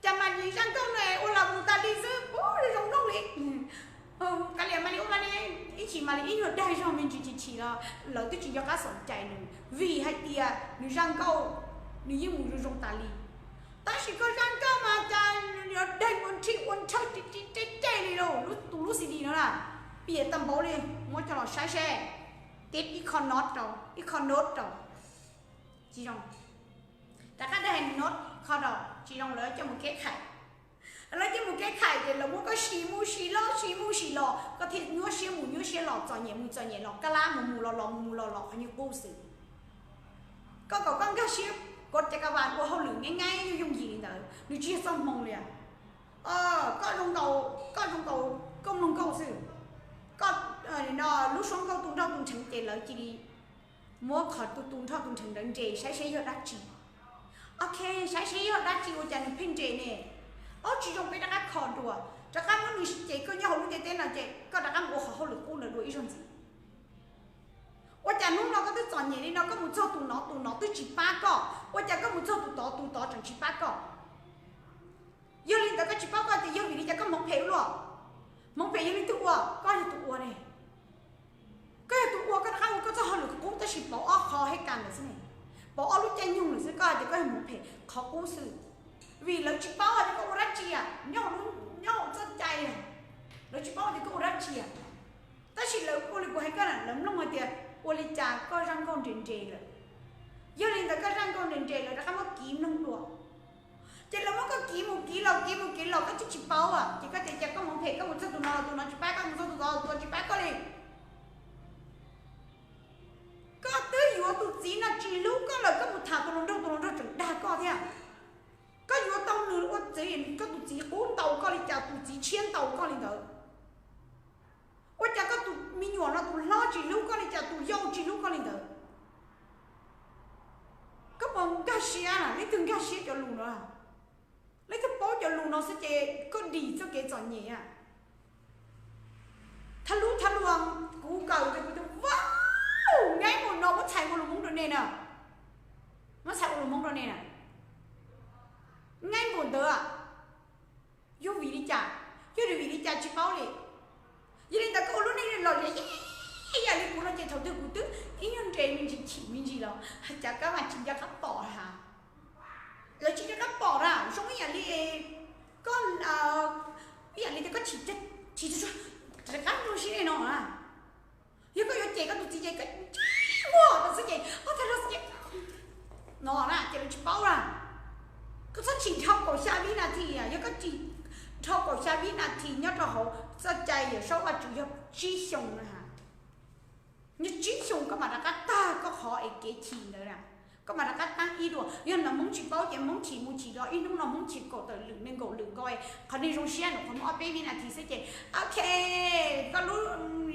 Cas mas nws zaj nkauj no ua los mus tas li xwb, ua zoo mloog li. Kav liam mas li ua mas li, ib chim mas li ib nyuag daig zog me ntsis chim chim los lawv twb tsis nco qab xom cai nws, vim hais tias nws zaj nkauj nws yeej mus zoo zoo tas li. Tab sis koj zaj nkauj mas cas nws yuav daig ua nrhij ua nrhawj ri ri reb reb li lauj, tus lub C D no na, piam tag npaum li, muab coj los saib seb, tib ib qho not rau, ib qho not rau, tsis zoo. Rov qab daig not qho rau, tsis zoo, lawv coj mus keb khais. Lawv coj mus keb khais ces lawv muab koj sim mus sim los sim mus sim los, koj thiaj nyuaj siab mus nyuaj siab los, txom nyem mus txom nyem los, kab lab mus mus los los mus mus los los qhov nyuag qub xwb. Koj kom koj nkag siab, kod cov ka vas ua hauj lwm nyaib nyaib yooj yooj yim li ntawd, nws tsis yog txoj hmoo li. Koj zoo nkaus, koj zoo nkaus Koj mloog nkauj xwb, koj lub suab nkauj tu nroj tu nrheev ces lawv cia li muab qhov tu tu nroj tu nrheev ntawd nres saib seb yog dab tsi. Ok, saib seb yog dab tsi ua cas nws pheej nres ne. Ob, tsis zoo, peb rov qab kho dua, rov qab muab nws ces koj nyob hauv lub ntiaj teb no ces koj rov qab mus ua qhov hauj lwm qub ntawd dua ib zaug ntxiv. Ua cas hnub no koj twb txom nyem li no koj mus txog tus no tus no twb tsis pab koj, ua cas koj mus txog tus tod tus tod tseem tsis pab koj? Yog li ntawd koj tsis paub koj tias yog vim li cas koj hmoov phem ua luaj. Hmoov phem yog leej twg ua? Koj yog tus ua ne. Koj yog tus ua, koj rov qab ua koj txoj hauj lwm qub tab sis pauv ob qho hej kas lawm xwb ne, pauv ob lub caij nyoog lawm xwb, koj hais tias koj yog hmoov phem, qhov qub xwb. Vim lawv tsis paub hais tias koj ua dab tsi, nyob hauv txoj cai, lawv tsis paub tias koj ua dab tsi. Tab sis lawv ua li kuv hais koj na, lawv mloog hais tias ua li cas koj zaj nkauj nres nres lawm. Yog li ntawd koj zaj nkauj nres nres lawv rov qab muab kiv mloog dua. Ces lawv muab koj kiv mus kiv los kiv mus kiv los koj twb tsis paub, ces koj tias cas koj hmoov phem, koj mus txog tus no los tus no tsis pab koj, mus txog tus tod tus tod tsis pab koj li. Koj twb yuav tus txiv no tsis hlub koj lawm, koj mus tham tus hluas nraug, tus hluas nraug tseem dag koj thiab. Koj yuav tau nws ua txiv, koj tus txiv qub ntaus koj li cas, tus txiv tshiab ntaus koj li ntawd. Ua cas koj tus me nyuam no tus hlob tsis hlub koj li cas, tus yau tsis hlub koj li ntawd? Koj puas nkag siab, leej twg nkag siab cov lus no? Leej twg paub cov lus no xwb ces koj dim txoj kev txom nyem. Thab lub thab luag, kuv kawm ces kuv tias, Wow, nqaij npaum no muab txhais ua lus Hmoob rau nej na. Muab txhais ua lus Hmoob rau nej na. Nqaij npaum ntawd, yog vim li cas? Yog vim li cas tsis paub li. Yog li ntawd koj ua lub neej los li ib yam li kuv no ces thaum twg kuv twb ib nyuag nres me ntsis chim me ntsis los cas koj mas tsis nco qab pom na. Lawv tsis nco qab pom na, zoo ib yam li koj, ib yam li tias koj chim, rov qab zoo siab li no na. Yog koj yuav cem koj tus txiv ces koj ntsej muag rau xwb ces, o, tag nrho xwb ces no na, ces lawv tsis paub na. Koj txhob chim dhau kaum xya vib nas this, yog koj chim dhau kaum xya vib nas this nyob rau hauv txoj cai Yawm Saub Vajtswv yog tsib xyoos na. Yog tsib xyoos koj mam rov qab tag koj qhov es kev chim ntawd na. Koj mam rov qab tab ib dua. Yog ntawm Hmoob tsis paub ces Hmoob chim mus chim los ib hnub no Hmoob chim kaum tawm lwm nees nkaum lwm nkaus, qhov nej zoo siab ntawm qhov muaj ob peb vib nas this xwb ces, ok, koj lub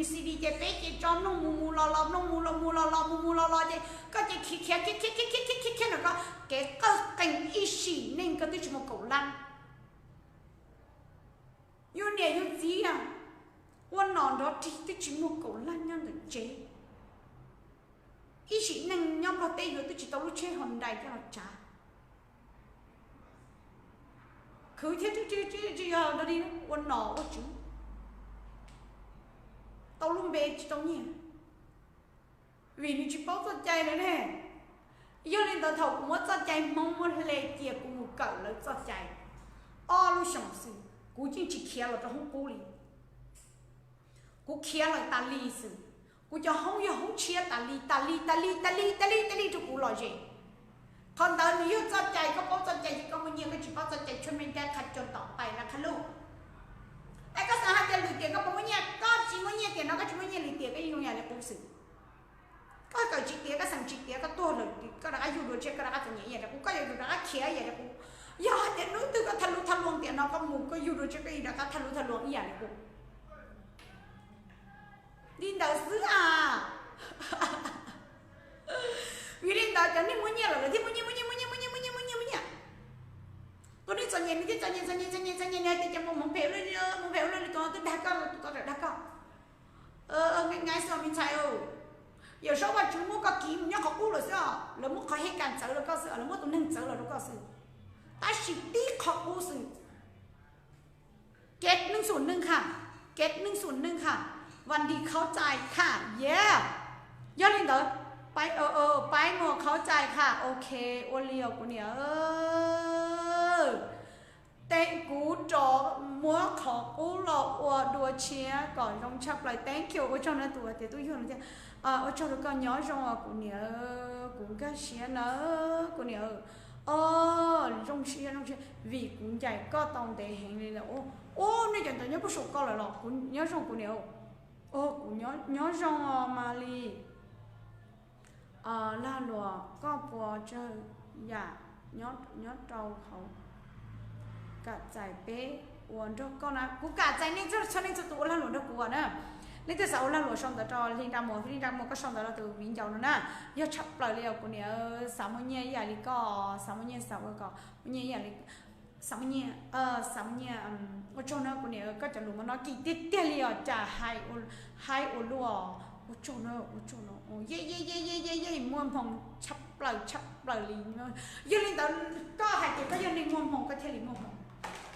C D ces peb ces tso mloog mus mus los los, mloog mus los mus los los, mus mus los los ces koj ces khiav khiav khiav khiav khiav khiav khiav khiav no koj kev qawj qees ib sim neej koj twb tsis muaj kaum lab. Yus niam yus txiv ua nom nrov rig twb tsis muaj kaum lab nyob ntawm tsev. Ib sim neej nyob Nplog teb yuav twb tsis tau lub tsheb Hyundai coj los tsav. Khwv thiab tsis yog li ua nom ua tswv, tau lub npe tsis tau nyiaj, vim nws tsis paub txoj cai lawm ne. Yog li ntawd thaum kuv muab txoj cai Hmoob muab hle cia kuv mus kawm lawv txoj cai ob lub xyoos xwb, kuv yeej tsis khiav los rau hoob qub li. Kuv khiav lawm tas li xwb. Kuv cov hoob yog hoob tshiab tas li tas li tas li tas li tas li tas li rau kuv lom zem. Qhov ntawd nws yog txoj cai, koj paub txoj cai ces koj muaj nyiaj, koj tsis paub txoj cai tshuaj me dab qha cau tom pais na qha luj. Es koj xav hais tias lwm tiam koj puas muaj nyiaj, koj tsis muaj nyiaj tiam no koj tsis muaj nyiaj, lwm tiam koj yeej zoo yam li kuv xwb. Koj kawm tsis tiav, koj xeem tsis tiav, koj tuag lawm koj rov qab yug dua tsiab, koj rov qab txom nyem ib yam li kuv, koj yuav rov qab khiav ib yam li kuv. Yog hais tias hnub twg koj thaj lub thaj luang tiam no koj mus koj yug dua tsiab koj yeej rov qab thaj lub thaj luang ib yam li kuv. Li ntawd xwb a. Vim li ntawd cov neeg muaj nyiaj lawm lawv thiaj muaj nyiaj muaj nyiaj muaj nyiaj muaj nyiaj muaj nyiaj muaj nyiaj muaj nyiaj. Tus neeg txom nyem nws thiaj txom nyem txom nyem txom nyem txom nyem, nws hais tias cas mus hmoov phem ua luaj li no, hmoov phem ua luaj li tus no twb dag koj, tus tod dag koj. Nqaij xwb os me ntxhais. Yawm Saub Vajtswv muab koj kiv mus nyob qhov qub lawm xwb os, lawv muab qhov hej kas txawv rau koj xwb, lawv muab tus neeg txawv los rau koj xwb. Tab sis tib qhov qub xwb. เก็ต นึ่งศูนย์หนึ่ง ค่ะ เก็ต นึ่งศูนย์หนึ่ง ค่ะ วันดีเข้าใจค่ะ yeah. Yog li ntawd, pais, pais mus เข้าใจ ค่ะ ok, ua li os kuv niam. Tes kuv rov muab qhov qub los ua dua tshiab kom zoo tshaj plaws. Thank you, ua tsaug na tus tias tub yug no thiab. Ua tsaug rau koj, nyob zoo os kuv niam, kuv nkag siab na kuv niam. O, zoo siab zoo siab vim kuv ncaim koj tau ntev heev li lawm. Ua, nej cov ntawd nyob puag saum koj lawm los kuv nyob zoo kuv niam. Kuv nyob zoo os Mali. Lag luam koj puas tsawg yam nyob rau hauv, kam txais peb Ua nrog koj na, kuv kam txais nej txhua leej txhua tus ua lag luam nrog kuv na. Leej twg xav ua lag luam sau ntawv rau Hli Nra Muas, Hli Nra Muas koj sau ntawv rau tus viv ncaus no na. Yog tshaj plaws li os kuv niam, xav muaj nyiaj ib yam li koj, xav muaj nyiaj xav ua kom muaj nyiaj ib yam li, xav muaj nyiaj, xav muaj nyiaj, ua tsaug na kuv niam, koj cov lus no kim tiag tiag li os, cas hais ua luaj, ua tsaug na, ua tsaug na, yeej yeej yeej yeej yeej muaj hmoo tshaj plaws tshaj plaws li. Yog li ntawd koj hais tias koj yog neeg muaj hmoo koj thiaj li muaj hmoo.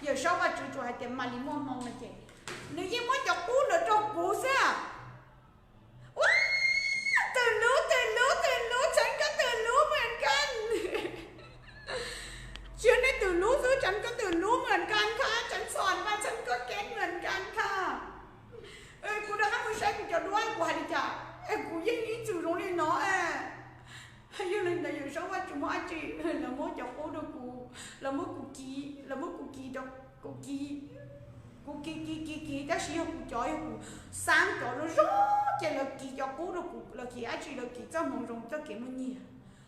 Yawm Saub Vaj Tswv tsuas hais tias Malis muaj hmoo no ces nws yeej muab cov qub ntawd rau kuv xwb. Ua, twm lub, twm lub, twm lub, tseev koj twm lub mas koj, tsis yog nej twm lub xwb, tseev koj twm lub mas koj kha, tseev xom mas tseev koj kev mas koj kha. Kuv rov qab mus saib kuv cov duab kuv hais li cas, es kuv yeej ib txwm zoo li no. Yog li ntawd Yawm Saub Vaj Tswv muab dab tsi, lawv muab cov qub rau kuv, lawv muab kuv kiv, lawv muab kuv kiv rau, kuv kiv, kuv kiv kiv kiv kiv tab sis yog kuv cov, yog kuv xav cov zoo zoo ces lawv kiv cov qub rau kuv, lawv kiv dab tsi, lawv kiv txoj hmoov zoo, txoj kev muaj nyiaj,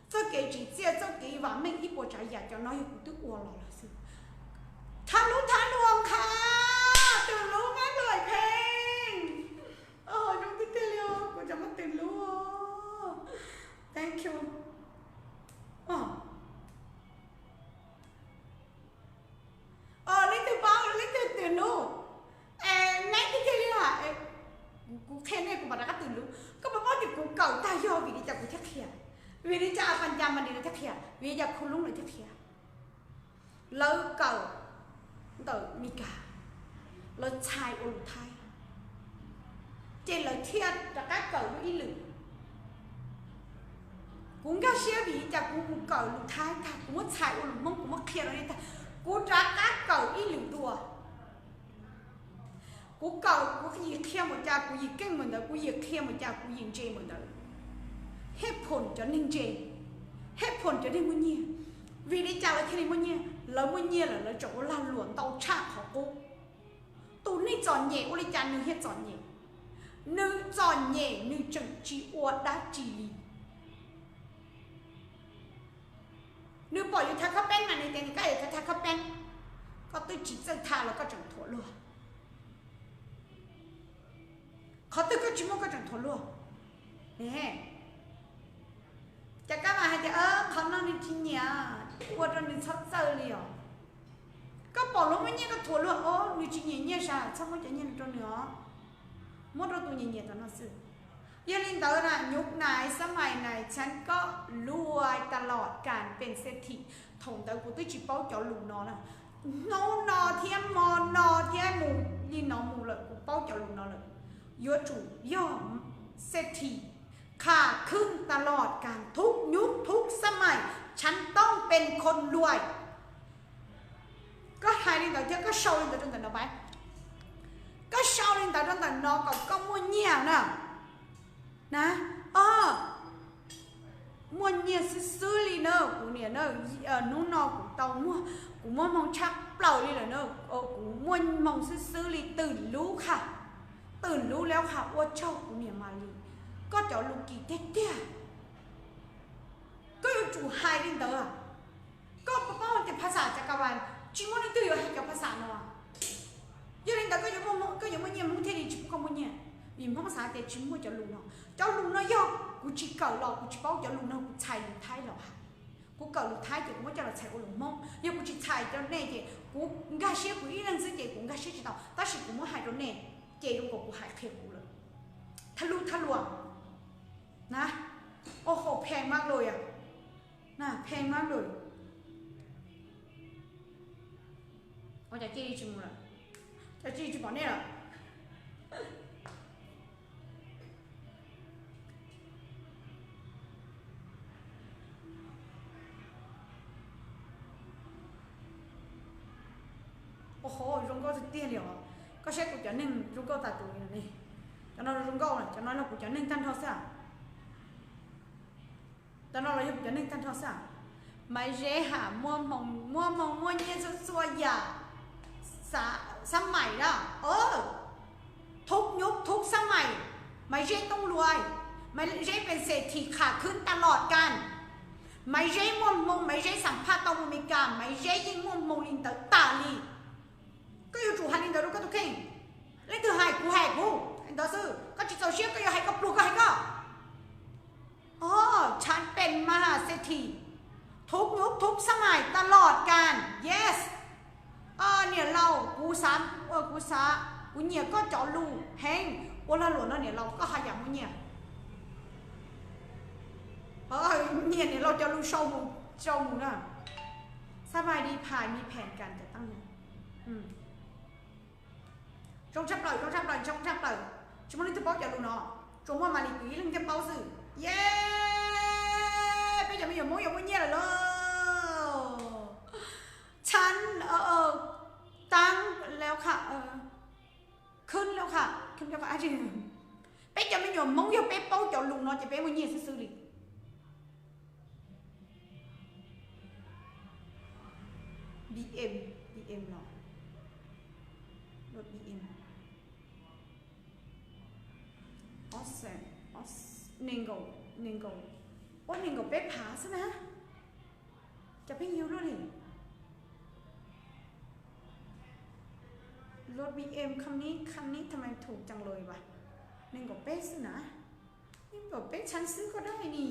txoj kev tsim txiaj, txoj kev vam meej ib puas tsav yam, cov no yog kuv twb ua los lawm xwb. Thab lub thab luag kha, twm lub mab luam pheej. Zoo tiag tiag li os kuv cov mab twm lub. Thank you. Leej twg paub leej twg twm lub, neb tiag tiag li lawm. Kuv qhia nej kuv mam rov qab twm lub. Koj puas paub tias kuv kawm tag yog vim li cas kuv thiaj qhia? Vim li cas a pas ncas mas nim lawv thiaj qhia? Vim li cas khu lub lawv thiaj qhia? Lawv kawm ntawm Meskas, lawv txhais ua lus Thaib, ces lawv thiaj rov qab kawm lub ib lwm. Kuv nkag siab vim li cas kuv mus kawm lus Thaib tag kuv muab txhais ua lus Hmoob kuv muab qhia rau nej tag, kuv rov qab kawm ib lwm dua. Kuv kawm kuv yim qhia npaum cas kuv yim keej npaum ntawd, kuv yim qhia npaum cas kuv yim ntse npaum ntawd. Hej phoom cov neeg ntse, hej phoom cov neeg muaj nyiaj. Vim li cas lawv thiaj li muaj nyiaj? Lawv muaj nyiaj lawm lawv tseem ua lag luam ntau tshaj qhov qub. Tus neeg txom nyem ua li cas nws thiaj txom nyem? Nws txom nyem nws tseem tsis ua dab tsi li. Nws pom yus tha khob peeb mas nws tias nws koj yuav tha khob peeb, koj twb tsis txawj tha los koj tseem thuam luag. Qhov twg koj tsis muaj koj tseem thuam luag. Cas koj mas hais tias qhov no nws tsis nyiam, ua rau nws txhob txawj li os. Koj pom luag muaj nyiaj koj thuam luag, o nws tsis nyiam nyiaj sas, txhob muab cov nyiaj no rau nws os, muab rau tus nyiam nyiam tom no xwb. Yog li ntawd na, ยุคไหนสมัยไหน ฉันก็รวยตลอดกาล เป็นเศรษฐี. Thaum ntawd kuv twb tsis paub cov lus no na. Hnub no thiab hmo no thiab mus li no mus lawm kuv paub cov lus no lawm. Yuav tsum yog เศรษฐี kham khwb ta los kas thub nyub thub xab mais ฉันต้องเป็นคนรวย. Koj hais li ntawd thiab koj sau li ntawd rau ntawm no pab. Koj sau li ntawd rau ntawm no kom koj muaj nyiaj na. Na, o, muaj nyiaj xwb xwb li na kuv niam na. Hnub no kuv tau muaj, kuv muaj hmoo tshaj plaws li lawm na. Kuv muaj hmoo xwb xwb li twm lub qha, twm lub lab qha ua tsaug kuv niam Malis. Koj cov lus kim tiag tiag. Koj yuav tsum hais li ntawd. Koj puas paub tias phas xas Cakavas tsis muaj leej twg yuav hais cov phas xas no. Yog li ntawd koj yuav muaj nyiaj Hmoob thiaj li tsis pub koj muaj nyiaj, vim Hmoob xav tias tsis muaj cov lus no. Cov lus no yog kuv tsis kawm los kuv tsis paub, cov lus no kuv txhais lus Thaib los hais. Kuv kawm lus Thaib ces kuv muab coj los txhais ua lus Hmoob. Yog kuv tsis txhais rau nej ces kuv nkag siab kuv ib leeg xwb ces kuv nkag siab tsis tau, tab sis kuv muab hais rau nej ces zoo nkaus kuv hais qhia kuv lawm. Thab lub thab luas na, ua haum pheej mab luas, na pheej mab luas. Ua cas cia li tsis mus lawm? Cas cia li tsis pom nej lawm? Ua ho, zoo nkauj tiag tiag li os. Koj saib kuv cov neeg zoo nkauj tas tus li no ne. Cov no zoo nkauj, cov no yog kuv cov neeg tag nrho xwb. Cov no los yog kuv cov neeg tag nrho xwb. Maiv Zeb ham muaj hmoo muaj nyiaj txhua txhua yam. Xab mais na, thub nyub thub xab mais, Maiv Zeb toob luais, Maiv Zeb pes xem thim kham khwb tas los kas. Maiv Zeb muaj hmoo, Maiv Zeb xam phaj tau mus Amelikas, Maiv Zeb yeej muaj hmoo li ntawd tas li. Koj yuav tsum hais li ntawd rau koj tus kheej. Leej twg hais? Kuv hais kuv ntawd xwb, koj tsis txaus siab koj yuav hais koj pluag koj hais koj. Ov, ฉันเป็นมหาเศรษฐี ทุกยุคทุกสมัยตลอดกาล yes. Niam laus, kuv xav, kuv xav, kuv nyiam koj cov lus heev. Ua lag luam no niam laus, koj haj yam muaj nyiaj. Nyiam niam laus cov lus sau mus, sau mus na. สบายดี พาย มีแผนการจัดตั้งงาน Zoo tshaj plaws, zoo tshaj plaws, zoo tshaj plaws. Tsis muaj leej twg paub cov lus no, tsuas muaj Malis Kwm ib leeg thiaj paub xwb. Yes, peb cov me nyuam Hmoob yuav muaj nyiaj lawm lauj. ฉัน ตั้งแล้วค่ะ ขึ้นแล้วค่ะ ขึ้นแล้วค่ะ Peb cov me nyuam Hmoob yog peb paub cov lus no ces peb muaj nyiaj xwb xwb li. B M, B M no, B M, ob xees, ob, nees nkaum, nees nkaum, ua nees nkaum peb phav xwb na. Cov pheej yug luaj li. รถ B M คันนี้ คันนี้ทำไมถูกจังเลย วะ nees nkaum peb xwb na. Nees nkaum peb txheeb xwb koj dab li ni.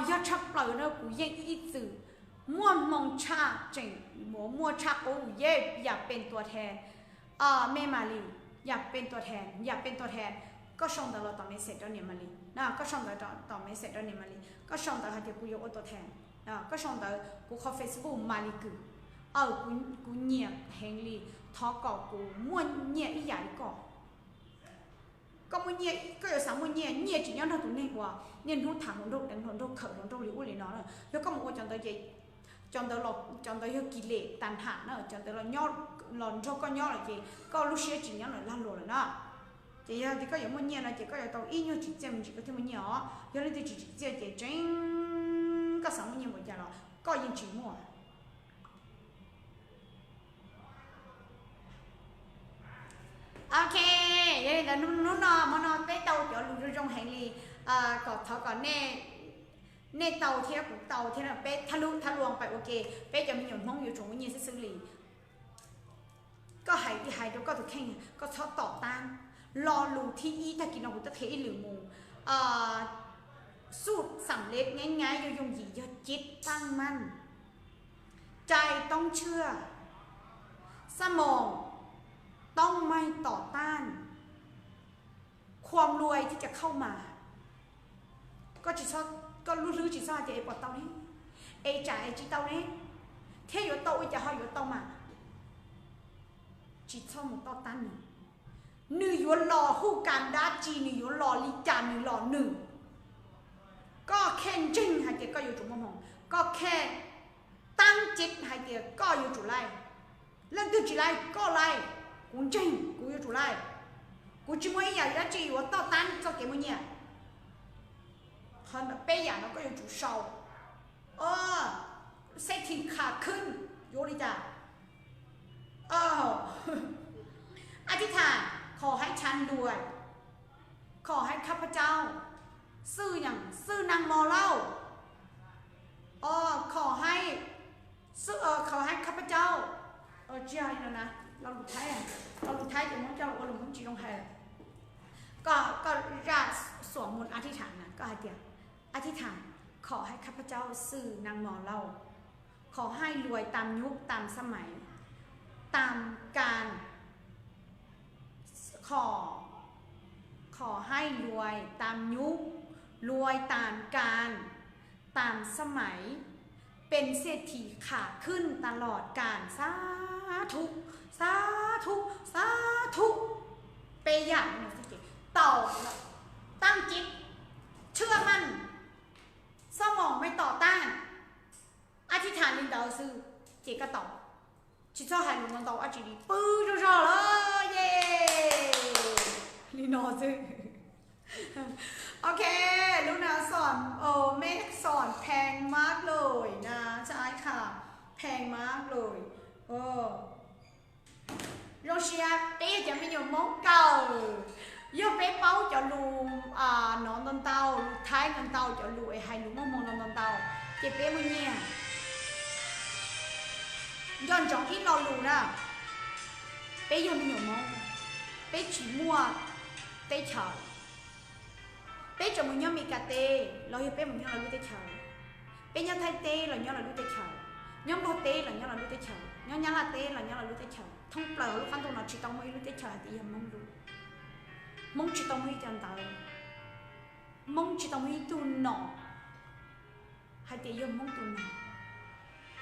Yog tshaj plaws no kuv yeej ib txwm muaj hmoo tshaj, tseem muaj tshaj qub, อยากเป็นตัวแทน me Malis, อยากเป็นตัวแทน, อยากเป็นตัวแทน. Koj sau ntawv los tom message rau niam Malis na, koj sau ntawv tom message rau niam Malis, koj sau ntawv hais tias kuv yuav ua ตัวแทน. Koj sau ntawv kuv qhov Facebook Malis Kwm, kuv nyiam heev li, thov kom kuv muaj nyiaj ib yam li koj. Koj muaj nyiaj, koj yuav xav muaj nyiaj, nyiaj tsis nyob nrog tus neeg uas niaj hnub tham hluas nraug, deev hluas nraug, khawm hluas nraug li ub li no na. Yog koj mus ua cov ntawd ces cov ntawd, cov ntawd yog kis lem tas ham na, cov ntawd los nrog koj nyob lawm ces koj lub siab tsis nyob lawm, lag luam lawm na. Ces yog tias koj yuav muaj nyiaj no ces koj yuav tau ib nyuag tsim txiaj me ntsis koj thiaj muaj nyiaj os. Yog leej twg tsis tsim txiaj ces tseeb koj xav muaj nyiaj npaum cas los koj yeej tsis muaj. Ok, yog li ntawd hnub no hmo no peb tau cov lus zoo zoo heev li, kom thov kom nej tau thiab kuv tau thiab no, peb thab lub thab luang pais ua ke, peb cov me nyuam Hmoob yuav tsum muaj nyiaj xwb xwb li. Koj hais, hais rau koj tus kheej, koj txhob tom tab. Lo lus thib ib tag kis no kuv twb qhia ib lwm mus, สุดสำเร็จง่ายๆ ยกย่องหยิ่งยอดจิตตั้งมั่น ใจต้องเชื่อ สมองต้องไม่ต่อต้าน ความรวยที่จะเข้ามา Koj tsis, koj lub hlwb tsis txhob hais tias es puas tau ne, es tsam es tsis tau ne, thiab yuav tau ua cas ho yuav tau mas. Tsis txhob mus toj tab nws. Nws yuav los hu kas dab tsi, nws yuav los li cas nws los nws. Koj khe ntseeg hais tias koj yuav tsum muaj hmoo, koj khe tab cev hais tias koj yuav tsum laij. Leej twg tsis laij, koj laij, kuv ntseeg kuv yuav tsum laij. Kuv tsis muaj ib yam dab tsi yuav toj tab txoj kev muaj nyiaj. Qhov ntawd peb yam no koj yuav tsum sau. Xeb thi kha khwb yuav ua li cas? อธิษฐาน ขอให้ฉันรวย ขอให้ข้าพเจ้า ซื่ออย่างซื่อนางมอเล่า ขอให้ ขอให้ข้าพเจ้า tsis yog li no na, lo lus Thaib, lo lus Thaib ces muab coj los ua lus Hmoob tsis zoo hais. Koj, koj zaj xuam mus อธิษฐาน na, koj hais tias อธิษฐาน ขอให้ข้าพเจ้า ซื่อนางมอเล่า ขอให้รวยตามยุคตามสมัย ตามกาล ขอ ขอให้รวยตามยุค รวยตามกาล ตามสมัย เป็นเศรษฐีขาขึ้นตลอดกาล สาธุ สาธุ สาธุ Peb yam no xwb ces tau. Tab cev, เชื่อมั่น สมองไม่ต่อต้าน อธิษฐาน li ntawd xwb ces koj tau. Tsis txhob hais lus ntau ntau dab tsi li, pw zog zog lawm, ye. Li no xwb. Ok, ลูกน้ำสอน เออ แม่สอนแพงมากเลยนะ ใช่ค่ะ แพงมากเลย เออ Zoo siab peb yog cov me nyuam Hmoob kawm, yog peb paub cov lus no ntau ntau, lus Thaib ntau ntau, cov lus es hais lus muaj hmoo no ntau ntau, ces peb muaj nyiaj. Nco ntsoov ib lo lus na, peb yog me nyuam Hmoob, peb tsis muaj teb chaws. Peb tseem mus nyob Meskas teb los yog peb mus nyob lawv lub teb chaws, peb nyob Thaib teb los nyob lawv lub teb chaws, nyob Nplog teb los nyob lawv lub teb chaws, nyob Nyab Laj teb los nyob lawv lub teb chaws, thoob plaws hauv lub qab ntuj no tsis tau muaj ib lub teb chaws hais tias yog Hmoob lub. Hmoob tsis tau muaj ib co ntawv, Hmoob tsis tau muaj ib tug nom hais tias yog Hmoob tus nom,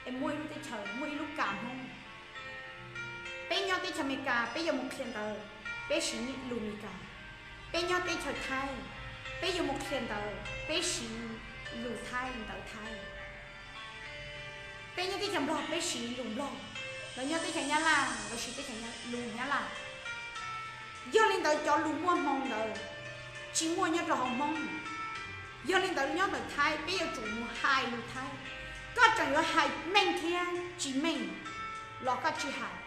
es muaj ib lub teb chaws, muaj ib lub kas Hmoob. Peb nyob teb chaws Amelikas peb yuav mus qhia ntawv, peb siv lus Amelikas. Peb nyob teb chaws Thaib, peb yuav mus qhia ntawv, peb siv lus Thaib, ntawv Thaib. Peb nyob teb chaws Nplog peb siv lus Nplog, lawv nyob teb chaws Nyab Laj lawv siv teb chaws Nyab, lus Nyab Laj. Yog li ntawd cov lus muaj hmoo ntawd tsis muaj nyob rau hauv Hmoob. Yog li ntawd nyob ntawm Thaib peb yuav tsum mus hais lus Thaib. Koj tseem yuav hais meej thiab tsis meej los koj tsis hais.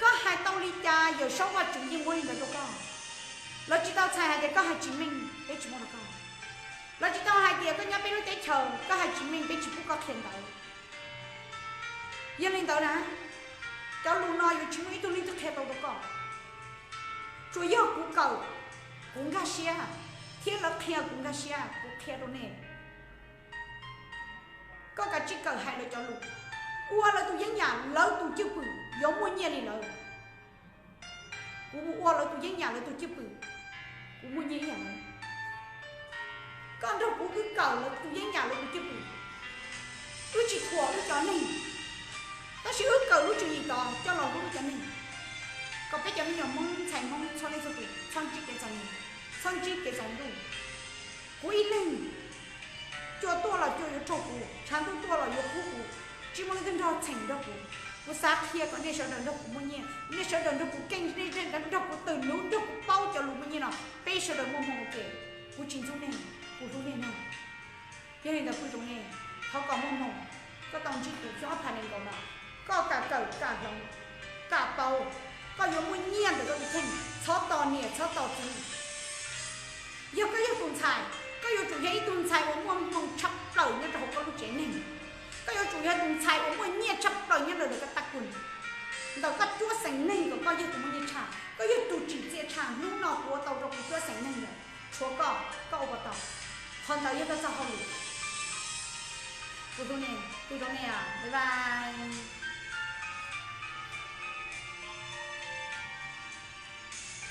Koj hais tau li cas Yawm Saub Vajtswv yeej muab li ntawd rau koj. Lawv tsis tau txhais hais tias koj hais tsis meej peb tsis muab rau koj. Lawv tsis tau hais tias koj nyob peb lub teb chaws koj hais tsis meej peb tsis pub koj qhia ntawv. Yog li ntawd na, cov lus no yuav tsis muaj ib tug leej twg qhia tau rau koj. Tsuas yog kuv kawm, kuv nkag siab, thiab lawv qhia kuv nkag siab, kuv qhia rau nej. Koj kav tsij kawm hais lawv cov lus, ua lawv tus yeeb yam lawv tus cwj pwm yuav muaj nyiaj li lawv. Kuv mus ua lawv tus yeeb yam lawv tus cwj pwm, kuv muaj nyiaj ib yam. Koj nrog kuv wb kawm lawv tus yeeb yam lawv tus cwj pwm. Wb tsis thuam wb cov neeg, tab sis wb kawm lub tswv yim tod coj los hlub wb cov neeg, kom peb cov me nyuam Hmoob ntxhais Hmoob txhua leej txhua tus txhob ntsib kev txom nyem, txhob ntsib kev txom nyem. Kuv ib leeg, cua tuaj los cua yuav raug kuv, tshav ntuj tuaj los yuav kub kuv, tsis muaj leej twg nrog txheem nrog kuv. Kuv xav qhia kom nej sawv daws nrog kuv muaj nyiaj, nej sawv daws nrog kuv keej, nej sawv daws nrog kuv tws nub, nrog kuv paub cov lus muaj nyiaj no, peb sawv daws muaj hmoo ua ke. Kuv tsis ntxub nej, kuv hlub nej nawb. Yog li ntawd kuv zoo nej, thov kom muaj hmoo. Koj tau ntsib kuv xyoo ob phav nees nkaum no, koj kam kawm kam hloov, kam paub, koj yuav muaj nyiaj ntawm koj tus kheej, txhob tos niam txhob tos txiv. Yog koj yog tus ntxhais, koj yuav tsum yog ib tug ntxhais uas muaj hmoo tshaj plaws nyob rau hauv koj lub tsev neeg. Koj yuav tsum yog tus ntxhais uas muaj nyiaj tshaj plaws nyob ntawm koj taj kws, ntawm koj cuab xeem neeg kom koj yog tus muaj nyiaj tshaj, koj yog tus tsim txiaj tshaj. Hnub no kuv ua tau rau kuv cuab xeem neeg lawm, tshuav koj, koj ua puas tau? Qhov ntawd yog koj txoj hauj lwm. Kuv hlub nej, kuv zoo nej, bye bye.